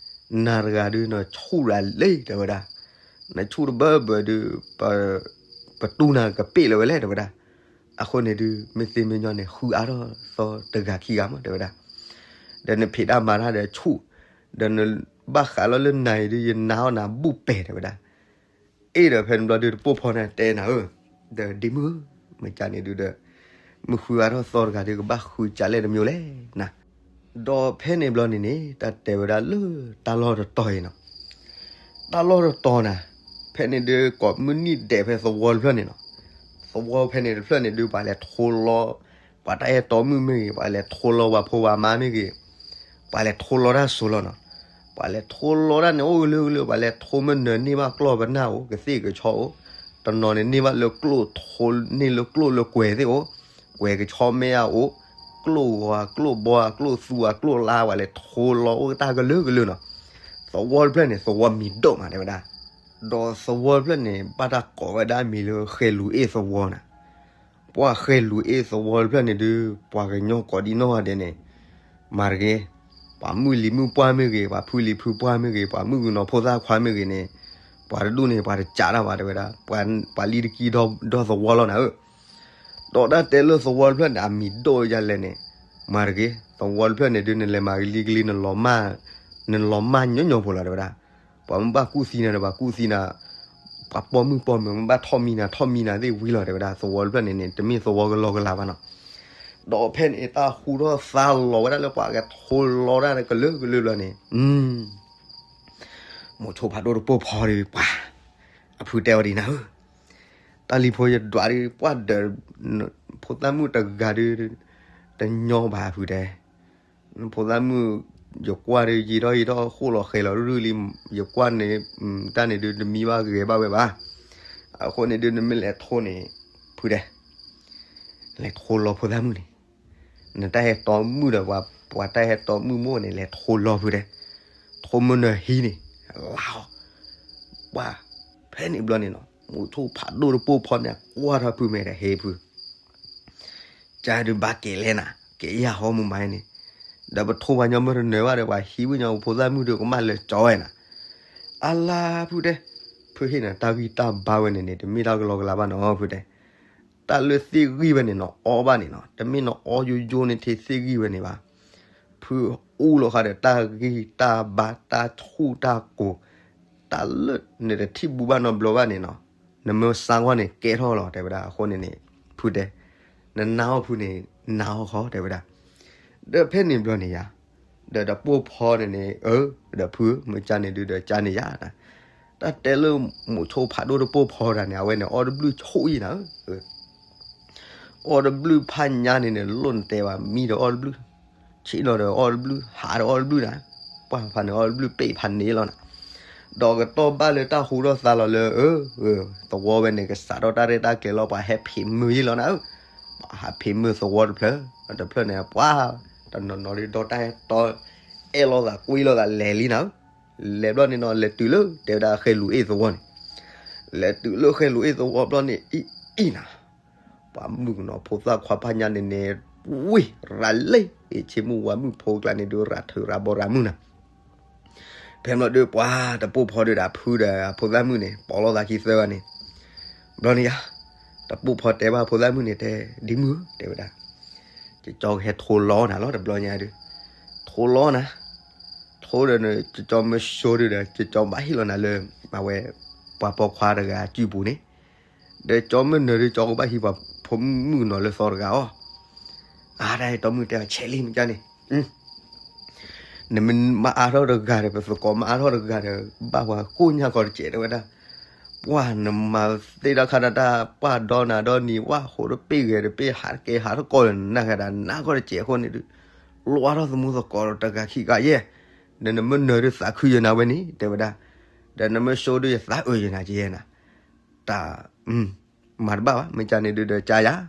နၤတဂၤဒုးနဆူၣ်ဒၣ်လံ တဲဝဲဒၣ်, နဆူၣ်တဘၢဘၢဒုး ပတူၢ်နၤကပ့ၢ်လၢၤဝဲလဲၣ် တဲဝဲဒၣ်. အဃိန့ၣ်ဒုး မ့ၢ်သ့မ့ၢ်ညီန့ၣ် ဃုအါထီၣ်သီတဂၤခံဂၤမး တဲဝဲဒၣ်. ဒီးနဖံးတၢ်မၤတၢ်ဒီးဆူၣ်, ဒီးနဘၣ်ဃးလီၤလၢနၤအံၤဒုး ယနါအီၣ်နၤဘူၣ်ပဲာ် တဲဝဲဒၣ်. အ့ၣ်ဒီးဖဲန့ၣ်ဘျီဒုး တပိာ်ဖီန့ၣ်တဲနၤဧၢ, ဒီးဒ့မုၣ်ဧၢ, မ့ၢ်ကန့ၣ်ဒုးဒီး မ့ၢ်ဃုအါထီၣ်သီတဂၤဒုး ကဘၣ်ဃုကးလဲၣ်တမံၤလဲၣ်နၤ. ဒီးဖဲန့ၣ်ဘျီန့ၣ်န့ၣ် တၢ်တဲဝဲဒၣ်လၢတၢ်လီၢ်တတီၤအံၤနီၤ, တၢ်လီၢ်တတီၤနၤ, ဖဲန့ၣ်ဒုးကိးမုၢ်နံၣ်ဒဲးဖဲသဝီတဖျၢၣ်န့ၣ်နီၤ, သဝီဖဲန့ၣ်တဖျၢၣ်န့ၣ်ဒုး ပှၤလဲၤထိလီၤ ပှၤတၢ်အဲၣ်တီမုၣ်မ့ၢ်ဂ့ၤ, ပှၤလဲၤထိလီၤပှၤဖိပှၤမါမ့ၢ်ဂ့ၤ, ပှၤလဲၤထိလီၤတၢ်စိၤလီၤနီၤ. ပှၤလဲၤထိလီၤတၢ်န့ၣ်အိၣ်ကလုာ်ကလုာ်, ပှၤလဲၤထိမ့ၢ်နၢၤန့ၢ်ဘၣ်ကျီၢ်ပနၢ်အိၣ်, ကသ့ၣ်ကဆီအိၣ်, တနီၤန့ၣ်န့ၢ်ဘၣ်လၢကျိၣ်ထိ, န့ၢ်လၢကျိၣ်လၢကွဲၤသ့ၣ်အိၣ်, ကွဲၤကဆီမ့ၢ်အအိၣ်, ကျိၣ်ဂီၤ ကျိၣ်ဘီ ကျိၣ်သူ ကျိၣ်လါ ပှၤလဲၤထိလီၤအိၣ်တၢ်ကလုာ်ကလုာ်နီၤ. သဝီတဖျၢၣ်န့ၣ် သဝီမံၤဒိၣ်မး တဲဝဲဒၣ်. ဒီးသဝီတဖျၢၣ်န့ၣ် ဘၣ်တၢ်ကိးဝဲဒၣ်မံၤလၢဃဲလူၤအ့ၣ်သဝီနၤ. ပှၤဃဲလူၤအ့ၣ်သဝီတဖျၢၣ်န့ၣ်ဒုး ပှၤကညီကိးဒံနီၢ်ဂၤဒဲးန့ၣ် မၤတဂ့ၤ, ပှၤမုၢ်လံၤမုၢ်ပှၢ်မ့ၢ်ဂ့ၤ, ပှၤဖုလံၤဖုပှၢ်မ့ၢ်ဂ့ၤ, ပှၤမုၣ်ကနီၤဖိသၣ်ခွါမ့ၢ်ဂ့ၤန့ၣ် ပှၤတဒူၣ်န့ၣ် ပှၤတကးတၢ်ဘၣ် တဲဝဲဒၣ်, ပှၤလံတကံဒီသဝီလီၤနၤဧၢ. ဒီးတၢ်တဲလၢသဝီတဖျၢၣ်န့ၣ် အမံၤဒိၣ်ဒ်လဲၣ်န့ၣ် မၤတဂ့ၤ, သဝီတဖျၢၣ်န့ၣ်ဒုး နလဲၤမၤကလံကလံ နလီၤမၢ်ညီညီဖိလီၤ တဲဝဲဒၣ်. ပှၤမ့ၢ်ဘၣ်ကူၣ်သံနၤဒီး ပှၤကူၣ်သံနၤ, ပှၤပိာ်မုၣ်ပိာ်မၢၤ မ့ၢ်ဘၣ်ထီၣ်မံနၤ ထီၣ်မံနၤသ့ၣ်ဝံၤလီၤ တဲဝဲဒၣ်. သဝီတဖျၢၣ်န့ၣ်န့ၣ် တမ့ၢ်သဝီကလီကလးဘၣ်နီၤ. ဒီးဖဲန့ၣ် တၢ်ဟူထီၣ်သါလီၤဝဲဒၣ်လၢပှၤကထိလီတၢ်ကလုာ်ကလုာ်ဘျီန့ၣ် မိၤဆိဖးဒိၣ်တပိာ်ဖီဒီး ပှၤ အဖုတဲဝဲဒ်နၤဧၢ, တၢ်လံၤဖိယဒွးဒီး ပှၤဒီး ဖိသၣ်မုၣ်တဂၤဒီး တညီဘၣ် အဖုတဲ, ဖိသၣ်မုၣ် ယကွၢ်ဒီး ယံာ်ထီၣ်ယံာ်ထီၣ် ဃိၣ်လီၤဃဲၤလီၤရုၢ်လံ, ယကွၢ်န့ၣ် တၢ်န့ၣ်ဒုး တမံဘၣ်ဂဲၤဘၣ်ဝဲဘၣ်. အဃိန့ၣ်ဒုး နမ့ၢ်လဲၤထိန့ၣ် ဖုတဲ လဲၤထိလီၤဖိသၣ်မုၣ်န့ၣ်, နတၢ်ဟဲတီမုၣ်ဒီး ပှၤတၢ်ဟဲတီမုၣ်မိၢ်န့ၣ် လဲၤထိလီၤဖုတဲ, ထိမုၢ်နၢၤဟံးန့ၣ် လါအီၤ, ပှၤ ဖဲန့ၣ်ဘျီန့ၣ်နီၤ မိၤဆိဖးဒိၣ်တပိာ်ဖီန့ၣ် ကွၢ်ထီၣ်ဖုမဲာ်ဒီး ဟ့ၣ်ဖု ကဒုးဘၣ်ကဲလဲၣ်နၤ, ကဲယၤဟီမုၢ်မါန့ၣ်, ဒီးပထိပှၤညီမ့ၢ်တနၢၤဘၣ်ဒီး ပှၤဟံးဝံၣ်ညီဖိသၣ်မုၣ်ဒီး ကမၣ်လၢကၠီဝဲနၤ, အလါဖုတဲ, ဖုဟ့ၣ်နၤ တၢ်ဂံၢ်တၢ်ဘါဝဲန့ၣ်န့ၣ် တမ့ၢ်တၢ်ကလီကလးဘၣ်နီၤ ဖုတဲ, တၢ်လၢသ့ၣ်ဂံၢ်ဝဲန့ၣ် နအီဘၣ်န့ၣ်နီၤ, တမ့ၢ်နအီယိယိန့ၣ်ထဲသ့ၣ်ဂံၢ်ဝဲန့ၣ်ဘၣ်, ဖုအူလီၤဃာ်ဒီးတၢ်ဂံၢ်တၢ်ဘါ တၢ်ဆူၣ်တၢ်ကိၤ, တၢ်လၢနတထံၣ်ဘူးဘၣ်နီတဘျီဘၣ်န့ၣ်နီၤ, နမ့ၢ်စါကွၢ်န့ၣ် ကဲထီၣ်လီၤ တဲဝဲဒၣ်. အဃိန့ၣ်န့ၣ် ဖုတဲ, နနါအီၣ်ဖုန့ၣ် နါအီၣ်ဃီ တဲဝဲဒၣ်. ဒီးဖဲန့ၣ်ဘျီန့ၣ်ယါ, ဒီးတပိာ်ဖီန့ၣ်န့ၣ် အၢ ဒီးဖု မ့ၢ်ကန့ၣ်ဒုးဒီးကန့ၣ်ယါ, တၢ်တဲလၢမိၤဆိဖးဒိၣ်တပိာ်ဖီတၢ်န့ၣ် အဝဲန့ၣ်အီၣ်တဘျုးဆူၣ်အံၤနၤဧၢ အီၣ်တဘျုးဖးညါန့ၣ်န့ၣ် လိၣ်နတဲဘၣ် မံဒီးအီၣ်တဘျုး, ဆ့ၣ်နီၤဒီးအီၣ်တဘျုး ဟးဒီးအီၣ်တဘျုးနၤ, ပှၢ်ဖးန့ၣ်အီၣ်တဘျုး ပ့ၣ်ဖးန့ၣ်လီၤနၤ. ဒီးကတီၢ်ဘၣ်လၢတၢ်ဟူထီၣ်သါလီၤလၢ အၢ သဝီဝဲန့ၣ် ကစးထီၣ်တၢ်ရဲၣ်တၢ်ကျဲၤလီၤ ပှၤဟဲဖံးမုာ်ယံၤလီၤနၤဧၢ, ပှၤဟးဖံးမုာ်သဝီတဖျၢၣ်, တဖျၢၣ်န့ၣ် ပှၤ တနီၤနီၤဒီး ဒီးတၢ်ဟဲတီ အဲၣ်လိာ်သးကွံလိာ်သးလဲၤလံနၤဧၢ, လဲၤဘျီန့ၣ်နီၤ လဲၤတုၤလၢ တဲဝဲဒၣ်ဃဲလူၤအ့ၣ်သဝီန့ၣ် လဲၤတုၤလၢဃဲလိာ်အ့ၣ်သဝီဘျီန့ၣ် အံၤအံၤနၤ, ပှၤမုၣ်ကနီၤဖိသၣ်ခွါဖးညါန့ၣ်န့ၣ်, ဝံၤရၤလံ, အ့ၣ် ဆ့မုၢ်ဝါမုၣ်ဖိကျါန့ၣ်ဒုး ရၤထုးရၤဘီရၤမုၣ်နၤ. ဖဲဘျီဒီးပှၤတပိာ်ဖီဒီးဒီးအဖုဒီးအဖိသၣ်မုၣ်န့ၣ် ပိာ်လိာ်သးခံသၢဂၤန့ၣ်, ဘျီန့ၣ်ယါ, တပိာ်ဖီတဲဘၣ်အဖိသၣ်မုၣ်န့ၣ် တဲ, ဒ်မုၣ်ဧၢ တဲဝဲဒၣ်, ကၠီကဟဲထိလီနၤလီၤ တဘျီညါဒုး, ထိလီနၤ, ထိဒီး ကၠီမ့ၢ်ဆိဒုးဒီး ကၠီဘၣ်ဟ့ၣ်လီၤနၤလၢ အဝဲ ပှၤပိာ်ခွါတဂၤစုပူၤန့ၣ်, ဒီးကၠီမ့ၢ်နၢၤဒုး ကၠီကဘၣ်ဟံးပှၤဖိမုၣ်ကနီၤလၢသီတဂၤအီၤ, အါ တၢ်အဲၣ်တီမုၣ်တဲအီၤ ဆဲးလံ မ့ၢ်ကန့ၣ် နမ့ၢ်မၤအါထီၣ်တဂၤဒီး ပသကိးမၤအါထီၣ်တဂၤဒီး ဘၣ်ပှၤကိၢ်ညါကီးတစဲး တဲဝဲဒၣ်, ပှၢ်နမၤသ့ၣ်တၢ်ခါတၢ်တၢ် ပှၢ်ဒီနၤဒီနံၤ ဝၣ်ဟိးတပ့ၢ်ဂဲၤတပ့ၢ် ဟးတကဲဟးတကီၢ်လၢနနၢ်ဂၤဒၣ် နၢ်ကီၢ်တစဲးအဃိန့ၣ်ဒုး, လီၤအါထီၣ်သမူသကိးတဂၤခံဂၤယဲၢ်, ဒီးနမ့ၢ်နၢၤဒုးသးခုယဲနၤဝဲန့ၣ် တဲဝဲဒၣ်, ဒီးနမ့ၢ်ဆိဒုး ယသးအုးယဲနၤကယဲနၤ, တၢ် မၤတဘၣ်ဘၣ် မ့ၢ်ကန့ၣ်ဒုးဒီးကယၤ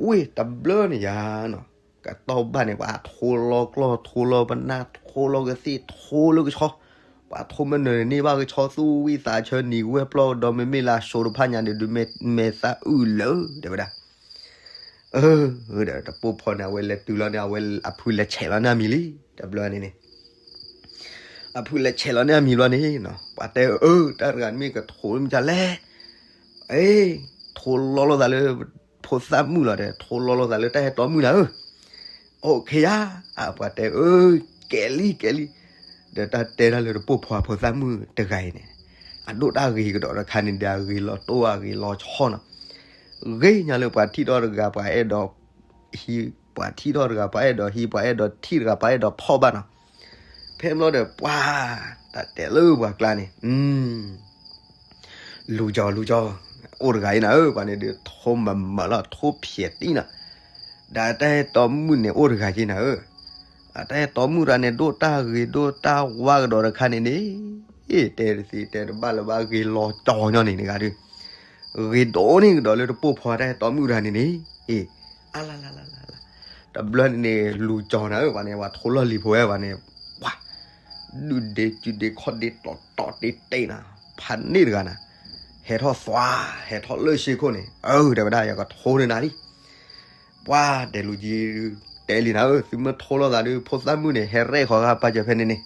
ဝ့ၢ်တဘျီန့ၣ်ယါနီၤ, ကတီၢ်ဘၣ်န့ၣ် ပှၤထိလီၤကျီၢ် ထိလီၤပနၢ် ထိလီၤကသ့ၣ် ထိလၢကဆီ, ပှၤထိမ့ၢ်နၢၤန့ၢ်ဘၣ်ကဆီ သူၣ်ဝံၣ်သးဆၢ နံၤဝဲပျီၢ်ဒီး မ့မ့ၢ်လၢအစိၤတဖၣ်ညါန့ၣ်ဒုး မဲာ်သၣ်အုးလၢာ် တဲဝဲဒၣ်, အၢ ဒီးတပိာ်ဖီန့ၣ် အဝဲလဲၤတုၤလီၤန့ၣ် အဝဲအဖုလဲၤဆဲးလီၤန့ၢ်အမံၤလံ တဘျီန့ၣ်န့ၣ် အဖုလဲၤဆဲးလီၤန့ၢ်အမံၤဘျီန့ၣ်နီၤ ပှၤတဲအၢ တၢ်တဂၤမ့ၢ်ကထိမ့ၢ်ကလဲၣ်, အ့ ထိလီၤလိာ်သးလၢ ဖိသၣ်မုၣ်လီၤဒီး ထိလီၤလိာ်သးလၢတၢ်ဟဲတီမုၣ်နၤဧၢ, အိၣ်ခ့ယါ, ပှၤတဲအၢ ကဲလံ ကဲလံ, ဒီးတၢ်တဲတၢ်လၢတပိာ်ဖီအဖိသၣ်မုၣ်တဂၤအံၤန့ၣ်, အဒိၣ်တၢ်ဂ့ၤကဒီးတခါန့ၣ်ဒီး အဂ့ၤလီၤတိၢ်အဂ့ၤလီၤဆီနီၤ, ဂ့ၤညါလၢပှၤထံၣ်ထီၣ်တဂၤ ပှၤအဲၣ်ဒိး ဟံး ပှၤထံၣ်ထီၣ်တဂၤ ပှၤအဲၣ်ဒိးဟံး ပှၤအဲၣ်ဒိးထံၣ်တဂၤ ပှၤအဲၣ်ဒိးဖီၣ်ဘၣ်နီၤ, ဖဲဘျီဒီးပှၤ တၢ်တဲလၢပှၤကျါန့ၣ် လူၤကၠီ လူၤကၠီ, အိၣ်တဂၤအံၤနၤဧၢ ပှၤန့ၣ်ဒုး ထိမးမးလီၤ ထိဖျဲးတံၢ်နၤ, ဒီးတၢ်ဟဲတီမုၣ်န့ၣ်အိၣ်တဂၤက့နၤဧၢ, အတၢ်ဟဲတီမုၣ်တဂၤန့ၣ် ဒိၣ်တၢ်ဂ့ၤဒိၣ်တၢ်ဝါကဒီးတခါန့ၣ်န့ၣ်, တဲတသ့တဲတဘၣ်လၢၤဘၣ် ဂ့ၤလီၤကၠီညီန့ၣ်န့ၣ်ဂၤဒုး, ဂ့ၤဒိၣ်န့ၢ်ကဒီးလၢတပိာ်ဖီတၢ်ဟဲတီမုၣ်တဂၤန့ၣ်န့ၣ်, အ့ အလလလလ, တဘျီန့ၣ်န့ၣ် လူၤကၠီနၤဧၢ ပှၤန့ၣ် ပှၤထိလီၢ်လံၤဖိဝဲ ပှၤန့ၣ်, ပှၤ ဒုးဒ့စုဒ့ခီၣ်ဒ့တီၤတီၤတ့တ့နၤ, ဖးန့ၢ်တဂၤနၤ, ဟဲထီၣ်သွါ, ဟဲထီၣ်လၢၡ့ခိၣ်န့ၣ်, အၢ တဲဝဲဒၣ် ယကထိန့ၢ်နၤလံ, ပှၤဒဲးလူၤကၠီ တဲလံနၤဧၢ သုမ့ၢ်ထိလီၤသးဒုး ဖိသၣ်မုၣ်န့ၣ် ဟဲရဲၣ်ဃီၤဂၤပာ်စၢၤဖဲန့ၣ်န့ၣ်,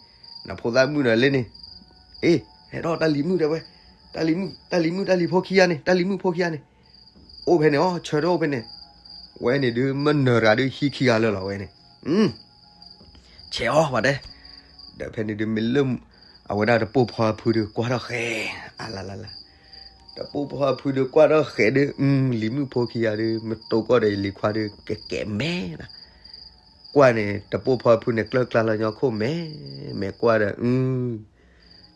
နဖိသၣ်မုၣ်န့ၣ်လၢန့ၣ်, အ့ ဟဲထီၣ်တၢ်လံၤမုၣ်တဲဝဲ, တၢ်လံၤမုၣ် တၢ်လံၤမုၣ်တၢ်လံၤဖိခံဂၤန့ၣ် တၢ်လံၤမုၣ်ဖိခံဂၤန့ၣ်, အိၣ်ဖဲန့ၣ်အီၤ ဆၢထၢၣ်အိၣ်ဖဲန့ၣ်, ဝဲန့ၣ်ဒုး မ့ၢ်နၢၤတဂၤဒုး ဟံးခံဂၤလၢာ်လီၤဝဲန့ၣ်, ဆဲးအီၤပှၤတဲ, ဒီးဖဲန့ၣ်ဒုးမ့ၢ်လၢ အဝဲဒၣ်တပိာ်ဖီအဖုဒုးကွၢ်ထီၣ်ဃဲၤ, အလလလ, တပိာ်ဖီအဖုဒုးကွၢ်ထီၣ်ဃဲၤဒုး လံၤမုၣ်ဖိခံဂၤဒုး မ့ၢ်တိၢ်ကီၢ်ဒီးယလံၤခွါဒုး ကကဲးမဲနၤ, ကွၢ်န့ၣ် တပိာ်ဖီအဖုန့ၣ် ကျၢၢ်ကျါလီၤညီခိၣ်မဲ, မဲာ်ကွၢ်ဒီး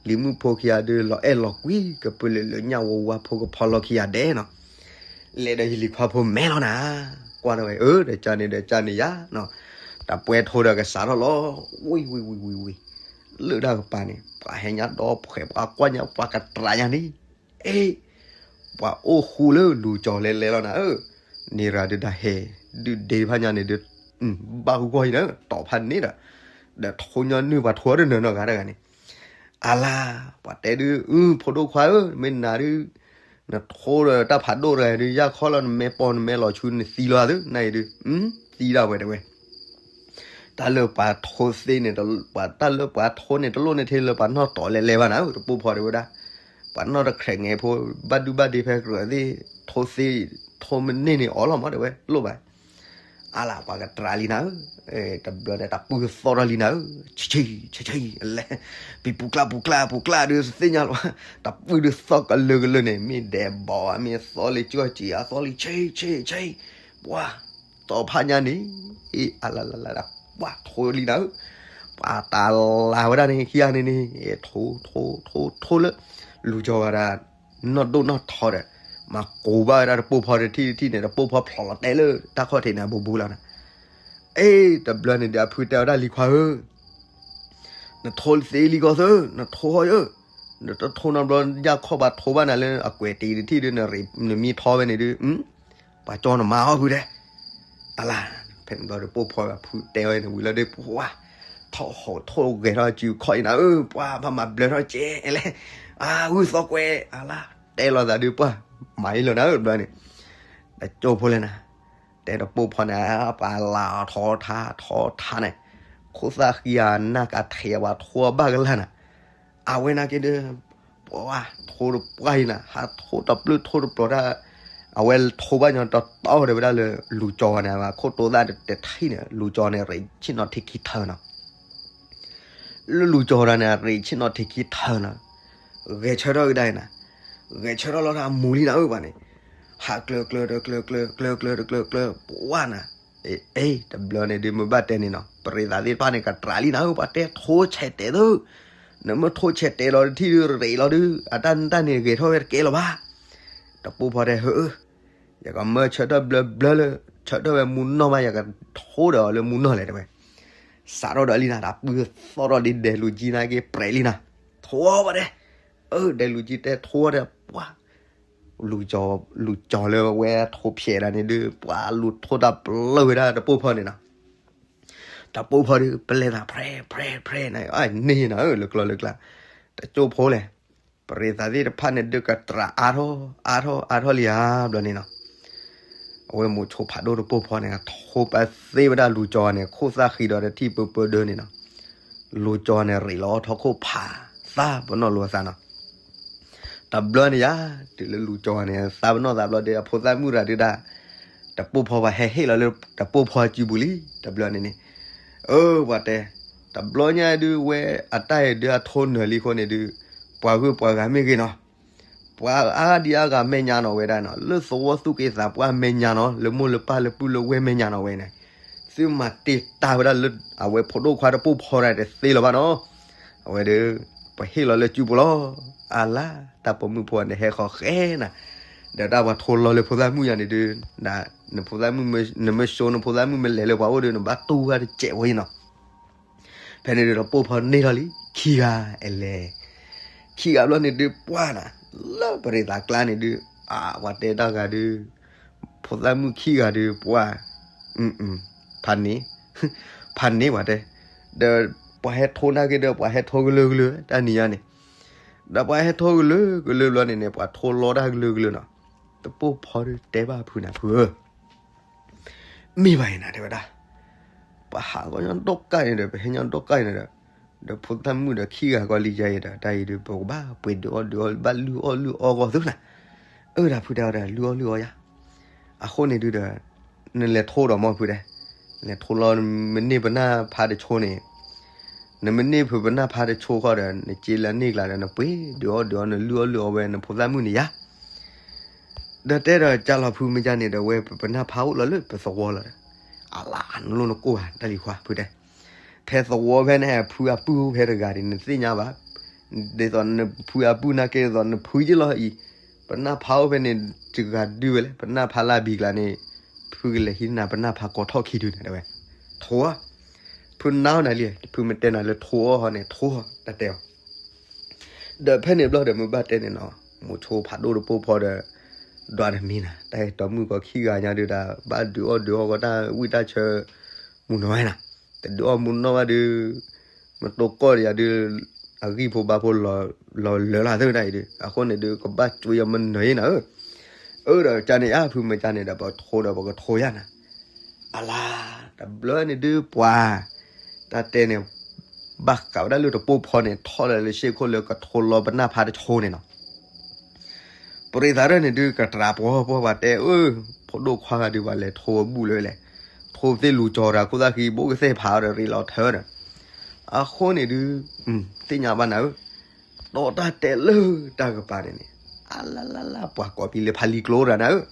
လံၤမုၣ်ဖိခံဂၤဒုး လီၤအဲၣ်လီၤကွံ ကပုာ်လၢာ်လၢာ်ညၣ်ဝါဝါဖိကဖီလီၤခံဂၤဒဲးနီၤ, လဲၤဒီးယလံၤခွါဖိမဲလီၤနၤ, ကွၢ်ထီၣ်ဝဲ အၢ ဒီးကၢ်န့ၣ်ဒီးကၢ်န့ၣ်ယါနီၤ, တၢ်ပှဲၤထိဒီးကစးထီၣ်လီၤ, ဝံၤဝံၤဝံၤဝံၤဝံၤ, လၢတၢ်ကပၤန့ၣ် ပှၤဟဲညါဒီဖှဲး ပှၤကွၢ်ညါပှၤကတြးညါန့ၣ်, အ့ ပှၤအိၣ်ဃူလၢလူၤကၠီၤလဲၤလဲၤလီၤနၤဧၢ, န့ၣ်ရၤဒုးတၢ်ဟဲ ဒုးဒ့တဖၣ်ညါန့ၣ်ဒုး ဘၣ်ဂီၢ်အံၤနၤဧၢ တီၢ်ဖးန့ၣ်ဒီး, ဒီးထိညီနုၢ်ပှၤထိတနၢၤနီတဂၤတဂၤန့ၣ်, အလါ, ပှၤတဲဒုး အု ဖိဒိၣ်ခွါဧၢ မ့ၢ်နၤဒုး, နထိဒီးတၢ်ဖးဒိၣ်တဂၤဒုး ယၢ်ခီလီၤ နမဲာ်ပိာ်နမဲာ်လီၤဆူ နသံလီၤဧါသု နၤအံၤဒုး, သံဒၣ်ဝဲတဲဝဲ တၢ်လၢပှၤထိသ့န့ၣ်, တၢ်လၢပှၤထိန့ၣ် တလိၣ်န့ၢ်ထဲလၢပှၤနီၢ်တီၤလဲၤလဲၤဘၣ်နၤဧၢ, တပိာ်ဖီတဲဝဲဒၣ်, ပှၤနီၢ်တခရဲးငဲဖိ ဘၣ်ဒုဘၣ်ဒ့ဖဲကြၢးသ့ၣ်, ထိသ့, ထိမ့ၢ်န့ၢ်န့ၣ်အီၤလီၤမးတဲဝဲ, လိၣ်ဘၣ်, အါလၢပှၤကတြးလံနၤဧၢ, တဘျီန့ၣ် တၢ်ပုၢ်သီၣ်ထီၣ်လံနၤဧၢ, ဆံးဆံးဆံးဆံး, လဲၤ, ပံၤပူၤကျၢ်ပူၤကျၢ်ပူၤကျၢ်ဒုးသ့ၣ်ညါလီၤ, တၢ်ပုၢ်ဒုးသီၣ်ကလၢကလၢန့ၣ် မ့ၢ်ဒဲးဘီဧါ မ့ၢ်သီလံကၠီၣ်ကံၤဧါ သီလံဆံးဆံးဆံး, ပှၤ တီၢ်ဖးညါန့ၣ်, အလလလလ, ပှၤထိလံနၤဧၢ, ပှၤတၢ်လၤဝဲဒၣ်န့ၣ် ခံဂၤန့ၣ်န့ၣ်, ထိ ထိ ထိ ထိလၢ လူၤကၠီၤဝဲဒၣ်, နီၢ်ဒိၣ်နီၢ်ထီဒီး, မၤကိးဘၣ်ဝဲဒၣ်တပိာ်ဖီတထံၣ်တထံၣ်န့ၣ် တပိာ်ဖီဖျိးလီၤတဲလၢတၢ်ခီၣ်ထံးန့ၣ် အဘူးဘူးလီၤနၤ, အ့ တဘျီန့ၣ်ဒီးအဖုတဲဝဲဒၣ်လံၤခွါဧၢ နထိသ့လံကီၢ်သၢ နထိဃီဧၢ, နတထိနီတဘျီ ယၢ်ခီၣ်ပှၤထိဘၣ်နၤလၢအကွဲးတံၤတထံၣ်ဒုး နမံထီဝဲန့ၣ်ဒုး, ပှၤကၠီနမါအီၣ်ဖုတဲ, အလါ, ဖဲန့ၣ်ဘျီဒီးပိာ်ဖီဖုတဲဝဲန့ၣ်ဝံၤလီၤဒီး ပှၤ ထီၣ်ဟီၣ်ထိၣ်ဂဲၤထီၣ်စုခီၣ်အံၤနၤဧၢ, ပှၤဘၣ်မၤဘျၢထီၣ်ကဲလဲၣ်, အဂုၢ်သီကွဲး အလါ တဲလိာ်သးဒုးပှၢ် မၤအံၤလၢနၤဧၢ တဘျီန့ၣ်, တကၠိဖိလဲၣ်နၤ, တဲတပိၢ်ဖီန့ၣ် ပှၤလၢအထီထါထီထါန့ၣ်, ခိၣ်သၣ်ဃံအနၢ်ကထံးအပှၤထိအဘၣ်ကလာ်နၤ, အဝဲနာ်က့ဒုး ပှၤထိတပှၢ်အံၤနၤ ဟးထိတပျုၢ်ထိတပျီၤတၢ်, အဝဲထိဘၣ်ညီတတီဒီးဝဲဒၣ်လၢ လူၤကၠီၤန့ၣ် အခိၣ်တိသၣ်တထံၣ်န့ၣ် လူၤကၠီၤန့ၣ် ရ့းဆ့ၣ်နီၤထံခံထၢနီၤ လၢလူၤကၠီၤတၢ်န့ၣ် အရ့းဆ့ၣ်နီၤထံခံထၢနီၤ, ဂဲၤဆၢထၢၣ်ကဒါအံၤနၤ, ဂဲၤဆၢထၢၣ်လီၤတၢ်အမူလံနၤဧၢပှၤန့ၣ်, ဟးကျၢၤကျၢၤတကျၢၤကျၢၤ ကျၢၤကျၢၤတကျၢၤကျၢၤ ပှၢ်နၤ, အ့ တဘျီန့ၣ်ဒုးမ့ၢ်ဘၣ်တဲန့ၣ်နီၤ ပရ့သးသ့ၣ်တဖၣ်န့ၣ် ကတြးလံနၤဧၢ ပှၤတဲထိဆဲးတဲာ်သု, နမ့ၢ်ထိဆဲးတဲာ်လီၤတထံၣ်ဒုးရ့းလီၤဒုး အတၢ်နတၢ်န့ၣ်ဂဲၤထီၣ်ဝဲတကဲလၢၤဘၣ်, တပိၢ်ဖီတဲ ဟၢ ယကမၢဆၢထၢၣ်ဘျၢဘျၢလၢ ဆၢထၢၣ်ဝဲမူနီၢ်မး ယကထိဒီးအီၤလၢမူနီၢ်လဲၣ်တဲဝဲ, စးထီၣ်ဒီးလံနၤ တၢ်ပုၢ်သီၣ်ထီၣ်ဒ်ဒဲးလူၤကၠံနၤက့ ပြဲးလံနၤ, ထိဝဲဒဲး, အၢ ဒဲးလူၤကၠံတဲထိဝဲဒဲး ပှၤ လူၤကၠီၤလၢဝဲထိဖျဲးဒၣ်န့ၣ်ဒုး ပှၤလူၤထိတၢ်ပျၢၢ်ဝဲဒၣ်တပိၢ်ဖီန့ၣ်နီၤ, တပိၢ်ဖီဒုး ပလဲၤသးဖြဲဖြဲဖြဲနၤ န့ၢ်နၤဧၢ လၢကျီလၢကျါ, တကၠိဖိလဲၣ်, ပရ့သးသ့ၣ်တဖၣ်န့ၣ်ဒုးကတြးအါထီၣ် အါထီၣ်အါထီၣ်လံဧါ ဘျီန့ၣ်နီၤ, အဝဲမိၤဆိဖးဒိၣ်တပိၢ်ဖီန့ၣ် ထိပသ့ဝဲဒၣ်လူၤကၠီၤန့ၣ် ခိၣ်သၣ်ဃံဒီးတထံၣ်ပၢပၢဒၢန့ၣ်နီၤ, လူၤကၠီၤန့ၣ် ရ့းလီၤအီၤထီၣ်ခိၣ်ဖးသၣ်ပနီၣ်လိာ်အသးနီၤ, တဘျီန့ၣ်ယါ တုၤလၢလူၤကၠီၤန့ၣ် သးပနီၣ်သးဘျီဒီး အဖိသၣ်မုၣ်တဂၤဒုးဒၣ် တပိၢ်ဖီပှၤဟဲဟ့ၣ်လီၤလၢတပိၢ်ဖီစုပူၤလံ တဘျီန့ၣ်န့ၣ်, အၢ ပှၤတဲ, တဘျီညါဒုးဝဲအတၢ်အံၤဒုးအထိနၢၤလံအဃိန့ၣ်ဒုး, ပှၤဂုၤပှၤဂၤမ့ၢ်ဂ့ၤနီၤ, ပှၤအါဒံအါဂၤမဲာ်ညါနီၤဝဲဒၣ်နီၤ လၢသဝီသူၣ်က့သးပှၢ်မဲာ်ညါနီၤ လၢမိၢ်လၢပၢ်လၢပုၢ်လၢဝဲၢ်မဲာ်ညါနီၤဝဲန့ၣ်, သုမၤတ့ၢ်တၢ်ဝဲဒၣ်လၢ အဝဲဖိဒိၣ်ခွါတပိၢ်ဖီတၢ်တသ့လၢၤဘၣ်နီၤ, အဝဲဒုး ပှၤဟ့ၣ်လီၤလၢစုပူၤလီၤ, အလါ တၢ်ပိာ်မုၣ်ဖိန့ၣ်ဟဲဃီၤဃဲနၤ, ဒီးတၢ်ပှၤထိလီၤလၢဖိသၣ်မုၣ်ယါန့ၣ်ဒုး, နဖိသၣ်မုၣ် နမ့ၢ်ၡိနဖိသၣ်မုၣ်မ့ၢ်လဲၤလၢပှၤအိၣ်ဒီး နဘၣ်တူၢ်ဝဲတစဲးဝဲအံၤနီၤ ဖဲန့ၣ်ဒုး တပိၢ်ဖီန့ၢ်ထီၣ်လံ ခံဂၤအလဲၤ, ခံဂၤဘျီန့ၣ်ဒုး ပှၢ်နၤ, လၢပရ့သးကျါန့ၣ်ဒုး, အဝဲတဲတၢ်ဂၤဒုး, ဖိသၣ်မုၣ်ခံဂၤဒုး ပှၢ်, ဖးန့ၣ်, ဖးန့ၣ်ဝဲတဲ, ဒီးပှၤဟဲထိနာ်က့ဒီး ပှၤဟဲထိကလုာ်ကလုာ် တၢ်နံၤညါန့ၣ်, ဒီးပှၤဟဲထိကလုာ်ကလုာ်ဘျီန့ၣ်န့ၣ် ပှၤထိလီတၢ်ကလုာ်ကလုာ်နီၤ, တပိၢ်ဖီဒုးတဲဘၣ်ဖုနၤဖုဧၢ မ့ၢ်ဘၣ်အံၤနၤတဲဝဲဒၣ်, ပှၤဟးဂီၤညီဒိၣ်ကၣ်န့ၣ်ဒီး ပဟဲညီဒိၣ်ကၣ်န့ၣ်ဒီး, ဒီးဖိသၣ်မုၣ်ဒီးခံဂၤကီးလံယါအံၤဒီး တၢ်အံၤဒုး ပကဘၣ်ပှ့ၤဒုးအီၣ်ဒုးအီ ဘၣ်လုၢ်အီၣ်လုၢ်အီကီၢ်သုနၤ, အၢ တၢ်ဖုတဲဝဲဒီး လုၢ်အီၣ်လုၢ်အီယါ, အဃိန့ၣ်ဒုးဒီး, နလဲၤထိဒီးမီၢ်ဖုတဲ, လဲၤထိလီၤ နမ့ၢ်န့ၢ်ပနၢ်ဖးတဆိန့ၣ် နမ့ၢ်န့ၢ်ဖုပနၢ်ဖးတဆိဃီဒီး နစ့လၢန့ၢ်ကျါဒီး နပှ့ၤဒုးအီၣ်ဒုးအီ နလုၢ်အီၣ်လုၢ်အီဝဲနဖိသၣ်မုၣ်န့ၣ်ယါ, ဒီးတဲဒီး ကၢ်လီၤဖုမ့ၢ်ကၢ်န့ၣ်ဒီး ဝဲပပနၢ်ဖးအိၣ်လီၤလၢပသဝီလီၤဒီး, အလါနလိၣ်နကိၢ်ဧါ တၢ်လံၤခွါဖုတဲ, ဖဲသဝီဖဲန့ၣ် ဖုအပုၢ်အိၣ်ဖဲတဂၤဒံး နသ့ၣ်ညါဘၣ်, ဒ်သိးနဖုအပုၢ်နာ်က့ဒ်သိးနဖုယ့ၢ်လီၤအံၤ, ပနၢ်ဖးအိၣ်ဖဲန့ၣ် တဂၤဒုးဝဲလဲၣ် ပနၢ်ဖးလၢအဘံၤကျါန့ၣ်, ဖုကလဲၤဟံးနၤပနၢ်ဖးကိးထီၣ်ခံဒုန့ၣ်တဲဝဲ, ထိ, ဖုနါအီၤနၤလံ, ဖုမ့ၢ်တဲနၤလၢထိအီၤဟီန့ၣ် ထိတၢ်တဲအီၤ ဒီးဖဲန့ၣ်ဘျီဒီးမုၢ်ဘၣ်တဲန့ၣ်နီၤ, မိၤဆိဖးဒိၣ်တပိၢ်ဖီဒီး, ဒွးတမံၤနၤ တၢ်ဟဲတီမုၣ်ကီးခံဂၤညါဒုးဒၣ် ဘၣ်ဒုးအီၣ်ဒုးအီကီးတၢ်ဝံၣ်တၢ်ဆၢ, မုၢ်နီၤဝဲနၤ, တဒုးအီၣ်မုၢ်နီၢ်ဘၣ်ဒုး, မတိကီၢ်ဒီးယၤဒုး, အဂံၢ်ဖိဘါဖိ, လီၤလၢာ်လၢ်သ့ၣ်တၢ်အံၤဒုး အဃိန့ၣ်ဒုး ကဘၣ်ကွံာ်ယမနၢၤအံၤနၤဧၢ, အၢဒီးကန့ၣ်ဧါ ဖုမ့ၢ်ကန့ၣ်ဒီး ပထိဒီးပကထိယါနၤ, အလါ, တဘျီန့ၣ်ဒုးပှၤ, တၢ်တဲန့ၣ်, ဘၣ်ဃးဝဲဒၣ်လၢတပိၢ်ဖီန့ၣ် ထီၣ်လၢလၢရှ့ၣ်ခိၣ်လၢကထိလီၤပနၢ်ဖးတဆိန့ၣ်နီၤ, ပရ့သးရဲၣ်န့ၣ်ဒုး ကတြးပှီၤပှီၤပှၤတဲ, အၢ, ဖိဒိၣ်ခွါဂၤဒုး ပှၤလဲၤထိအဘူၣ်လၢလဲၣ်, ထိသ့ၣ်လူၤကၠီၤတၢ်ခိၣ်သၣ်ဃံ ဘိကသဲၣ်ဖးအီၤဒီး ရ့လီၤထၢဒီး, အဃိန့ၣ်ဒုး, သ့ၣ်ညါဘၣ်နၤဧၢ, ဒီးတၢ်တဲလၢတၢ်ကပၤန့ၣ်န့ၣ်, အလါလါလါ ပှၤကိးပံလၢဖးလံၤကျိတဂၤနၤဧၢ,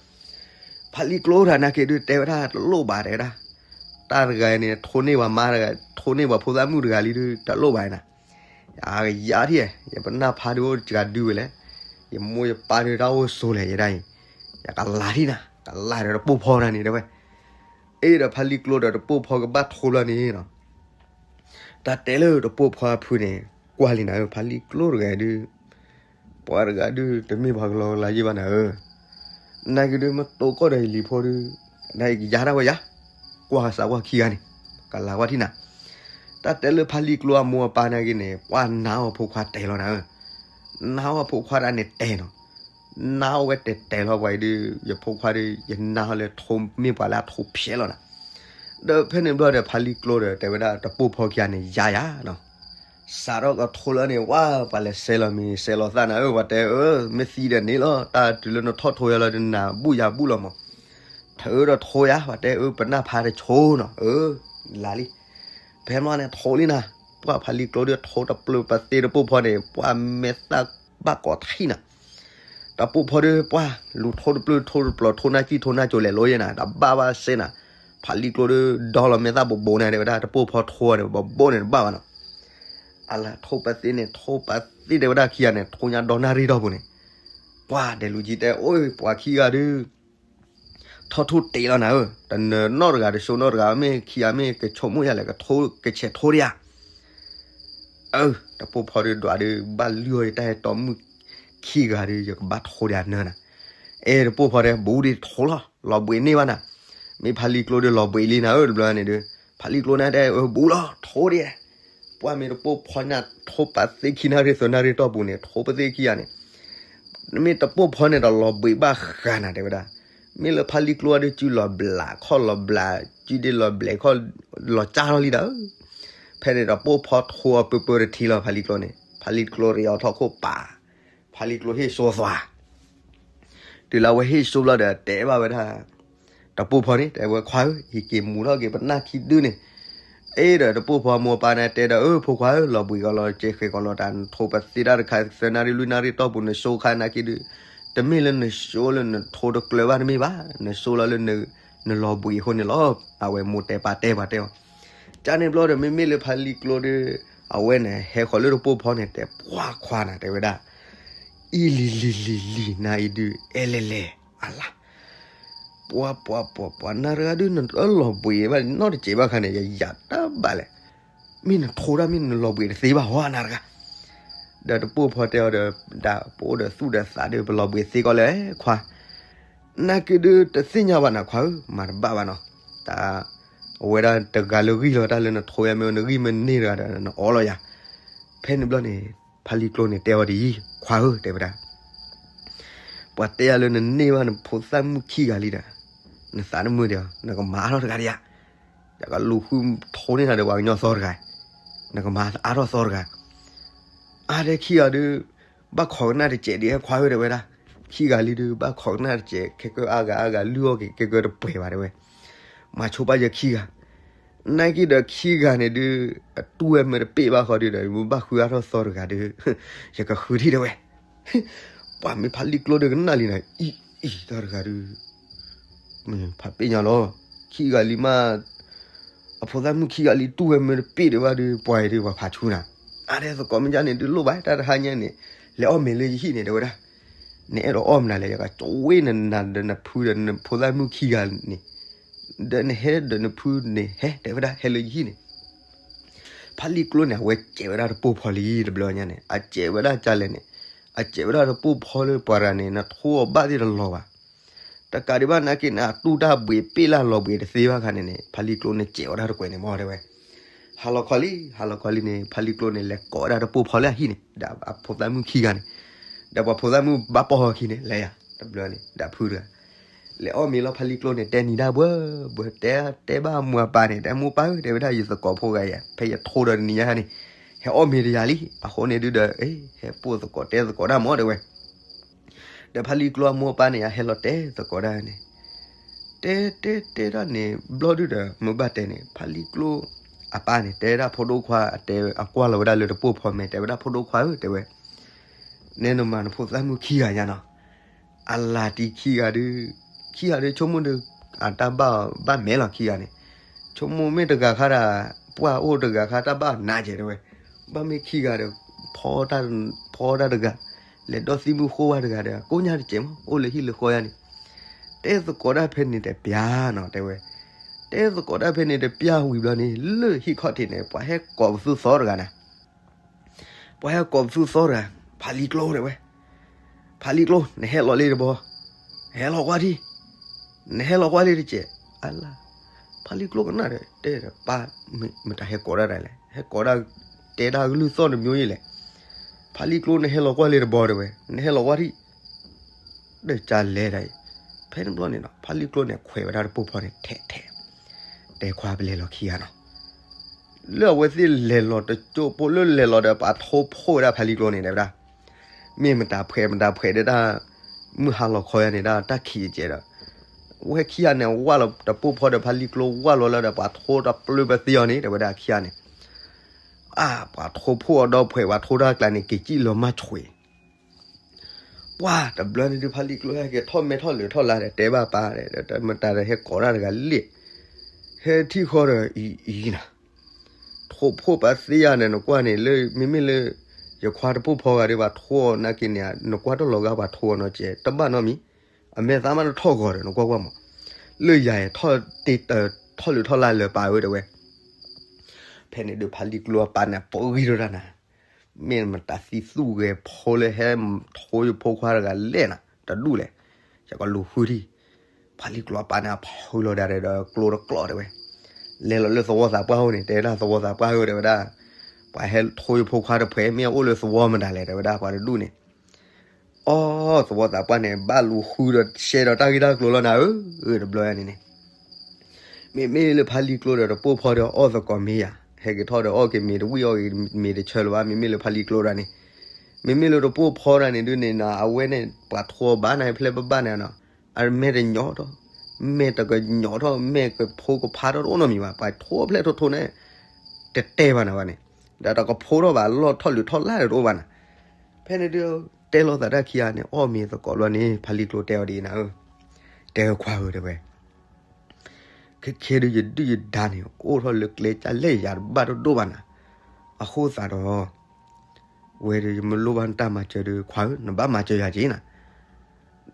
ဖးလံၤကျိတဂၤနာ်က့ဒုး တဲဝဲဒၣ်တလိၣ်ဘၣ်တဲဝဲဒၣ်, တၢ်တဂၤန့ၣ် ထိန့ၢ်ပှၤမါတဂၤ ထိန့ၢ်ပှၤဖိသၣ်မုၣ်တဂၤလံဒုး တလိၣ်ဘၣ်နၤ, ယယါထံၣ်, ယပနၢ်ဖးဒုးအိၣ်တဂၤဒုးဝဲလဲၣ်, ယမိၢ်ယပၢ်ဒုးတၢ်အိၣ်ဆိးလဲၣ် ယဒၣ်အံၤ, ယကလၤထံၣ်နၤ ကလၤဒီးတပိၢ်ဖီနၤန့ၣ်တဲဝဲ, အ့ဒီးဖးလံၤကျိဒီးတပိၢ်ဖီကဘၣ်ထိဘျီန့ၣ်နီၤ, တၢ်တဲလၢတပိၢ်ဖီအဖုန့ၣ်, ကွၢ်လံနၤဧၢ ဖးလံၤကျိတဂၤဒုး, ပှၤတဂၤဒုး တမ့ၢ်ပှၤကလီကလီယ့ၢ်ဘၣ်နၤဧၢ, နာ်က့ဒုးမ့ၢ်တိကီၢ်ဒီးယလံၤဖိဒုး, နာ်က့ကယါဒၣ်ဝဲယါ, ကွၢ်စးကွၢ်ခံဂၤန့ၣ်, ကလၤကွၢ်ထံၣ်နၤ, တၢ်တဲလၢဖးလံၤကျိအမိၢ်အပၢ်နာ်က့န့ၣ် ပှၤနာ်အီၤဖိခွါတဲလီၤနၤဧၢ, နၢ်ဟူဖိခွါတၢ်န့ၣ်တဲနီၤ, နၢ်ဟူဝဲတဲတဲလီၤပှၤအံၤဒုး ယဖိခွါဒုး ယနၢ်ဟူလၢထိမ့ၢ်ပှၤလၢအထိဖျဲးလီၤနၤ. ဒီးဖဲန့ၣ်ဘျီဒီး ဖါလံၤကျိဒီး တဲဝဲဒၣ်တပိၢ်ဖီခံဂၤန့ၣ် ယၤယၤနီၤ, စးထီၣ်ကထိလၢန့ၣ် ဝါ ပှၤလဲၤစဲးလီၤမံၤ စဲးလီၤသၣ်နၤဧၢ ပှၤတဲအၢ မ့ၢ်သံဒီးန့ၣ်လီၤ တၢ်တုၤလၢနထီၣ်ထိယၤလီၤ နနၢ်ဘူၣ်ယၤဘူၣ်လီၤမး, ထၢအၢဒီးထိယၤ ပှၤတဲအၢ ပနၢ်ဖးတဆိနီၤ အၢ လၢလံ ဖဲမီန့ၣ်ထိလံနၤ, ပှၤဖါလံၤကျိဒီးထိတပျၢၤပသ့တပိၢ်ဖီန့ၣ် ပှၤမဲာ်သၣ်ဘၣ်ကိးထံၣ်နၤ, တပိၢ်ဖီဒီး ပှၤလူၤထိတပျၢၤထိတပျၢၤ ထိနၢ်ကံၣ်ထိနၢ်ကၠိၤလဲၤလိယဲနၤ တဘၣ်ဘၣ်စ့နၤ, ဖါလံၤကျိဒီး ဒီလီၤမဲာ်သၣ်ဘိးဘိးန့ၣ် တဲဝဲဒၣ်တပိၢ်ဖီထိန့ၣ် ဘိးဘိးန့ၣ်တဘၣ်ဘၣ်နီၤ, အလၢထိပသ့န့ၣ် ထိပသ့တဲဝဲဒၣ်ခံဂၤန့ၣ် ထိညါဒီနၣ်ရံၣ်တီၢ်ပူၤန့ၣ်, ပှၤဒဲးလူၤကံတဲ အိၣ် ပှၤခံဂၤဒုး ထီၣ်ထိၣ်တ့လီၤနၤဧၢ, တနၢၤနီတဂၤတဆိနီတဂၤ မ့ၢ်ခံဂၤမ့ၢ်ကဆိကမိၣ်ယၤလဲၣ် ကထိကဆဲးထိတယၤ, အၢ တပိၢ်ဖီဒုးဒွးဒုး ဘၣ်လုၢ်အီၣ်ယတၢ်ဟဲတီမုၣ်ခံဂၤဒုး ယကဘၣ်ထိတယၤနၢၤနၤ, အဲ တပိၢ်ဖီတဲ ဘူးဒံးထိလီၤ လီၤဘှံးန့ၢ်ဘၣ်နၤ, မ့ၢ်ဖါလံၤကျိဒုးလီၤဘှံးလံနၤဧၢ တဘျီန့ၣ်ဒုး ဖါလံၤကျိန့ၣ်တဲ အၢ ဘူးလီၤ ထိတယၤ ပှၤမ့ၢ်တပိၢ်ဖီန့ၣ် ထိပသ့ခံနၣ်ရံၣ်သၢနၣ်ရံၣ်တီၢ်ပူၤန့ၣ် ထိပသ့ခံဂၤန့ၣ်, မ့ၢ်တပိၢ်ဖီန့ၣ်ဒီးလီၤဘှံးဘၣ်ဃးနၤ တဲဝဲဒၣ်, မ့ၢ်လၢဖါလံၤကျိအီၤဒုး စုလီၤဘျးခီၣ်လီၤဘျး စုဒ့လီၤဘျဲးခီၣ်လီၤကၢ်ထီၣ်လံဒီး, ဖဲန့ၣ်ဒီးပိၢ်ဖီထိအီၤပၢပၢတထံလီၤ ဖါလံၤကျိန့ၣ် ဖါလံၤကျိရံးအီၤထီၣ်ခိၣ်ပာ်, ဖါလံၤကျိဟ့ၣ်စိသွါ တုၤလၢအဝဲဟ့ၣ်စိဘျီဒီး တဲဘၣ်ဝဲဒၣ် တပိၢ်ဖီန့ၣ် တဲဝဲခွါဧၢ ဟံးက့ၤမူထီၣ်က့ၤပနၢ်ခံဒုန့ၣ်, အ့ဒီးတပိၢ်ဖီမိၢ်ပၢ်န့ၣ်တဲဒီး အၢ ဖိခွါဧၢ လီၤဘှံးကီးလီၤ ကဲဃဲးကီးလီၤ တၢ်နထိပသ့တၢ်တခါသၢနၣ်ရံၣ်လွံၢ်နၣ်ရံၣ်တီၢ်ပူၤ နဆိခါနာ်က့ဒုး, တမ့ၢ်လၢနဆိလၢနထိတကျၢၤဘၣ်တမ့ၢ်ဘၣ်, နဆိလီၤလၢ နလီၤဘှံးအဃိန့ၣ်လီၤ. အဝဲမိၢ်တဲပၢ်တဲပှၤတဲအီၤ, ကန့ၣ်ဘျီဒီး မ့မ့ၢ်လၢဖါလံၤကျိဒီး အဝဲန့ၣ် ဟဲဃီၤလၢတပိၢ်ဖီန့ၣ် တဲပှၤခွါနၤ တဲဝဲဒၣ် အံၤလံၤလံၤလံၤလံၤ နၤအံၤဒုး အဲလဲၣ်လဲၣ် အလါ ပှၤပှၤပှၤပှၤ နၤတဂၤဒုး နလီၤဘှံးဘၣ်နီတစဲးဘၣ်ခါန့ၣ် ယယၤတဘၣ်လဲၣ်, မ့ၢ်နထိဒၣ်မ့ၢ်နလီၤဘှံးတသ့ဘၣ်ဟီ နၤတဂၤ, ဒီးတပိၢ်ဖီတဲအီၤဒီး ဒၣ်ပအိၣ်ဒီးသူၣ်ဒီးသးဒီး ပလီၤဘှံးသ့ကီးလဲၣ်ခွါ, နက့ဒုးတသ့ၣ်ညါဘၣ်နၤခွါဧၢ မၤတဘၣ်ဘၣ်နီၤ, တၢ် အဝဲဒၣ်တဂၤလၢဂံၢ်လီၤတၢ်လၢနထိယၤမ့ၢ် နဂံၢ်မ့ၢ်န့ၢ်တဂၤဒီး နအီလီၤယၤ, ဖဲန့ၣ်ဘျီန့ၣ် ဖါလံၤကျိန့ၣ်တဲအီၤဒ်အံၤ ခွါဧၢ တဲဝဲဒၣ် ပှၤတဲယၤလၢနန့ၢ်ဘၣ်နဖိသၣ်မုၣ်ခံဂၤလံဒီး နသးတမုာ်ဒီး နကမၤအါထီၣ်တဂၤဒီးယၤ, ယကလူၤဃုထိန့ၢ်နၤဒီးပှၤကညီသီတဂၤ, နကမၤအါထီၣ်သီတဂၤ, အါဒဲခံဂၤဒုး ဘၣ်ခိးကနၣ်တစဲးဒံးဟဲခွါဧၢ တဲဝဲဒၣ်, ခံဂၤလံဒုး ဘၣ်ခိးကနၣ်တစဲး ခဲကၢအါဂၤအါဂၤလုၢ်အီၣ်က့ၤ ကဲကၢတပှဲၤဘၣ်တဲဝဲ, မၤဆိပာ်ယခံဂၤ နာ်က့ဒီးခံဂၤန့ၣ်ဒုး အတူၢ်ဝဲမ့ၢ်တပ့ၢ်ဘၣ်ဃီဒုးဒီး ယမ့ၢ်ဘၣ်ဃုအါထီၣ်သီတဂၤဒုး ယကဃုထံၣ်တဲဝဲ, ပှၤမ့ၢ်ဖါလံၤကျိဒီးကနၣ်လံနီၤ အံၤ အံၤ တၢ်တဂၤဒုး မ့ၢ်ဖးပ့ၢ်ညါလီၤ, ခံဂၤလံမး အဖိသၣ်မုၣ်ခံဂၤလံတူၢ်ဝဲမ့ၢ်တပ့ၢ်ဒံးဘၣ်ဒုး ပှၤအံၤဒုးပှၤဖးဆူနၤ, အါဒဲသကိးမ့ၢ်ဒ်န့ၣ်ဒုးလိၣ်ဘၣ် တၢ်တဟါညါန့ၣ် လဲၤအီၣ်မ့ၤလၢယဟံၣ်န့ၣ် တဲဝဲဒၣ်, နအဲၣ်ဒိးအီၣ်မနုၤလဲၣ် ယကကၠီဝ့ၢ်နၤဒီးနဖုဒီးနဖိသၣ်မုၣ်ခံဂၤန့ၣ်, ဒီးနဟဲဒီးနဖုန့ၣ် ဟဲတဲဝဲဒၣ် ဟဲလၢယဟံၣ်န့ၣ် ဖါလံၤကျိန့ၣ် အဝဲစဲးဝဲဒၣ်တပိၢ်ဖီလံတဘျီညါန့ၣ် အစဲးဝဲဒၣ်ကလဲၣ်န့ၣ်, အစဲးဝဲဒၣ်တပိၢ်ဖီလၢပှၤတဂၤန့ၣ် နထိအီၤဘၣ်သ့ၣ်တလီၤဘၣ်, တကးဒံးဘၣ်နာ်က့န့ၣ် အတူၢ်တၢ်ဘှံးပ့ၢ်လၢလီၤဘှံးတသ့ဘၣ်ခါန့ၣ်န့ၣ် ဖါလံၤကျိန့ၣ်စဲးဝဲဒၣ်တကွဲးန့ၣ်မ့ၢ်တဲဝဲ, ဟါလီၤခီလံ ဟါလီၤခီလံန့ၣ် ဖါလံၤကျိန့ၣ် လဲၤကိးဝဲဒၣ်တပိၢ်ဖီလၢအဟံၣ်န့ၣ် ဒီးအဖိသၣ်မုၣ်ခံဂၤန့ၣ်, ဒီးပှၤဖိသၣ်မုၣ်ဘၣ်ပီၢ်ဟီခံန့ၣ် လဲၤယၤ တဘျီန့ၣ် ဒီးဖုတဂၤ လဲၤအီၣ်မ့ၤလီၤ ဖါလံၤကျိန့ၣ် တဲနံၤဒၣ်ဘှၢဘှၢ တဲတဲဘၣ်မိၢ်အပၢ်န့ၣ် တဲမိၢ်ပၢ်ဧၢ တဲဝဲဒၣ်ယသကိးဖိဂၤယၤ ဖဲယထိဒီးတနံၤညါန့ၣ် ဟဲအီၣ်မ့ၤတယၤလံ အဃိန့ၣ်ဒုးဒီး ဟဲပိာ်သကိးတဲသကိးတၢ်မ့ၢ်တဲဝဲ, ဒီးဖါလံၤကျိအမိၢ်အပၢ်န့ၣ် ယဟဲလီၤတဲသကိးတၢ်န့ၣ်, တဲတဲတဲတၢ်န့ၣ် ဘျီဒုးဒီး မ့ၢ်ဘၣ်တဲန့ၣ် ဖါလံၤကျိအပၢ်န့ၣ် တဲဒၣ်ဖိဒိၣ်ခွါ အတဲအကွၢ်လီၤဝဲဒၣ်လၢတပိၢ်ဖီမဲာ် တဲဝဲဒၣ်ဖိဒိၣ်ခွါဧၢ တဲဝဲ နဲနမၤနဖိသၣ်မုၣ်ခံဂၤညါနီၤ, အလၤတံၢ်ခံဂၤဒုး, ခံဂၤဒုး ဆိကမိၣ်ဒုး အတၢ်ဘၣ်ဘၣ်မဲာ်လီၤခံဂၤန့ၣ်, ဆိကမိၣ်မ့ၢ်တဂၤခါဒီး ပှၢ်အိၣ်တဂၤခါတၢ်ဘၣ်နးကဲတဲဝဲ, ဘၣ်မ့ၢ်ခံဂၤဒီး ဖီတၢ်တဂၤ, လဲၤဒီးသံၣ်မုၣ်ဃိဝါတဂၤဒီး ကိညါတစဲးမး အိၣ်လၢဟံၣ်လၢဃီယါန့ၣ်, တဲသကိးတၢ်ဖဲန့ၣ်တပျၢ်နီၤ တဲဝဲ, တဲသကိးတၢ်ဖဲန့ၣ်တပျၢ်ဝံၤဘျီန့ၣ် လၢဟံၣ်ခီၣ်ထံးန့ၣ် ပှၤဟဲကိးပသူသီတဂၤနၤ ပှၤဟဲကိးပသူသီတဂၤ, ဖါလံၤကျိတဲဝဲ, ဖါလံၤကျိ နဟဲလီၤလံတဘျီ, ဟဲလီၤကွၢ်ထံ, နဟဲလီၤကွၢ်လံတစဲး, အလါ, ဖါလံၤကျိကနၣ်ဒီး တဲဒီးပၢ်, မတၤဟဲကိးဒၣ်တၢ်လဲၣ်, ဟဲကိးဒၣ်, တဲဒၣ်ကလုၢ်သီၣ်တမျိုးယဲလဲၣ်, ဖါလံၢ်ကျိနဟဲလီၤကွၢ်လၢတဘီတဲဝဲ, နဟဲလီၤကွၢ်ထံၣ် ဒီးကလဲၤဒၣ်အံၤ, ဖဲန့ၣ်ဘျီန့ၣ်နီၤ ဖါလံၢ်ကျိန့ၣ်ခွဲးဝဲဒၣ်တပိၢ်ဖီန့ၣ်ထဲးထဲး, တဲခွါပလဲၤလီၤခံဂၤနီၤ, လၢအဝဲသ့ၣ်လဲၤလီၤတကၠိဖိလၢလဲၤလီၤဒီး ပှၤထိဖှိၣ်ဝဲဒၣ်ဖါလံၢ်ကျိန့ၣ် တဲဝဲဒၣ်, မ့ၢ်မတၤဖှဲးမတၤဖှဲးဒီးတၢ် မုၢ်ဟါလီၤခီယါန့ၣ် ဒၣ်တၢ်ခံးကဲးဒီး ဝဲခံဂၤန့ၣ် ဝၢ်လီၤတပိၢ်ဖီဒီးဖါလံၢ်ကျိဝၢ်လီၤလၢဒီး ပှၤထိတပျၢ်ပသ့အီၤန့ၣ် တဲဝဲဒၣ်ခံဂၤန့ၣ် အါ ပှၤထိဖှိၣ်အီၤဒီးဖှဲး ပှၤထိတၢ်ကျါန့ၣ် က့ၤကံၣ်လီၤမၢ်ဆွံး, ပှၤတဘျီန့ၣ်ဒုး ဖါလံၢ်ကျိဟဲက့ၤထီၣ်မဲထီၣ်လၢာ်ထီၣ်လါဒီး တဲဘၣ်ပၢ်ဒီး မတၤဒီးဟဲကိးတၢ်တဂၤလဲၣ်, ဟဲထံၣ်ဃီဒီးအံၤအံၤနၤ, ထိဖှိၣ်ပသ့ယါန့ၣ် နကွၢ်န့ၣ်လၢ မ့မ့ၢ်လၢ ယခွါတပိၢ်ဖီဂၤဒီး ပှၤထိအီၤနာ်က့န့ၣ် နကွၢ်တၢ်လီၤဂာ်ပှၤထိအီၤနီၤကဲး တဘၣ်နီတမံၤ, အမဲာ်သးမးတထီၣ်ဂီၤဒီး နကွၢ်ကွၢ်မး, လၢယၤထီၣ်တ့ၢ်တထီၣ်လၢာ်ထီၣ်လါလၢာ်ပၢ်ဧၢ တဲဝဲ, ဖဲန့ၣ်ဒုး ဖါလံၢ်ကျိအပၢ်န့ၣ် ပဂံၢ်ထီၣ်တၢ်နၤ, မ့ၢ်မတၤသံသူၣ်ဂဲၤဖိလၢဟဲထိယဖိခွါတဂၤလဲၣ်နၤ တဒူၣ်လဲၣ်, ယကလူၤဃုထံၣ်, ဖါလံၢ်ကျိအပၢ်န့ၣ် အဖုလီၤဒၣ်ဒီးကျိတကျိးတဲဝဲ, လဲၤလီၤလၢသဝီသးပှၢ်အိၣ်န့ၣ် တဲဒၣ်သဝီသးပှၢ်ဧၢ တဲဝဲဒၣ်, ပှၤဟဲထိယဖိခွါတဖှဲး မ့ၢ်အအိၣ်လၢသဝီမတၤလဲၣ် တဲဝဲဒၣ် ပှၤတဒူၣ်န့ၣ် အီ သဝီသးပှၢ်န့ၣ် ဘၣ်လူၤဃုဒီးရှဲဒီးတၢ်ဂ့ၢ်တၢ်ကျိၤလီၤနၤဧၢ, တဘျီန့ၣ်န့ၣ်, မ့မ့ၢ်လၢဖါလံၢ်ကျိဒီးတပိၢ်ဖီဒီးအီၣ်သကိးမ့ၤယၤ, ဟဲက့ၤထီၣ်ဒီးအီၣ်က့ၤမ့ၤတဝံၣ်အီၣ်က့ၤမ့ၤတဆၢလၢၤဘၣ်, မ့မ့ၢ်လၢဖါလံၢ်ကျိဒၣ်န့ၣ်, မ့မ့ၢ်လၢတပိၢ်ဖီဒၣ်န့ၣ်ဒုးန့ၣ်နီၤ အဝဲန့ၣ် ပှၤထိအီၤဘၣ်န့ၣ် ဖျဲၣ်ဘၣ်ဘၣ်န့ၣ်နီၤ, အမဲာ်တညီထီၣ်, မဲာ်တကညီထီၣ် မဲာ်ကဖိကဖါထီၣ်တအိၣ်နီတမံၤဘၣ်, ပှၤထိအီၤဖျဲၣ်ထိထိန့ၣ် တတဲဘၣ်နၤဘၣ်န့ၣ်, ဒီးတကဖိထီၣ်ဘၣ် လီၢ်ထီၣ်လၢာ်ထီၣ်လါဒီးတအိၣ်ဘၣ်နၤ, ဖဲန့ၣ်ဒုး တဲလိာ်သးတၢ်ခံဂၤန့ၣ် အီၣ်မ့ၤသကိးဘျီန့ၣ် ဖါလံၢ်ကျိတဲအီၤဒ်အံၤနၤဧၢ, တဲခွါဧၢ တဲဝဲ ခဲခဲဒုးယဒုၣ်ယဒါန့ၣ် အိၣ်ထီၣ်လၢကျဲကၢ်လဲၣ်ယၤတဘၣ်တဒိၣ်ဘၣ်နၤ, အဃိသတးဒီး ဝဲဒီးယမ့ၢ်လိၣ်ဘၣ်နတၢ်မၤစၢၤဒီး ခွါဧၢ နဘၣ်မၤစၢၤယၤက့ၤနၤ,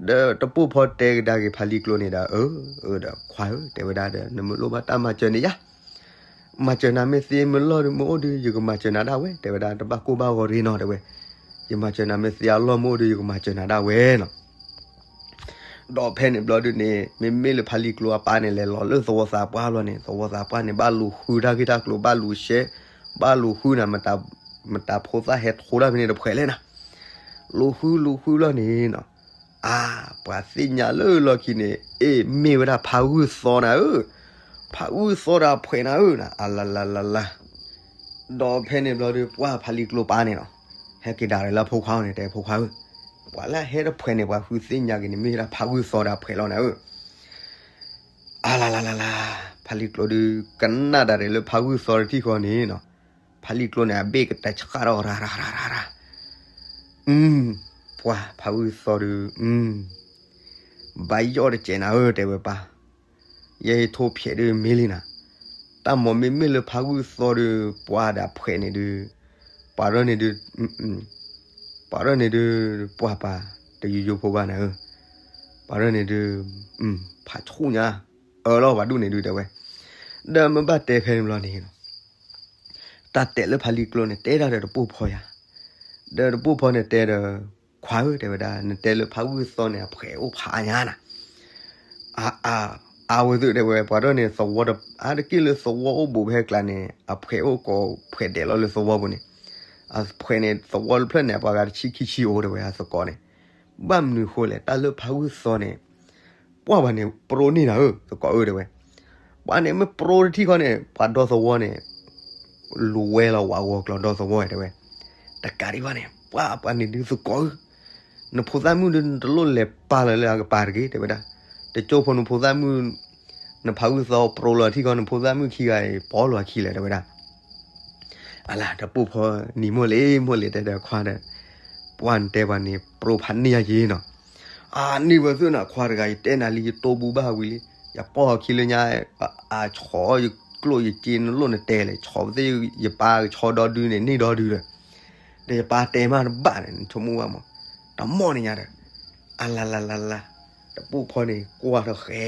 ဒီးတပိၢ်ဖီတဲကဒါက့ၤဖါလံၢ်ကျိန့ၣ်ဒီး အၢ အၢ ဒီးခွါဧၢ တဲဝဲဒၣ်ဒီး နမ့ၢ်လိၣ်ဘၣ်တၢ်မၤစၢၤန့ၣ်ယၤ မၤစၢၤနၤမ့ၢ်သ့မ့ၢ်လီၢ်မ့ၢ်အိၣ်ဒီး ယကမၤစၢၤနၤဒၣ်ဝဲ တဲဝဲဒၣ် တဘၣ်ကိၢ်ဘၣ်ဂီၤတဂ့ၤနီၤ တဲဝဲ, ယမၤစၢၤနၤမ့ၢ်သ့အလီၢ်မ့ၢ်အိၣ်ဒီး ယကမၤစၢၤနၤဒၣ်ဝဲနီၤ, ဒီးဖဲန့ၣ်ဘျီဒုးန့ၣ် မ့မ့ၢ်လၢဖါလံၢ်ကျိအပၢ်န့ၣ် လဲၤလီၤလၢသဝီသးပှၢ်ဘျီန့ၣ် သဝီသးပှၢ်န့ၣ် ဘၣ်လူၤဃုတၢ်ဂ့ၢ်တၢ်ကျိၤ ဘၣ်လူၤရှဲ ဘၣ်လူၤဃုနၤ မတၤဖိသၣ်ဟဲထိတၢ်ဖဲန့ၣ်တဖှဲးလဲၣ်နၤ, လူၤဃုလူၤဃုလီၤန့ၣ်နီၤ, အါ ပှၤသ့ၣ်ညါလၢလီၢ်ခံန့ၣ် အ့ၣ် မ့ၢ်ဝဲဒၣ်ဖါဂုၢ်သီနၤဧၢ, ဖါဂုၢ်သီဒီးအဖှဲးနၤဧၢနၤ အလါလါလါလါ ဒီးဖဲန့ၣ်ဘျီဒီး ပှၢ်ဖါလံၢ်ကျိပၢ်န့ၣ်နီၤ, ဟဲက့ၤဒၣ်လၢအဖိခွါအအိၣ်န့ၣ် တဲဖိခွါဧၢ, ပှၤလၢအဟဲတဖှဲးန့ၣ် ပှၤဃုသ့ၣ်ညါက့ၤန့ၣ် မ့ၢ်ဝဲဒၣ်ဖါဂုၢ်သီဒီးအဖှဲးလီၤနၤဧၢ, အလါလါလါလါ, ဖါလံၢ်ကျိဒီး ကနၣ်ဒၣ်ဒီးလၢဖါဂုၢ်သီတထံၣ်ဃီန့ၣ်နီၤ, ဖါလံၢ်ကျိန့ၣ် အဘ့ၣ်ကတဲာ်ဆှၣ်ထီၣ်ရၤရၤရၤရၤရၤ, ပှၢ်ဖါဂုၢ်သီဒီး ဘၣ်ယီၣ်တစဲးနၤဧၢ တဲဝဲပၢ်, ယဲယထိဖျဲးဒုးမ့ၢ်လံနၤ, တၢ်မၤမ့မ့ၢ်လၢဖါဂုၢ်သီဒီး ပှၢ်ဒၣ်ဖှဲးန့ၣ်ဒုး, ပှၤဒၣ်န့ၣ်ဒုး, ပှၤဒၣ်န့ၣ်ဒုး, ပှၢ်ပၢ်, တယိယိဖိဘၣ်နၤဧၢ, ပှၤဒၣ်န့ၣ်ဒုး, ဖးဆူၣ်ညါ, အၢလီၤပှၤဒူၣ်န့ၣ်ဒုးတဲဝဲ, ဒီးမ့ၢ်ဘၣ်တဲဖဲန့ၣ်ဘျီန့ၣ် တၢ်တဲလၢဖါလံၢ်ကျိန့ၣ် တဲဒၣ်ဒီးတပိၢ်ဖီယၤ, ဒီးတပိၢ်ဖီန့ၣ်တဲဒီး, ခွါဧၢ တဲဝဲဒၣ် နတဲလၢဖါဂုၢ်သီန့ၣ် အဖှဲးအိၣ်ဖးညါနၤ, အါ အါ အါဝဲသ့ၣ်တဲဝဲ ပှၤဒၣ်န့ၣ်သဝီတ အါတက့ၢ်လၢသဝီအိၣ်ဘူးဖဲကျါန့ၣ် အဖှဲးအိၣ်ကိးဖှဲးဒဲးလီၤလၢသဝီပူၤန့ၣ်, အဖှဲးန့ၣ် သဝီတဖျၢၣ်န့ၣ် အပှၤဂၤတဆံခံဆံအိၣ်တဲဝဲ အသကိးန့ၣ်, ဘၣ်မနုၤဃိလဲၣ် တၢ်လၢဖါဂုၢ်သီန့ၣ် ပှၢ်ပှၤန့ၣ် ပရိန့ၢ်နၤဧၢ သကိးဧၢ တဲဝဲ, ပှၤန့ၣ်မ့ၢ်ပရိတထံၣ်ဃီန့ၣ် ပှၤဒီသဝီန့ၣ် လူၤဝဲလီၤဝးဂီၤကျီၤဒီသဝီတဲဝဲ, တကးဒံးဘၣ်န့ၣ် ပှၢ်ပှၤန့ၣ်ဒုးသကိးဧၢ, နဖိသၣ်မုၣ်ဒုး နတလိၣ်လဲၤပာ်လၢၤလၢအကပၤတဂ့ၤ တဲဝဲဒၣ်, တကၠိဖိနဖိသၣ်မုၣ် နဖါဂုၢ်သီပရိလီၤထံၣ်ဃီ နဖိသၣ်မုၣ်ခံဂၤအံၤ ပီလီၤခံလဲၣ် တဲဝဲဒၣ် အလါ တပိၢ်ဖီနံၤမိၢ်လံ မိၢ်လံ တဲဒီးခွါဒီး, ပှၢ်နတဲပှၤန့ၣ် ပရိဖးန့ၢ်ယၤက့ၤနီၤ, အန့ၢ်ဝဲသ့ၣ်နၤ ခွါတဂၤ ယတဲနၤလံ ယတိၢ်ဘူဘၣ်ဝံၤလံ, ယပီၢ်ခံလၢညါ, အဆီၣ်ယကျိၣ်ယစ့ နလိၣ်နတဲလဲၣ်, ဆီၣ်ပသ့ၣ် ယပၢ်ကဆီဒီဒုန့ၣ် န့ၢ်ဒီဒုဒီး, ဒီးယပၢ်တဲမးတဘၣ်န့ၣ် နဆိကမိၣ်ဘၣ်မး, တမီၢ်န့ၣ်ညါဒီး, အလါလါလါလါ, တပိၢ်ဖီန့ၣ် ကွၢ်ထီၣ်ဃဲ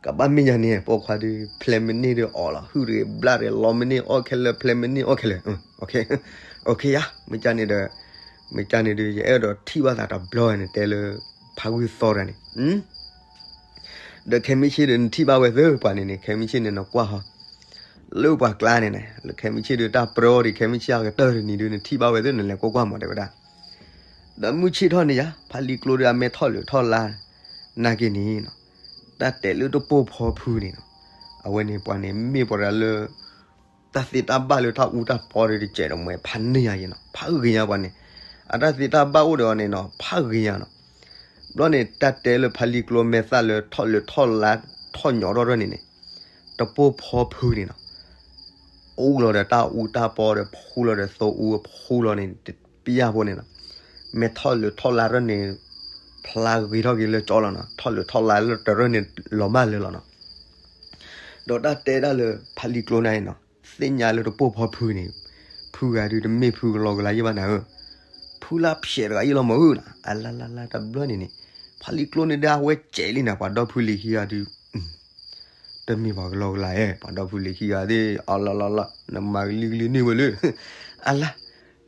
ကဘၣ်မ့ၢ်ယၤန့ၣ် ပိာ်ခွါဒုး ဖျဲးမ့ၢ်န့ၢ်ဒုးအီၣ်လီၤ ဟုၣ်တဂ့ၤ ဘျၣ်တဂ့ၤ လီမ့ၢ်န့ၢ်အီၣ်ခဲလၢာ် ဖျဲးမ့ၢ်န့ၢ်အီၣ်ခဲလၢာ်, ယၤန့ၣ်ဒီး, မ့ၢ်ကန့ၣ်ဒုး ယအဲၣ်ဒိးထံၣ်ဘၣ်သးတဘျီန့ၣ် တဲလၢ ဖါဂုၢ်သီတဂၤန့ၣ်, ဒီးခဲမုၢ်ဆ့ၣ်ဒီး နထံၣ်ဘၣ်ဝဲသ့ပှၤန့ၣ်န့ၣ် ခဲမုၢ်ဆ့ၣ်န့ၣ် နကွၢ်ဟီ လၢပှၤကျါန့ၣ်န့ၣ် လၢခဲမုၢ်ဆ့ၣ်ဒုး တၢ်ပြၢအီၤဒံး ခဲမုၢ်ဆ့ၣ်အကတၢၢ်တနံၤဒုး နထံၣ်ဘၣ်ဝဲသ့ၣ် နလဲၤကွၢ်ကွၢ်မး တဲဝဲဒၣ်. ဒီးမုၢ်ဆ့ၣ်ထီၣ်န့ၣ်ယါ ဖါလံၤကျိဒုး အမဲာ်ထီၣ်လၢာ်ထီၣ်လါ နာ်က့န့ၣ်နီၤ, တၢ်တဲလၢတပိာ်ဖီဖုန့ၣ်နီၤ, အဝဲန့ၣ်ပှၤန့ၣ် မ့ၢ်ပှၤတဂၤလၢ တၢ်သ့တၢ်ဘၣ်လၢတၢ်အူတၢ်ပီဒီး တစဲးတမှဲၤ ဖးန့ၢ်ယၤယဲနီၤ, ဖးဂ့ၤညါပှၤန့ၣ်, အတၢ်သ့တၢ်ဘၣ်အိၣ်ဒီးအီၤန့ၣ်နီၤ ဖးဂ့ၤညါနီၤ. ဘျီန့ၣ် တၢ်တဲလၢဖါလံၤကျိမဲာ်သၣ်လၢထီၣ်လၢာ်ထီၣ်လါ ထီၣ်ညီထီၣ်ထီၣ်န့ၣ်န့ၣ်, တပိာ်ဖီဖုန့ၣ်နီၤ အူလီၤဒီးတၢ်အူတၢ်ပီဒီး ဖူလီၤဒီးသိအူ ဖူလီၤန့ၣ် တပျၢ်ဖိန့ၣ်နီၤ, မဲာ်ထီၣ်လၢာ်ထီၣ်လါထီၣ်န့ၣ် ဖျါဂ့ၤထီၣ်က့ၤလၢကၠီလီၤနီၤ, ထီၣ်လၢာ်ထီၣ်လါလၢတရၢၢ်န့ၣ် လီၤမၢ်လၢာ်လီၤနီၤ. ဒီးတၢ်တဲဒၣ်လၢဖါလံၤကျိန့ၣ်နီၤ, သ့ၣ်ညါလၢတပိာ်ဖီဖုန့ၣ်, ဖုဂၤဒုးတမ့ၢ်ဖုကလီကလီယဲၢ်ဘၣ်နၤဧၢ, ဖုလၢဖျဲးတဂၤယဲၢ်လီၤမၢ်ဧၢနီၤ, အလါလါလါတဘျီန့ၣ်န့ၣ်, ဖါလံၤကျိန့ၣ်ဒၣ်အဝဲစဲးလံနီၤ, ပှၤဒီဖုလံၤခံဂၤဒုး တမ့ၢ်ပှၤကလီကလီဧါ, ပှၤဒီဖုလံၤခံဂၤသ့ၣ် အလါလါလါ နမၤကလံၤကလံၤန့ၢ်ဝဲလၢ, အလါ,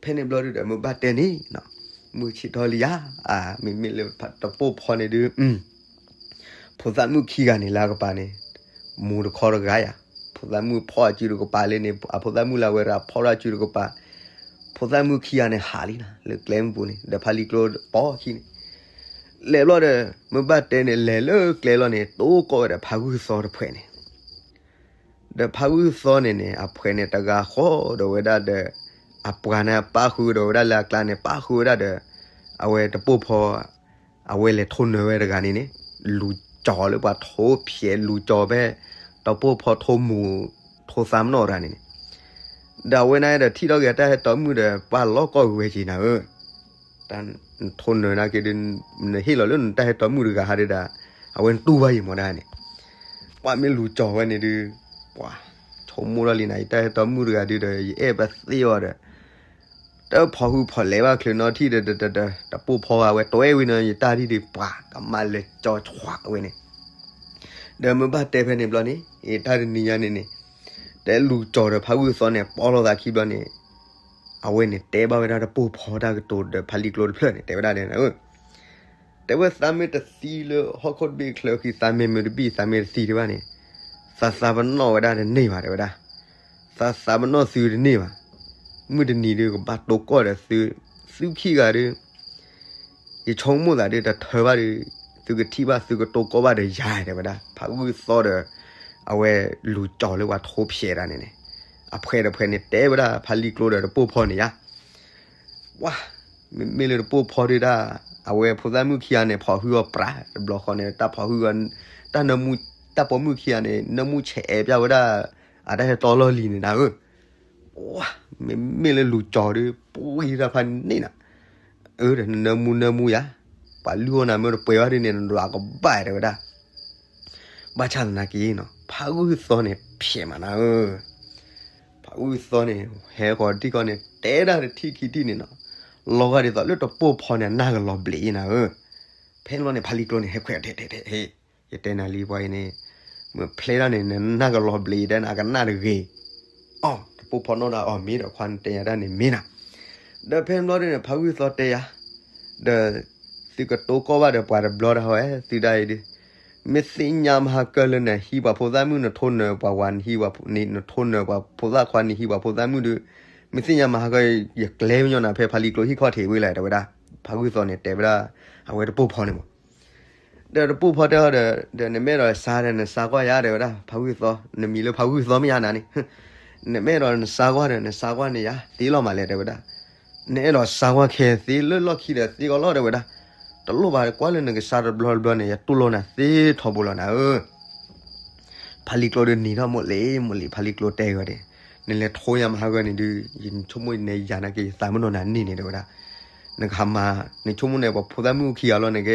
ဖဲန့ၣ်ဘျီဒုးဒီး မ့ၢ်ဘၣ်တဲန့ၣ်နီၤ, မုၢ်ဆ့ၣ်ထီၣ်လံယါ, မ့မ့ၢ်လၢတပိာ်ဖီန့ၣ်ဒုး ဖိသၣ်မုၣ်ခံဂၤန့ၣ်လၢအကပၤန့ၣ်, မူတခီတဂၤယါ, ဖိသၣ်မုၣ်ဖီအစုတကပၤလၢန့ၣ် အဖိသၣ်မုၣ်လၢအဝဲဒၣ်ဖီထီၣ်အစုတကပၤ, ဖိသၣ်မုၣ်ခံဂၤန့ၣ်ဟးလံနီၤ လၢကျဲမုၢ်ပူၤန့ၣ် ဒီးဖါလံၤကျိပိာ်ခံန့ၣ်, လဲၤဘျီဒီး မ့ၢ်ဘၣ်တဲန့ၣ် လဲၤလၢကျဲလီၤန့ၣ် တိၢ်ကီၢ်ဝဲဒီးဖါဂုၢ်သီတဖှဲးန့ၣ် ဒီးဖါဂုၢ်သီန့ၣ်န့ၣ် အဖှဲးန့ၣ်တဂၤဃီဒီးဝဲဒၣ်ဒီး, အပှၤန့ၣ်ပၣ်ဃုာ်ဒီးဝဲဒၣ်လၢအကျါန့ၣ် ပၣ်ဃုာ်ဝဲဒၣ်ဒီး, အဝဲတပိာ်ဖီ, အဝဲလဲၤထိၣ်နၢၤဝဲတဂၤန့ၣ်န့ၣ်, လူၤကၠီၤလၢပှၤထိဖျဲးလူၤကၠီၤဖဲ, တပိာ်ဖီထိၣ်မူၤ, ထိၣ်သးမနီၣ်တဂၤန့ၣ်န့ၣ်, ဒီးအဝဲန့ၣ်ဒီးထံၣ်ထီၣ်က့ၤအတၢ်ဟဲတီမုၣ်ဒီး ပှၤလီၤကီၢ်ဂဲၤက့ၤနၤဧၢ နထိၣ်နၢၤနာ်က့ဒုး, နဟ့ၣ်လီၤလၢနတၢ်ဟဲတီမုၣ်တဂၤဟးဒုးဒီး, အဝဲတူၢ်ဘၣ်ယံၤမးဒၣ်န့ၣ်, ပှၤမ့ၢ်လူၤကၠီၤဝဲန့ၣ်ဒုး, ပှၤ, ဆိကမိၣ်ထီၣ်လံနၤ ယတၢ်ဟဲတီမုၣ်တဂၤဒုးဒီး ယအဲၣ်ပသ့အီၤဒီး, တဖီၣ်ဟုၣ်ဖီၣ်လဲၤဘၣ်ချုးနီထံၣ်ဒီး, တပိာ်ဖီဝဲ တဝဲဝံၤနီၤ ယတၢ်ထံၣ်ဒုး ပှၤကမၣ်လဲၤကၠီၤဆှးဝဲန့ၣ်, ဒီးမ့ၢ်ဘၣ်တဲဖဲန့ၣ်ဘျီန့ၣ် တၢ်တနံၤညါန့ၣ်န့ၣ်, တဲလူၤကၠီၤဒီးဖါဂုၢ်သီန့ၣ် ပီလိာ်သးခံဘျီန့ၣ် အဝဲန့ၣ်တဲဘၣ်ဝဲဒၣ်တပိာ်ဖီတၢ်ကတိၤဒီးဖါလံၤကျိတဖျၢၣ်န့ၣ် တဲဝဲဒၣ်ဒ်န့ၣ်, တဲဝဲသးမ့ၢ်တသံလၢဟီၣ်ခိၣ်တဘ့ၣ်ချၢဃံ သးမ့ၢ်မ့ၢ်တဘံၣ် သးမ့ၢ်တသံတဘၣ်န့ၣ်, သးသးပနီၣ်ဝဲဒၣ်တန့ၢ်ဘၣ်တဲဝဲဒၣ်, သးသးပနီၣ်သုတန့ၢ်ဘၣ်, မုၢ်တနံၤဒုးကဘၣ်တိၢ်ကီၢ်ဒီးသု, သုခံဂၤဒုး ယဆိကမိၣ်သးဒုး တထၢဘၣ်ဒုး, သုကထံၣ်ဘၣ်သုကတိၢ်ကီၢ်ဘၣ်ဒီးယၤ တဲဝဲဒၣ်, ဖါဂုၢ်သီဒီး အဝဲလူၤကၠီၤလၢပှၤထိဖျဲးတၢ်န့ၣ်န့ၣ်, အဖှဲးတဖှဲးန့ၣ် တဲဝဲဒၣ်ဖါလံၤကျိဒီးတပိာ်ဖီန့ၣ်ယါ, ဝါ, မ့မ့ၢ်လၢတပိာ်ဖီဒုးဒၣ်, အဝဲဖိသၣ်မုၣ်ခံဂၤန့ၣ် ဖီၣ်ဟုၣ်အီၤပြးတဘျီဃီန့ၣ် တၢ်ဖီၣ်ဟုၣ်အီၤ, တၢ်နၢမူ, တၢ်ပိာ်မုၣ်ခံဂၤန့ၣ် နၢမူဆဲးအဲးပျၢ်ဝဲဒၣ်, အတၢ်ဟဲတီလီၢ်လံၤန့ၣ်နၤဧၢ ဝါ, မ့မ့ၢ်လၢလူၤကၠီၤဒုး ပှံတၢ်ဖးန့ၣ်နၤ, အၢ ဒီးနနၢမူနၢမူယါ, ပှၤလုၢ်အီၣ်နၤမ့ၢ်တပှဲၤဘၣ်ဒုးန့ၣ် နဒွးကဘၣ်တဲဝဲဒၣ်, ဘၣ်ဆၣ်သနာ်က့နီၤ ဖါဂုၢ်သီန့ၣ် ဖျဲးမးနၤဧၢ, ဖါဂုၢ်သီန့ၣ် ဟဲဃီၤတထံၣ်ဃီန့ၣ် တဲဒၣ်တထံၣ်ခံထံၣ်န့ၣ်နီၤ, လီၤဂာ်ဒ်သိးလၢတပိာ်ဖီန့ၣ် နၢ်ကလီၤဘျ့းနၤဧၢ, ဖဲန့ၣ်ဘျီန့ၣ် ဖါလံၤကျိန့ၣ် ဟဲခွဲးထဲထဲထဲ ယတဲနၤလံပှၤအံၤန့ၣ်, မ့ၢ်ဖျဲးဒၣ်န့ၣ် နနၢ်ကလီၤဘျ့း ယတဲနၤအကနၣ်တဂ့ၤ, အီၤ တပိာ်ဖီနီၣ်ဒၣ်အီၤမ့ၢ်ဒီး ခွါနတဲယၤဒၣ်န့ၣ်မ့ၢ်နၤ, ဒီးဖဲန့ၣ်ဘျီဒုးန့ၣ် ဖါဂုၢ်သီတဲယၤ, ဒီး, သုကတိၢ်ကီၢ်ဘၣ်ဒီးပှၤတဘျီတၢ်ဝဲ သုဒၣ်အံၤဒုး, မ့ၢ်သ့ၣ်ညါမဟါကၢၢ်လၢနဟံးပှၤဖိသၣ်မုၣ် နထိၣ်နၢၤပှၤဝၤ နဟံးပှၤ, နထိၣ်နၢၤပှၤဖိသၣ်ခွါ နဟံးပှၤဖိသၣ်မုၣ်ဒုး, မ့ၢ်သ့ၣ်ညါမဟါကၢၢ် ယကျဲမညီနၤဖဲဖါလံၤကျိဟံၣ်ခီၣ်ထံးဝဲလဲၣ် တဲဝဲဒၣ်, ဖါဂုၢ်သီန့ၣ် တဲဝဲဒၣ်, အဝဲတပိာ်ဖီန့ၣ်မး ဒီးတပိာ်ဖီတဲအီၤဒီး, ဒီးနမ့ၢ်အဲၣ်ဒိးစါဒီးနစါကွၢ်ယၤ တဲဝဲဒၣ်, ဖါဂုၢ်သီ နမံၤလၢဖါဂုၢ်သီမ့ၢ်ယါနၤန့ၣ်, နမ့ၢ်အဲၣ်ဒိးနစါကွၢ်ဒီး နစါကွၢ်န့ၣ်ယၤ သ့လီၤမးလဲၣ် တဲဝဲဒၣ်, နအဲၣ်ဒိးစါကွၢ်ခဲသ့လၢလီၢ်ခံဒီးသ့ကီးလီၤ တဲဝဲဒၣ်, တလိၣ်ဘၣ်ကွၢ်လၢနကစါတဘျီတဘျီန့ၣ် ယတူၢ်လိာ်နၤသ့ထီဘိလီၤနၤဧၢ ဖါလံၤကျိဒီးနံၤထီၣ်မိၢ်လံၤ မိၢ်လံၤ ဖါလံၤကျိတဲဂီၤဒဲး, နလဲၤထိယၤမဟါဂီၢ်န့ၣ်ဒုး ယဆိကမိၣ်နဲယၤနာ်က့ ယသးမနီၢ်နၤန့ၢ်န့ၣ် တဲဝဲဒၣ်, နကဟးမၤ, နဆိကမိၣ်န့ၣ် ပှၤဖိသၣ်မုၣ်ခံဂၤလီၤ နက,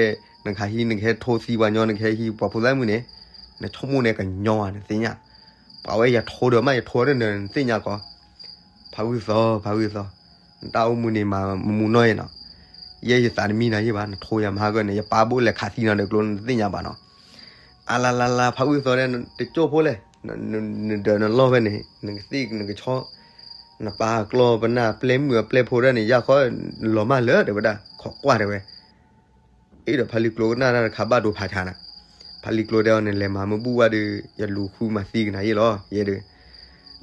နကဟးဟံး နကဟဲထိသံပှၤညီ နကဟဲဟံးပှၤဖိသၣ်မုၣ်န့ၣ်, နဆိကမိၣ်န့ၣ်ကညီဧါ နသ့ၣ်ညါ, ပှၤဝဲယၤထိဒီးမး ယထိဒီးနသ့ၣ်ညါကီး, ဖါဂုၢ်သီ ဖါဂုၢ်သီ, နတၢ်အိၣ်မူန့ၣ်မၤမူနီၢ်ယဲနီၤ, ယဲယသးတမံနၤယဲဘၣ် နထိယၤမဟါဂီၢ်န့ၣ် ယပာ်ဘိၣ်လဲၤခးသံနၤဒီးကျိ နတသ့ၣ်ညါဘၣ်နီၤ အလါလါလါ ဖးဝံၣ်သီဒဲး တကၠိၢ်ဖိလဲၣ်, နဒၢးနလီၢ်ဖဲန့ၣ် နကသ့ၣ်နကဆီ, နပၢ်ကျီၢ်ပနၢ်ပျဲၢ်မုၣ်အပျဲၢ်ဖိဒၣ်န့ၣ် ယၢ်ခီ လီၤမၢ်လၢာ်တဲဝဲဒၣ် ခိးကွၢ်တဲဝဲ, အ့ဒီးဖးလံၤကျိကနၣ်တၢ်တခါဘၣ်ဒိဖးဆါနၤ, ဖးလံၤကျိတဲအီၤန့ၣ် လဲၤမၤမ့ၢ်ဘူၣ်ဝဲဒီး ယလူၤဃုမၤသံကနၤယဲလီၤ ယဲဒီး,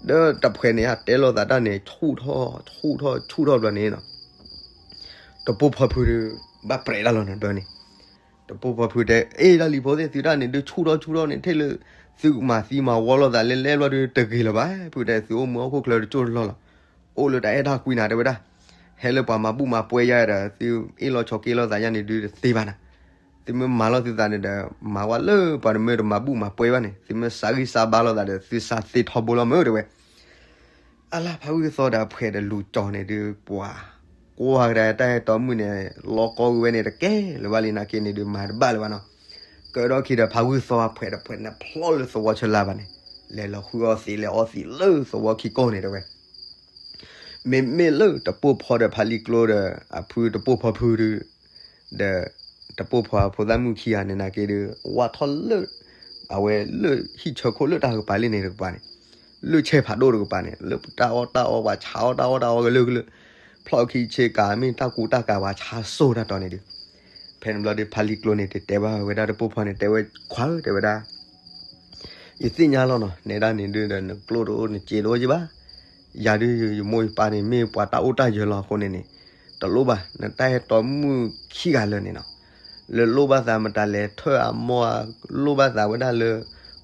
ဒီးတဖှဲးန့ၣ် အတဲလိာ်သးတၢ်န့ၣ် ဆူၣ်ထီၣ် ဆူၣ်ထီၣ် ဆူၣ်ထီၣ်ဘျီန့ၣ်နီၤ, တပိၢ်ဖီဖုဒုး ဘၣ်ပြဲးတၢ်လီၤန့ၣ်ဘျီန့ၣ်, တပိၢ်ဖီဖုတဲ အ့ၣ် တၢ်လံၤဖိသ့ၣ်သုတၢ်န့ၣ်ဒုး ဆူၣ်ထီၣ်ဆူၣ်ထီၣ်န့ၣ် ထဲလၢ သုကမၤသံမၤဝီလိာ်သးလဲလဲဘျီဒုး တဂ့ၤလၢၤဘၣ်, ဖုတဲ သုအိၣ်မူအိၣ်ခိၣ်ချၢတကၠိၢ်တလီၢ်လီၤ, အိၣ်လၢတၢ်အဲၣ်တၢ်ကွံနၤ တဲဝဲဒၣ်, ဟဲလၢပှၤမၤဘူၣ်မၤပှဲၤယၤဒီး သုအ့ၣ်လိာ်ဆိးက့လိာ်သးယၤန့ၣ်ဒုး တသ့ဘၣ်နၤ, သုမ့ၢ်မၤလိာ်သုသးန့ၣ်ဒီး မၤဝဲလၢပှၤတမ့ၢ်တမၤဘူၣ်မၤပှဲၤဘၣ်န့ၣ် သုမ့ၢ်စးဂံၢ်စးဘါလိာ်သးဒီး သုစးသ့ထီဘိလီၤမ့ၢ်တဲဝဲ အလၢ် ဖးဂုၢ်သီဒီးအဖှဲးဒီးလူၤကၠီၤန့ၣ်ဒုး ပှၤကွၢ်ကဒါတၢ်အဲၣ်တီမုၣ်န့ၣ် လီၤကီဝဲန့ၣ်တကဲလၢၤဘၣ်လံနာ်က့န့ၣ်ဒုး မၤတဘၣ်လၢၤဘၣ်နီၤ, ကဒီးခံဒီး ဖးဂုၢ်သီအဖှဲးဒီးဖှဲးန့ၣ် ဖျီၣ်လၢသဝီဆၢလၢ်ဘၣ်န့ၣ်, လဲၤလီၤဃုအီသံး လဲၤအီသံးလၢသဝီခံကိးန့ၣ်တဲဝဲ မ့မ့ၢ်လၢတပိၢ်ဖီဒီးဖးလံၤကျိဒီး အဖုတပိၢ်ဖီဖုဒုး ဒီး တပိၢ်ဖီဖိသၣ်မုၣ်ခံဂၤန့ၣ်နာ်က့ဒုး ဝၢ်ထီၣ်လၢ အဝဲလၢဟံၣ်ဆၢခိၣ်လၢတၢ်ကပၤလံန့ၣ်တကပၤန့ၣ်, လၢဆဲးဖးဒိၣ်တကပၤန့ၣ် လၢတၢ်အီၣ်တၢ်အီ ပှၤဆါအီၣ်တၢ်အီၣ်တၢ်အီကလုာ်ကလုာ်, ဖျီၣ်ခံဆ့ကၤ မ့ၢ်တၢ်ကူတၢ်ကၤ ပှၤဆါစိၢ်တၢ်တီၤန့ၣ်ဒုး, ဖဲန့ၣ်ဘျီဒုး ဖးလံၤကျိန့ၣ် တတဲဘၣ်ဝဲဒၣ်တပိၢ်ဖီန့ၣ် တဲဝဲခွါဧၢ တဲဝဲဒၣ် ယသ့ၣ်ညါလီၤနီၤ, နဲဒၣ်န့ၣ်ဒုးဒီး နကျိတအိၣ် နစ့တအိၣ်ယဘၣ်, ယၤဒုး ယမိၢ်ယပၢ်န့ၣ် မ့ၢ်ပှၤတၢ်အိၣ်တၢ်ယၢၤလီၤအဃိန့ၣ်န့ၣ်, တလိၣ်ဘၣ် နတၢ်အဲၣ်တီမုၣ်ခံဂၤလၢာ်န့ၣ်နီၤ, လၢလိၣ်ဘၣ်သးမတၤလဲၣ် ထၢၣ်အမိၢ် လိၣ်ဘၣ်သးဝဲဒၣ်လၢ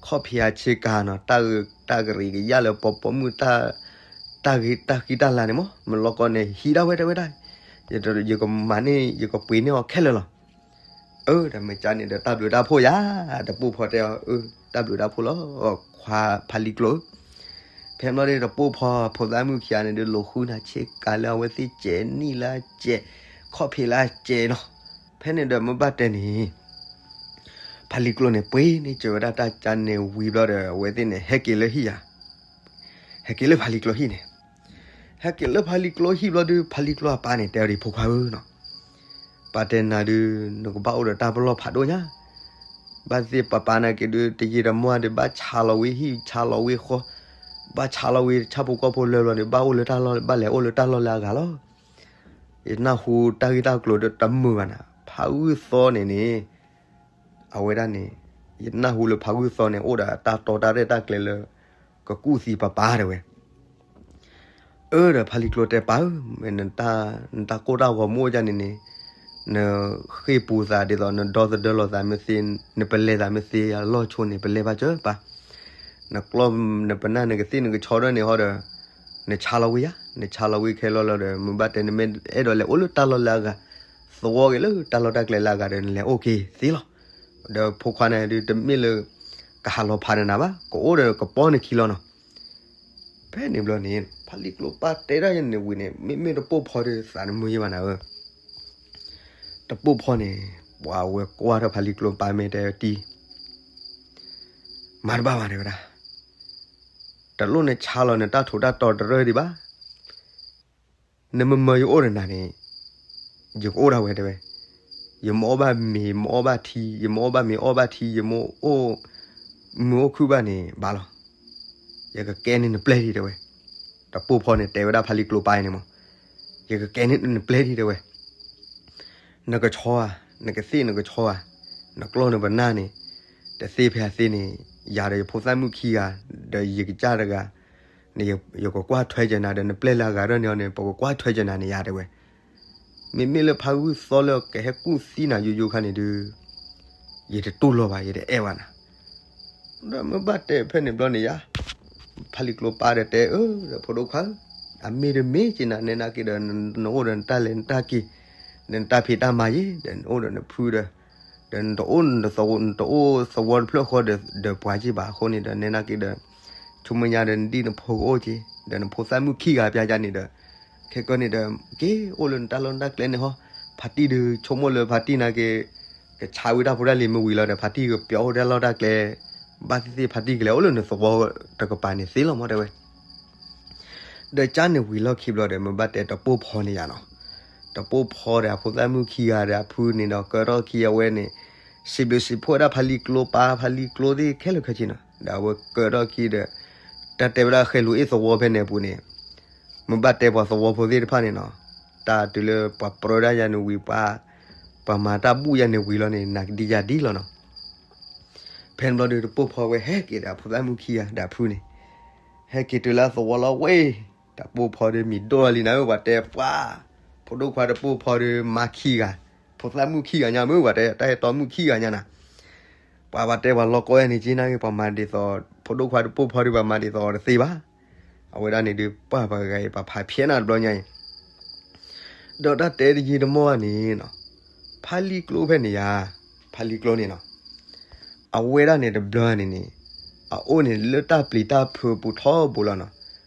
ခီၣ်ဖံးအဆ့ကၤနီၤ, တၢ်ဂ့ၤတၢ်ကရံးကယၢ်လၢပိာ်ပိာ်မုၣ် တၢ်ဂ့ၤတၢ်ဃံတၢ်လၤန့ၣ်မး, မ့ၢ်လီၤကီန့ၣ် ဟံးဒၣ်ဝဲတဲဝဲဒၣ်, ယကမၤန့ၢ် ယကပှ့ၤန့ၢ်အီၤခဲလၢာ်လီၤ. အၢ ဒီးမ့ၢ်ကါန့ၣ်ဒီး တၢ်ဘျုးတၢ်ဖှိၣ်ယၤ, တပိၢ်ဖီတဲအီၤ အၢ တၢ်ဘျုးတၢ်ဖှိၣ်လီၤ ခွါဖးလံၤကျိဧၢ, ဖဲဘျီဒီး တပိၢ်ဖီဖိသၣ်မုၣ်ခံဂၤန့ၣ်ဒီး လိာ်ဃုနၤဆ့ကၤလၢအဝဲသ့ၣ်စဲးနံၣ်လၢအစဲး, ခီၣ်ဖံးလၢအစဲးနီၤ, ဖဲန့ၣ်ဒီးမ့ၢ်ဘၣ်တဲန့ၣ် ဖးလံၤကျိန့ၣ် ပှ့ၤန့ၢ်စၢၤဝဲဒၣ်တၢ်ကါန့ၣ်ဝံၤဘျီဒီး အဝဲသ့ၣ်န့ၣ် ဟဲက့ၤလၢဟံၣ်ယၤ, ဟဲက့ၤလၢဖးလံၤကျိဟံၣ်န့ၣ်, ဟဲက့ၤလၢဖးလံၤကျိဟံၣ်ဘျီဒီး ဖးလံၤကျိအပၢ်န့ၣ် တဲအီၤဒံး ဖိခွါဧၢနီၤ, ပၢ်တဲနၤဒုး နကဘၣ်အိၣ်ဒီးတၢ်ပလီၢ်ဖးဒိၣ်ညါ, ဘၣ်သ့ၣ်သ့ၣ်ပၢ်ပၢ်နာ်က့ဒုး တယံာ်တမီၢ်ဒီး ဘၣ်ဆါလီၤဝံၤဟံၣ် ဆါလီၤဝံၤဃီ, ဘၣ်ဆါလီၤဝံၤဆၣ်ဖိကီၢ်ဖိလၢာ်ဘျီန့ၣ် ဘၣ်အိၣ်လၢတၢ်လီၢ် ဘၣ်လဲၤအိၣ်လၢတၢ်လီၢ်လၢအဂၤလီၤ. ယနၢ်ဟူတၢ်ဂ့ၢ်တၢ်ကျိၤဒီးတမုာ်ဘၣ်နၤ, ဖးဂုၢ်သီန့ၣ်န့ၣ် အဝဲဒၣ်န့ၣ် ယနၢ်ဟူလၢဖးဂုၢ်သီန့ၣ် အိၣ်ဒီးတၢ်တီတၢ်ရဲၣ်တၢ်ကျဲၤလၢ ကကူၣ်သံပၢ်ပၢ်တဲဝဲ. အၢ ဒီးဖးလံၤကျိတဲပၢ်ဧၢ, နတၢ်ကိၢ်တၢ်ဂီၤမ့ၢ်အိၣ်ဒ်န့ၣ်န့ၣ် နဃ့ၢ်ပူၤသးဒ်သိး နဒီသဒၢလီၤသးမ့ၢ်သ့, နပလဲၤသးမ့ၢ်သ့ အလီၢ်ဆိန့ၣ် ပလဲၤဘၣ်စၢၤပၢ်, နကျီၢ်နပနၢ်နကသ့ၣ်နကဆီဒၢန့ၣ်ဟီဒီး နဆါလီၤဝံၤယါ, နဆါလီၤဝံၤခဲလီၤလီၤဒီး မ့ၢ်ဘၣ်တဲနမ့ၢ်အဲၣ်ဒိးလဲၤအိၣ်လၢတၢ်လီၢ်လၢအဂၤ, သဝီက့ၤလၢတၢ်လီၢ်တၢ်ကျဲလၢအဂၤဒီး နလဲၤအိၣ်က့ၤသ့လီၤ. ဒီးဖိခွါန့ၣ်ဒုး တမ့ၢ်လၢ ကဟးလီၤဖးနၤဘၣ်, ကအိၣ်ဒီးကပီၢ်နခံလီၤနီၤ. ဖဲန့ၣ်ဘျီန့ၣ် ဖးလံၤကျိပၢ်တဲဒၣ်ယၤန့ၣ်ဝံၤန့ၣ် မ့မ့ၢ်တပိၢ်ဖီဒီးသးနမုာ်ယဘၣ်နၤဧၢ, တပိၢ်ဖီန့ၣ် ပှၤဝဲကွၢ်ထီၣ်ဖးလံၤကျိပၢ်မ့ၢ်တဲတံၢ် မၤတဘၣ်ဘၣ်တဲဝဲဒၣ်, တလိၣ်နဆါလီၤနတၢ်ထူးတၢ်တီၤတရၢၢ်ဒံးဘၣ်. နမ့မ့ၢ်ယအိၣ်ဒီးနၤန့ၣ် ယကအိၣ်ဒၣ်ဝဲတဲဝဲ, ယမ့ၢ်အီၣ်ဘၣ်မ့ၤ မ့ၢ်အီၣ်ဘၣ်ထံ ယမ့ၢ်အီၣ်ဘၣ်မ့ၤအီၣ်ဘၣ်ထံ ယမ့ၢ်အိၣ်မုာ်အိၣ်ခုၣ်ဘၣ်န့ၣ် ဘၣ်လီၤ. ယကကဲန့ၢ်နပျဲၢ်ဒံးတဲဝဲ, တပိၢ်ဖီန့ၣ်တဲဝဲဒၣ်ဖးလံၤကျိပၢ်အံၤန့ၣ်မး, ယကကဲန့ၢ်နပျဲၢ်ဒံးတဲဝဲ နကဆီဧါ, နကသ့ၣ်နကဆီဧါ, နကျီၢ်နပနၢ်န့ၣ် တသ့ဖဲအသ့န့ၣ်, ယၤဒီးယဖိသၣ်မုၣ်ခံဂၤ ဒီးယကစၢ်တဂၤ, ယကကွၢ်ထွဲက့ၤနၤဒီး နပျဲၢ်လၢအဂၤဒၣ်န့ၣ်အီၤန့ၣ် ပကကွၢ်ထွဲက့ၤနၤန့ၣ်ယၤတဲဝဲ. မ့မ့ၢ်လၢဖးဂုၢ်သီလၢကဟဲကူၣ်သံနၤယိယိခါန့ၣ်ဒုး ယတတူၢ်လိာ်ဘၣ် ယတအဲၣ်ဘၣ်နၤ ဒီးမ့ၢ်ဘၣ်တဲဖဲန့ၣ်ဘျီန့ၣ်ယါ, ဖးလံၤကျိပၢ်ဒီးတဲအၢ ဒီးဖိဒိၣ်ခွါဧၢ, အမ့ၢ်တမ့ၢ်က့ၤနၤ နဲနာ်က့ဒီး နအိၣ်ဒီးနတၢ်လဲၤနတၢ်က့ၤ, ဒီးနတၢ်ဖံးတၢ်မၤယ့ၤ ဒီးနအိၣ်ဒီးနဖုဒီး, ဒီးနတအိၣ် နတအိၣ်သဝီတဖျၢၣ်ဃီဒီးပှၤက့ၤဘၣ်အဃိန့ၣ်ဒီး နဲနာ်က့ဒီး ဆူမဲာ်ညါဒီးနဒံၣ်နဖိကအိၣ်က့ၤ ဒီးနဖိသၣ်မုၣ်ခံဂၤပျၢ်ယါန့ၣ်ဒီး ခဲကနံၣ်ဒီး က့ၤအိၣ်လၢနတၢ်လီၢ်နတၢ်ကျဲန့ၣ်ဟီ, ဖါတံၢ်ဒုးဆိကမိၣ်လၢဖါတံၢ်နာ်က့ ကဆါဝံၤတၢ်ဖိတၢ်လံၤမ့ၢ်ဝံၤလီၤဒီး ဖါတံၢ်ကပျီအိၣ်တၢ်လီၢ်တၢ်ကျဲ, ဘၣ်သ့ၣ်သ့ၣ်ဖါတံၢ်ကလဲၤအိၣ်လၢနသဝီတကပၤန့ၣ်သ့လီၤမ့ၢ်တဲဝဲ. ဒီးကၢ်န့ၣ်ဝံၤလီၢ်ခံဘျီဒီး မ့ၢ်ဘၣ်တဲတပိၢ်ဖီန့ၣ်ယါနီၤ, တပိၢ်ဖီဒီးအဖိသၣ်မုၣ်ခံဂၤဒီးအဖုန့ၣ်ဒီး ကၢထီၣ်ခံအဝဲန့ၣ် စံးဘျုးစံးဖှိၣ်ဝဲဒၣ်ဖါလံၤကျိပၢ် ဖါလံၤကျိသ့ၣ်ခဲလၢာ်ခဲဆ့နီၤ, ဒီးအဝဲကၢထီၣ်ခံဒီး တၢ်တဲဝဲဒၣ်ဃဲလူၤအ့ၣ်သဝီဖဲန့ၣ်အပူၤန့ၣ် မ့ၢ်ဘၣ်တဲပှၤသဝီဖိသ့ၣ်တဖၣ်န့ၣ်နီၤ, တၢ်တုၤလၢပှၤပြၢဒၣ်ယၤန့ၣ်ဝံၤ ပှၤ ပှၤမၤတၢ်ဘူၣ်ယၤန့ၣ်ဝံၤလီၤန့ၣ် နၤကဒံယၤဒ်လီၤနီၤ. ဖဲန့ၣ်ဘျီဒီးတပိၢ်ဖီဝဲဟဲက့ၤဒီးအဖိသၣ်မုၣ်ခံဂၤဒီးအဖုန့ၣ်, ဟဲက့ၤတုၤလၢသဝီလီၤဝဲ, တပိၢ်ဖီဒုးမံၤဒိၣ်လံနၤဧၢ ပှၤတဲပှၤ, ဖိဒိၣ်ခွါတပိၢ်ဖီဒုးမါခံဂၤ, ဖိသၣ်မုၣ်ခံဂၤညါမ့ၢ် ပှၤတဲ တၢ်ဟဲတီမုၣ်ခံဂၤညါနၤ, ပှၤပှၤတဲပှၤလီၤကီယဲန့ၣ်က့နၤဂ့ၤ ပှၤမၤဒ်သိး ဖိဒိၣ်ခွါတပိၢ်ဖီဒုးပှၤမၤဒ်သိးတသ့ဘၣ်, အဝဲဒၣ်န့ၣ်ဒုးပှၤပှၤဂၤအံၤ ပှၤဖးဖျဲးနၤတဘျီညါအံၤ ဒီးတၢ်တဲတယံာ်တမီၢ်န့ၣ်နီၤ, ဖါလံၤကျိဖဲန့ၣ်ယါ, ဖါလံၤကျိန့ၣ်နီၤ, အဝဲဒၣ်န့ၣ်တဘျီန့ၣ်န့ၣ်, အအိၣ်န့ၣ်လၢတၢ်ပျံၤတၢ်ဖုးအပူၤထီဘိလီၤနီၤ,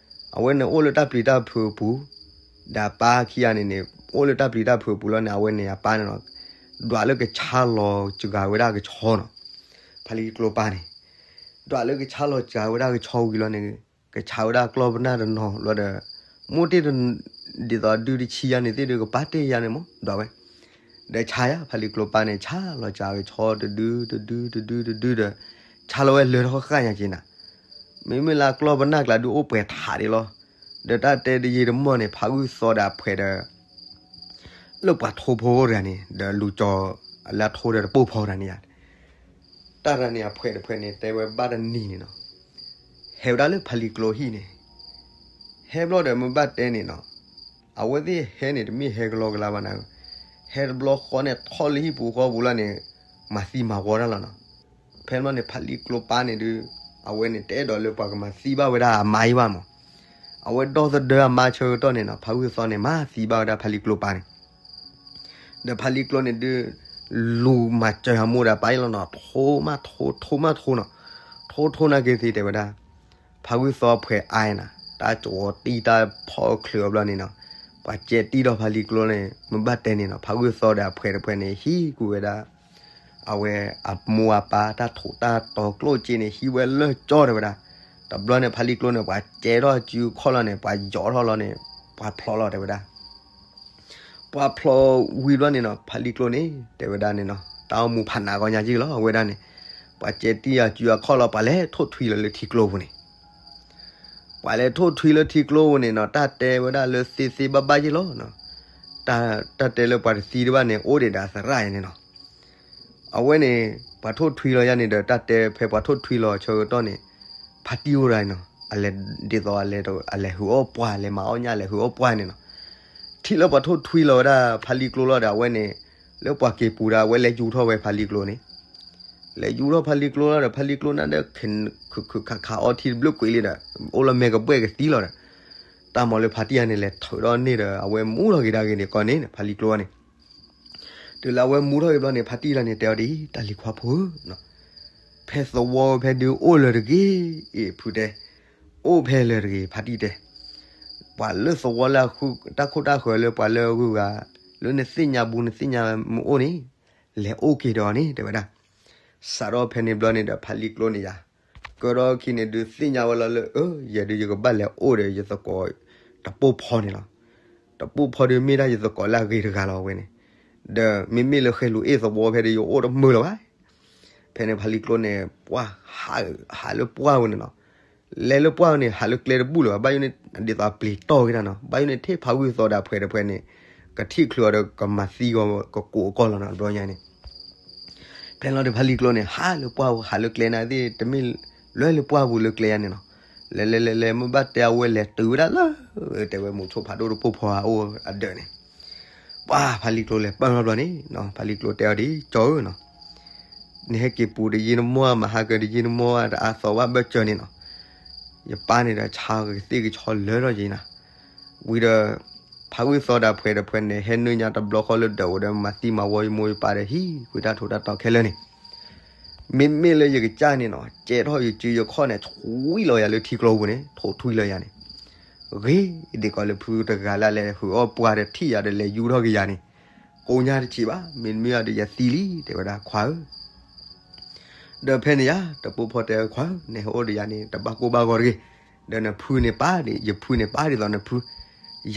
အဝဲန့ၣ်အိၣ်လၢတၢ်ပျံၤတၢ်ဖုးအပူၤ, ဒီးအပၢ်ခံဂၤန့ၣ်န့ၣ် အိၣ်လၢတၢ်ပျံၤတၢ်ဖုးအပူၤလီၤန့ၣ် အဝဲန့ၣ်အပၢ်န့ၣ်နီၤ, ဒွးလၢကဆါလီၤစှၤဝဲဒၣ်ကဆီနီၤ, ဖါလံၤကျိပၢ်န့ၣ် ဒွးလၢကဆါလီၤစှၤဝဲဒၣ်ကဆီဝံၤလီၤန့ၣ်, ကဆါဝဲဒၣ်ကျီၢ်ပနၢ်တနီၤလီၤဒီး, မိၢ်တ့ၢ် ဒ်သိးဒုတဆံယါန့ၣ်သ့ၣ်ဒုးကပၢ်တ့ၢ်ယါန့ၣ်မ့ၢ် ဒွးဝဲ, ဒီးဆါယါ ဖါလံၤကျိပၢ်န့ၣ် ဆါလီၤစှၤကဆီတဒုတဒုတဒုတဒုဒီး, ဆါလီၤဝဲလၢထီၣ်ဃၣ်ညါက့နၤ, မ့မ့ၢ်လၢကျီၢ်ပနၢ်ကျါဒုးအိၣ်ပှဲၤထးဒံးလီၤ, ဒီးတၢ်တဲတယံာ်တမီၢ်န့ၣ် ဖါဂုၢ်သီဒီးအဖှဲးဒီး လၢပှၤထိဖိတဂၤန့ၣ် ဒီးလူၤကၠီၤလၢအထိဒီးတပိၢ်ဖီတဂၤန့ၣ်ယါ, တၢ်တဂၤန့ၣ်အဖှဲးတဖှဲးန့ၣ် တဲဝဲဘၣ်တနံၤန့ၣ်နီၤ, ဟဲဝဲဒၣ်လၢဖါလံၤကျိဟံၣ်န့ၣ်, ဟဲဘျီဒီးမ့ၢ်ဘၣ်တဲန့ၣ်နီၤ, အဝဲသ့ၣ်ဟဲန့ၣ် တမ့ၢ်ဟဲကလီကလီဘၣ်နၤ, ဟဲတဘျီဃီန့ၣ် ထီၣ်လၢဟံၣ်ပူၤဃီပူၤလီၤန့ၣ်, မၤသံမၤဝီတၢ်လီၤနီၤ, ဖဲန့ၣ်ဘျီန့ၣ် ဖါလံၤကျိပၢ်န့ၣ်ဒုး, အဝဲန့ၣ်တအဲၣ်ဒိးလၢပှၤကမၤသံဘၣ်ဝဲဒၣ်အမါအံၤဘၣ်မး, အဝဲဒီသဒၢအမါဆၢကတီၢ်န့ၣ်နီၤ ဖါဂုၢ်သီန့ၣ် မၤသံဘၣ်ဝဲဒၣ်ဖါလံၤကျိပၢ်န့ၣ် ဒီးဖါလံၤကျိန့ၣ်ဒုး, လူၤမၤစၢၤအမိၢ်ဒီးပၢ်အံၤလီၤနီၤ ထိမးထိ ထိမးထိနီၤ, ထိထိနာ်က့သ့တဲဝဲဒၣ်, ဖါဂုၢ်သီဖှဲးအါနၤ, တၢ်ကဝီၤတံၢ်တၢ်ဖီၣ်ချုးအဘျီန့ၣ်နီၤ, ပှၤကဲတံၢ်ဒီးဖါလံၤကျိန့ၣ် မ့ၢ်ဘၣ်တဲန့ၣ်နီၤ ဖါဂုၢ်သီဒီးအဖှဲးတဖှဲးန့ၣ် ဟံးကွံာ်ဝဲဒၣ် အဝဲအမိၢ်အပၢ်တၢ်ထိးတၢ်တီၤကျိၣ်စ့န့ၣ် ဟံးဝဲလၢကၠီတဲဝဲဒၣ်, တဘျီန့ၣ် ဖါလံၤကျိန့ၣ် ပှၤကဲထီၣ်စုခီၣ်လီၤန့ၣ် ပှၤယီၤထီၣ်လီၤန့ၣ်, ပှၤဖျိးလီၤတဲဝဲဒၣ် ပှၤဖျိးဝံၤဘျီန့ၣ်နီၤ ဖါလံၤကျိန့ၣ် တဲဝဲဒၣ်န့ၣ်နီၤ တၢ်အိၣ်မူဖးနးဂီၢ်ညါက့လီၤ အဝဲဒၣ်န့ၣ်, ပှၤကဲတံၢ်အစုအခီၣ်လီၤ ပှၤလဲၤထိၣ်ထွံလီၤလၢထံကျိပူၤန့ၣ်, ပှၤလဲၤထိၣ်ထွံလၢထံကျိပူၤန့ၣ်နီၤ တၢ်တဲဝဲဒၣ်လၢသ့သ့ဘၣ်ဘၣ်က့လီၤ, တၢ်တဲလၢပှၤတသံတဘၣ်န့ၣ် အိၣ်ဒံးဒီးသရၣ်ယါန့ၣ်နီၤ အဝဲန့ၣ် ပှၤထိၣ်ထွံလီၤယါန့ၣ်ဒီး တၢ်တဲဖဲပှၤထိၣ်ထွံလီၤဆၢကတီၢ်န့ၣ်, ဖါတံၢ်အိၣ်ဒၣ်နီၤ, အလဲၤဒ်သိးအလဲၤဟုးအီၣ်ပှၢ် လဲၤမၤအီၣ်ညၣ် လဲၤဟုးအီၣ်ပှၢ်န့ၣ်နီၤ, ထံၣ်လၢပှၤထိၣ်ထွံလီၤဝဲဒၣ်ဖါလံၤကျိလီၤဒီး အဝဲန့ၣ်, လၢပှၤက့ၤပူၤဒီး အဝဲလဲၤယူၤထီၣ်ဝဲဖါလံၤကျိန့ၣ်, လဲၤယူၤထီၣ်ဖါလံၤကျိလီၤဒီး ဖါလံၤကျိနၢ်ဒၢ ခုးခုးခးခးအီထံတဘျုးကွံာ်လံဒီး အိၣ်လီၤမဲာ်ကဘှဲၣ်ကသံလီၤဒီး, တၢ်မၤလၢဖါတံၢ်ယါန့ၣ် လဲၤထုးထီၣ်န့ၢ်ဒီး အဝဲမူထီၣ်က့ၤဒၣ်ဂ့ၤန့ၣ်ကီန့ၣ် ဖါလံၤကျိန့ၣ် တုၤလၢအဝဲမူထီၣ်က့ၤဘျီန့ၣ် ဖါတံၢ်လီၤန့ၣ် တဲအီၤဒ်အံၤ တၢ်လံၤခွါဖိဧၢ, ဖဲသဝီဖဲဒုးအိၣ်လၢၤတဂ့ၤ, အ့ၣ်ဖုတဲ, အိၣ်ဖဲလၢၤတဂ့ၤ ဖါတံၢ်တဲ, ပှၤလၢသဝီလၢအဃုတၢ်ခိၣ်တၢ်ဃၢၤလၢပှၤလၢအဂုၤအဂၤ, လၢနသ့ၣ်ညါဘူးနသ့ၣ်ညါမ့ၢ်အိၣ်န့ၣ်, လဲၤအိၣ်က့ၤဒီးအီၤန့ၣ် တဲဝဲဒၣ် စးထီၣ်ဖဲန့ၣ်ဘျီန့ၣ်ဒီး ဖါလံၤကျိန့ၣ်ယါ, ကၢထီၣ်ခံန့ၣ်ဒုးသ့ၣ်ညါဝဲလီၤလၢ အၢ ယဲဒုးယကဘၣ်လဲၤအိၣ်ဒီးယသကိးတပိၢ်ဖီန့ၣ်လီၤ. တပိၢ်ဖီဒုးမ့ၢ်ဒၣ်ယသကိးလၢအဂ့ၤတဂၤလီၤဝဲန့ၣ်, ဒီးမ့မ့ၢ်လၢဃဲလူၤအ့ၣ်သဝီဖဲဒုးယအိၣ်တမုာ်လၢၤဘၣ်. ဖဲန့ၣ်ဖါလံၤကျိန့ၣ် ပှၢ်ဟးလၢပှၢ်ဝဲန့ၣ်လီၤ. လဲၤလၢပှၢ်န့ၣ် ဟးလၢကျဲတဘူၣ်လၢၤဘၣ်. ဘၣ်ယိၣ်န့ၣ် ဒ်သိးအပျံၤတီၢ်က့ၤတၢ်နီၤ, ဘၣ်ယိၣ်န့ၣ် ထံၣ်ဖါဂုၢ်သီဒီးအဖှဲးတဖှဲးန့ၣ် ကထံၣ်ချုးအီၤဒီးကမၤသံဂီၤကကိးအကီၢ်လီၤနီၤ တဘျီညါန့ၣ်. ဖဲလီၤဒီးဖါလံၤကျိန့ၣ် ဟးလၢပှၢ်ပူၤ ဟးလၢကျဲန့ၣ်သ့ၣ် တမ့ၢ်လွဲလၢပှၢ်ပူၤလၢကျဲယါန့ၣ်နီၤ. လဲၤလဲၤလဲၤလဲၤ မ့ၢ်ဘၣ်တဲအဝဲလဲၤတုၤဝဲဒၣ်လၢ တဲဝဲမုဆိုးဖးဒိၣ်တပိၢ်ဖီအအိၣ်အဒၢးန့ၣ် ပှၢ်ဖါလံၤကျိလဲၤပၢၢ်ထီၣ်ဘျီန့ၣ်နီၤ ဖါလံၤကျိတဲအီၤဒ် ကၠီဧၢနီၤ, နဟဲက့ၤပူၤတယံာ်နမိၢ်ဧါ မၤဟးကၢၤတယံာ်နမိၢ်ဧါ တအါသီဘၣ်ဘၢၣ်စၢၤန့ၣ်နီၤ. ယပၢ်န့ၣ်ဒီးဆါကသ့ၣ်ကဆီလၢထီၣ်က့ၤနၤ, ဝံၤဒီး ဖါဂုၢ်သီဒီးအဖှဲးတဖှဲးန့ၣ် ဟဲနုာ်ညါတဘျီဃီလၢဒၢးဝဲဒီး မၤသံမၤဝီယမိၢ်ယပၢ်ဒီး ဟံးကွံာ်တၢ်ထူးတၢ်တီၤခဲလၢာ်န့ၣ် မ့မ့ၢ်လၢယကစၢ်န့ၣ်နီၤ ကဲထီၣ်ယစုယခီၣ်န့ၣ် ထွံလီၤယၤလၢထံကျိပူၤန့ၣ် ထိၣ်ထွံလီၤယၤန့ၣ်, ဂ့ၤဒ်သိးလၢဖုတဂၤလၢအလဲၤဟုးအီၣ်ပှၢ်ဒီးထံၣ်ယၤဒီးလဲၤယူထီၣ်က့ၤယၤန့ၣ်, ကိးညါတဆံးဘၣ်, မ့တမ့ၢ်ဒီးယသံလံ တဲဝဲဒၣ်ခွါဧၢ. ဒီးဖဲန့ၣ်ယါ တပိၢ်ဖီတဲခွါဧၢ နဟဲအိၣ်ဒီးယၤန့ၣ် တဘၣ်ကိၢ်ဘၣ်ဂီၤတဂ့ၤ, ဒီးနဖုန့ၣ်ပၢ်ဒ် ယဖုန့ၣ်ပၢ်ဒ်သိးနဖု,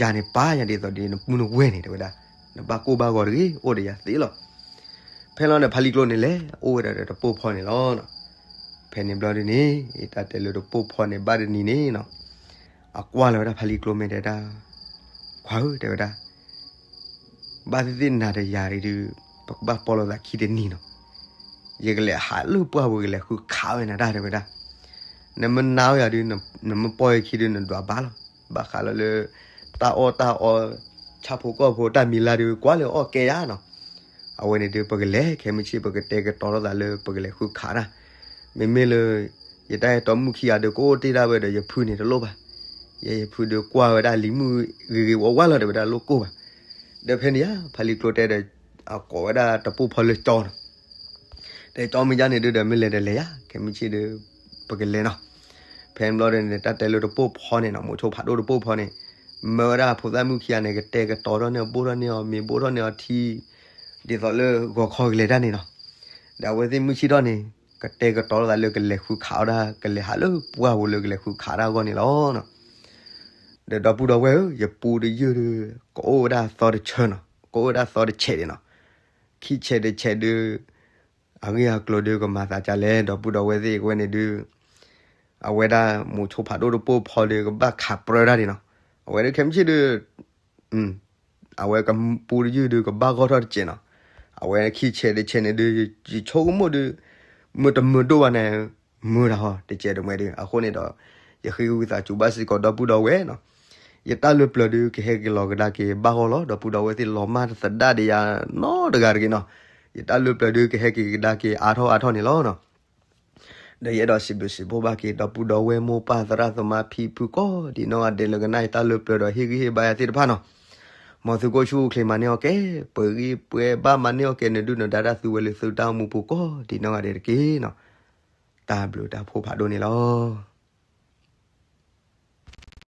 ယၤန့ၣ်ပၢ်ယၤဒ်သိးဒီးနပုၢ်နဝဲၢ်န့ၣ် တဲဝဲဒၣ်, နဘၣ်ကိၢ်ဘၣ်ဂီၤတဂ့ၤ အိၣ်ဒီးယၤသ့လီၤ. ဖဲလီၤန့ၣ် ဖါလံၤကျိန့ၣ်လဲၤ အိၣ်ဝဲဒၣ်ဒီးတပိၢ်ဖီန့ၣ်လီၤ. ဖဲန့ၣ်ဘျီဒ်န့ၣ် တၢ်တဲလၢတပိၢ်ဖီန့ၣ် ဘၣ်တနံၤန့ၣ်နီၤ အကွၢ်လီၤဝဲဒၣ်ဖါလံၤကျိမဲာ်တဲဒၣ်, ခွါဧၢ တဲဝဲဒၣ်, ဘၣ်သ့ၣ်သ့ၣ်နၤဒီးယၤဒုး ပကဘၣ်ပီၢ်လိာ်သးခံတနံၤနီၤ, ယကလဲၤဟးလၢပှၢ်ပူၤ ကလဲၤဃုခးဝဲနၤတၢ် တဲဝဲဒၣ်. နမ့ၢ်နာ်ယၤဒုး နမ့ၢ်ပီၢ်ယခံဒုး နဒွးဘၣ်လီၤ. ဘၣ်ဃးလီၤလၢ တၢ်အီၣ်တၢ်အီ ဆၣ်ဖိကီၢ်ဖိတၢ်မံၤလၢ်ဒုး ကွၢ်လၢအီၣ်ကဲယါနီၤ. အဝဲန့ၣ်ဒုး ပကလဲၤ ခဲမုၢ်ဆ့ၣ် ပကတဲကတီၤထီၣ်သးလၢပကလဲၤဃုခးတၢ်. မ့မ့ၢ်လၢ ယတၢ်အဲၣ်တီမုၣ်ခံဂၤဒုး ကအိၣ်တ့ၢ်ဒၣ်ဝဲဒီး ယဖုန့ၣ်တလိၣ်ဘၣ်. ယဲယဖုဒုး ကွၢ်ဝဲဒၣ်လံၤမုၣ်ဂ့ၤဂ့ၤဝါဝါလီၤ ဒီးဝဲဒၣ်လိၣ်ကိၢ်ဘၣ်. ဒီးဖဲန့ၣ်ယါ ဖးလံၤကျိတဲဒီး အကိးဝဲဒၣ်တပိၢ်ဖီလၢကၠီနီၤ. တဲကၠီမ့ၢ်ယါန့ၣ်ဒုး ဒီးမ့ၢ်လဲၤဒီးလဲၤယါ ခဲမုၢ်ဆ့ၣ်ဒုး ပကလဲၤနီၤ. ဖဲန့ၣ်ဘျီဒီးန့ၣ် တၢ်တဲလၢတပိၢ်ဖီန့ၣ်နီၤ မိၤဆိဖးဒိၣ်တပိၢ်ဖီန့ၣ် မၢဝဲဒၣ်ဖိသၣ်မုၣ်ခံဂၤန့ၣ် ကတဲာ်ကတီၤထီၣ်န့ၢ်အီၤ ဘိၣ်ထီၣ်န့ၢ်အီၤ မ့ၤဘိၣ်ထီၣ်န့ၢ်အီၤထံ ဒ်သိးလၢဂီၤခီကလဲၤတၢ်န့ၣ်နီၤ. ဒီးအဝဲသ့ၣ်မုၢ်ဆ့ၣ်ထီၣ်န့ၣ် ကတဲာ်ကတီၤထီၣ်သးလၢကလဲၤဃုခးအီၣ်တၢ် ကလဲၤဟးလၢပှၢ်ပူၤလၢကလဲၤဃုခးတၢ်အဂီၢ်န့ၣ်လီၤ. ဒီးဒီပုၢ်ဒီဝဲၢ်ဧၢ, ယပူတယုၢ်ဒုး ကအိၣ်ဝဲဒၣ်သီတဆၢနီၤ, ကအိၣ်ဝဲဒၣ်သီတဆဲးန့ၣ်နီၤ. ခံဆဲးတဆဲးဒုး အဂ့ၢ်အကျိၤဒုး ကမၤသးဒ်လဲၣ်, ဒီပုၢ်ဒီဝဲၢ်သ့ၣ် အဝဲန့ၣ်ဒုး အဝဲဒၣ်မိၤဆိဖးဒိၣ်တပိၢ်ဖီဒုး ကဘၣ်ခးပြၢတၢ်ဒံးနီၤ. အဝဲဒုးခဲမုၢ်ဆ့ၣ်ဒုး အဝဲကပူတယုၢ်ဒုး ကဘၣ်ဂီၢ်ထီၣ်တစဲးနီၤ. အဝဲခံဆဲးတဆဲးန့ၣ်ဒုး ယဆိကမိၣ်ဒုး မုာ်တမုာ်ဒိၣ်ဘၣ်န့ၣ် မုာ်တၢ်ဟီ တစဲးတမှဲဒုး. အဃိန့ၣ်ဒီး ယဃ့ဝံသးစူၤဘၣ်စ့ၢ်ကီးဒီပုၢ်ဒီဝဲၢ်နီၤ, ယတၢ်လၢပျၢၤဒုး ကဟဲက့ၤလီၤကဒါက့ၤဘၣ်ဂီၢ်လီၤ. ဒီပုၢ်ဒီဝဲၢ်သ့ၣ် လီၤမၢ်တသဒါဒံးယၤနီတဂၤတဂ့ၤနီၤ. ယတၢ်လၢပျၢၤဒုး ကဟဲက့ၤကဒါက့ၤအါထီၣ်အါထီၣ်န့ၣ်လီၤနီၤ. ဒီးယအဲၣ်ဒိးစံးဘျုးစံးဖှိၣ်ဘၣ်က့ၤ ဒီပုၢ်ဒီဝဲၢ်မိၢ်ပၢ်သရၣ်သမါဖံဖုကိးဒံးနီၢ်ဂၤဒဲး လၢကနၣ်ယတၢ်လၢပျၢၤဒီး ဟ့ၣ်ဂံၢ်ဟ့ၣ်ဘါယၤသ့ၣ်တဖၣ်နီၤ. မ်သုကအိၣ်ဆူၣ်အိၣ်ချ့မၤန့ၢ်အီၣ်ကဲ, ပှဲၤဂံၢ်ပှဲၤဘါမၤန့ၢ်အီၣ်ကဲ, နဒုၣ်နဒါတၢ်သုဝဲလၢသုတၢ်အိၣ်မူပူၤကိးဒံးနီၢ်ဂၤဒဲးတက့ၢ်နီၤ. တၢ်ဘျုးတၢ်ဖှိၣ်ဖးဒိၣ်န့ၣ်လီၤ.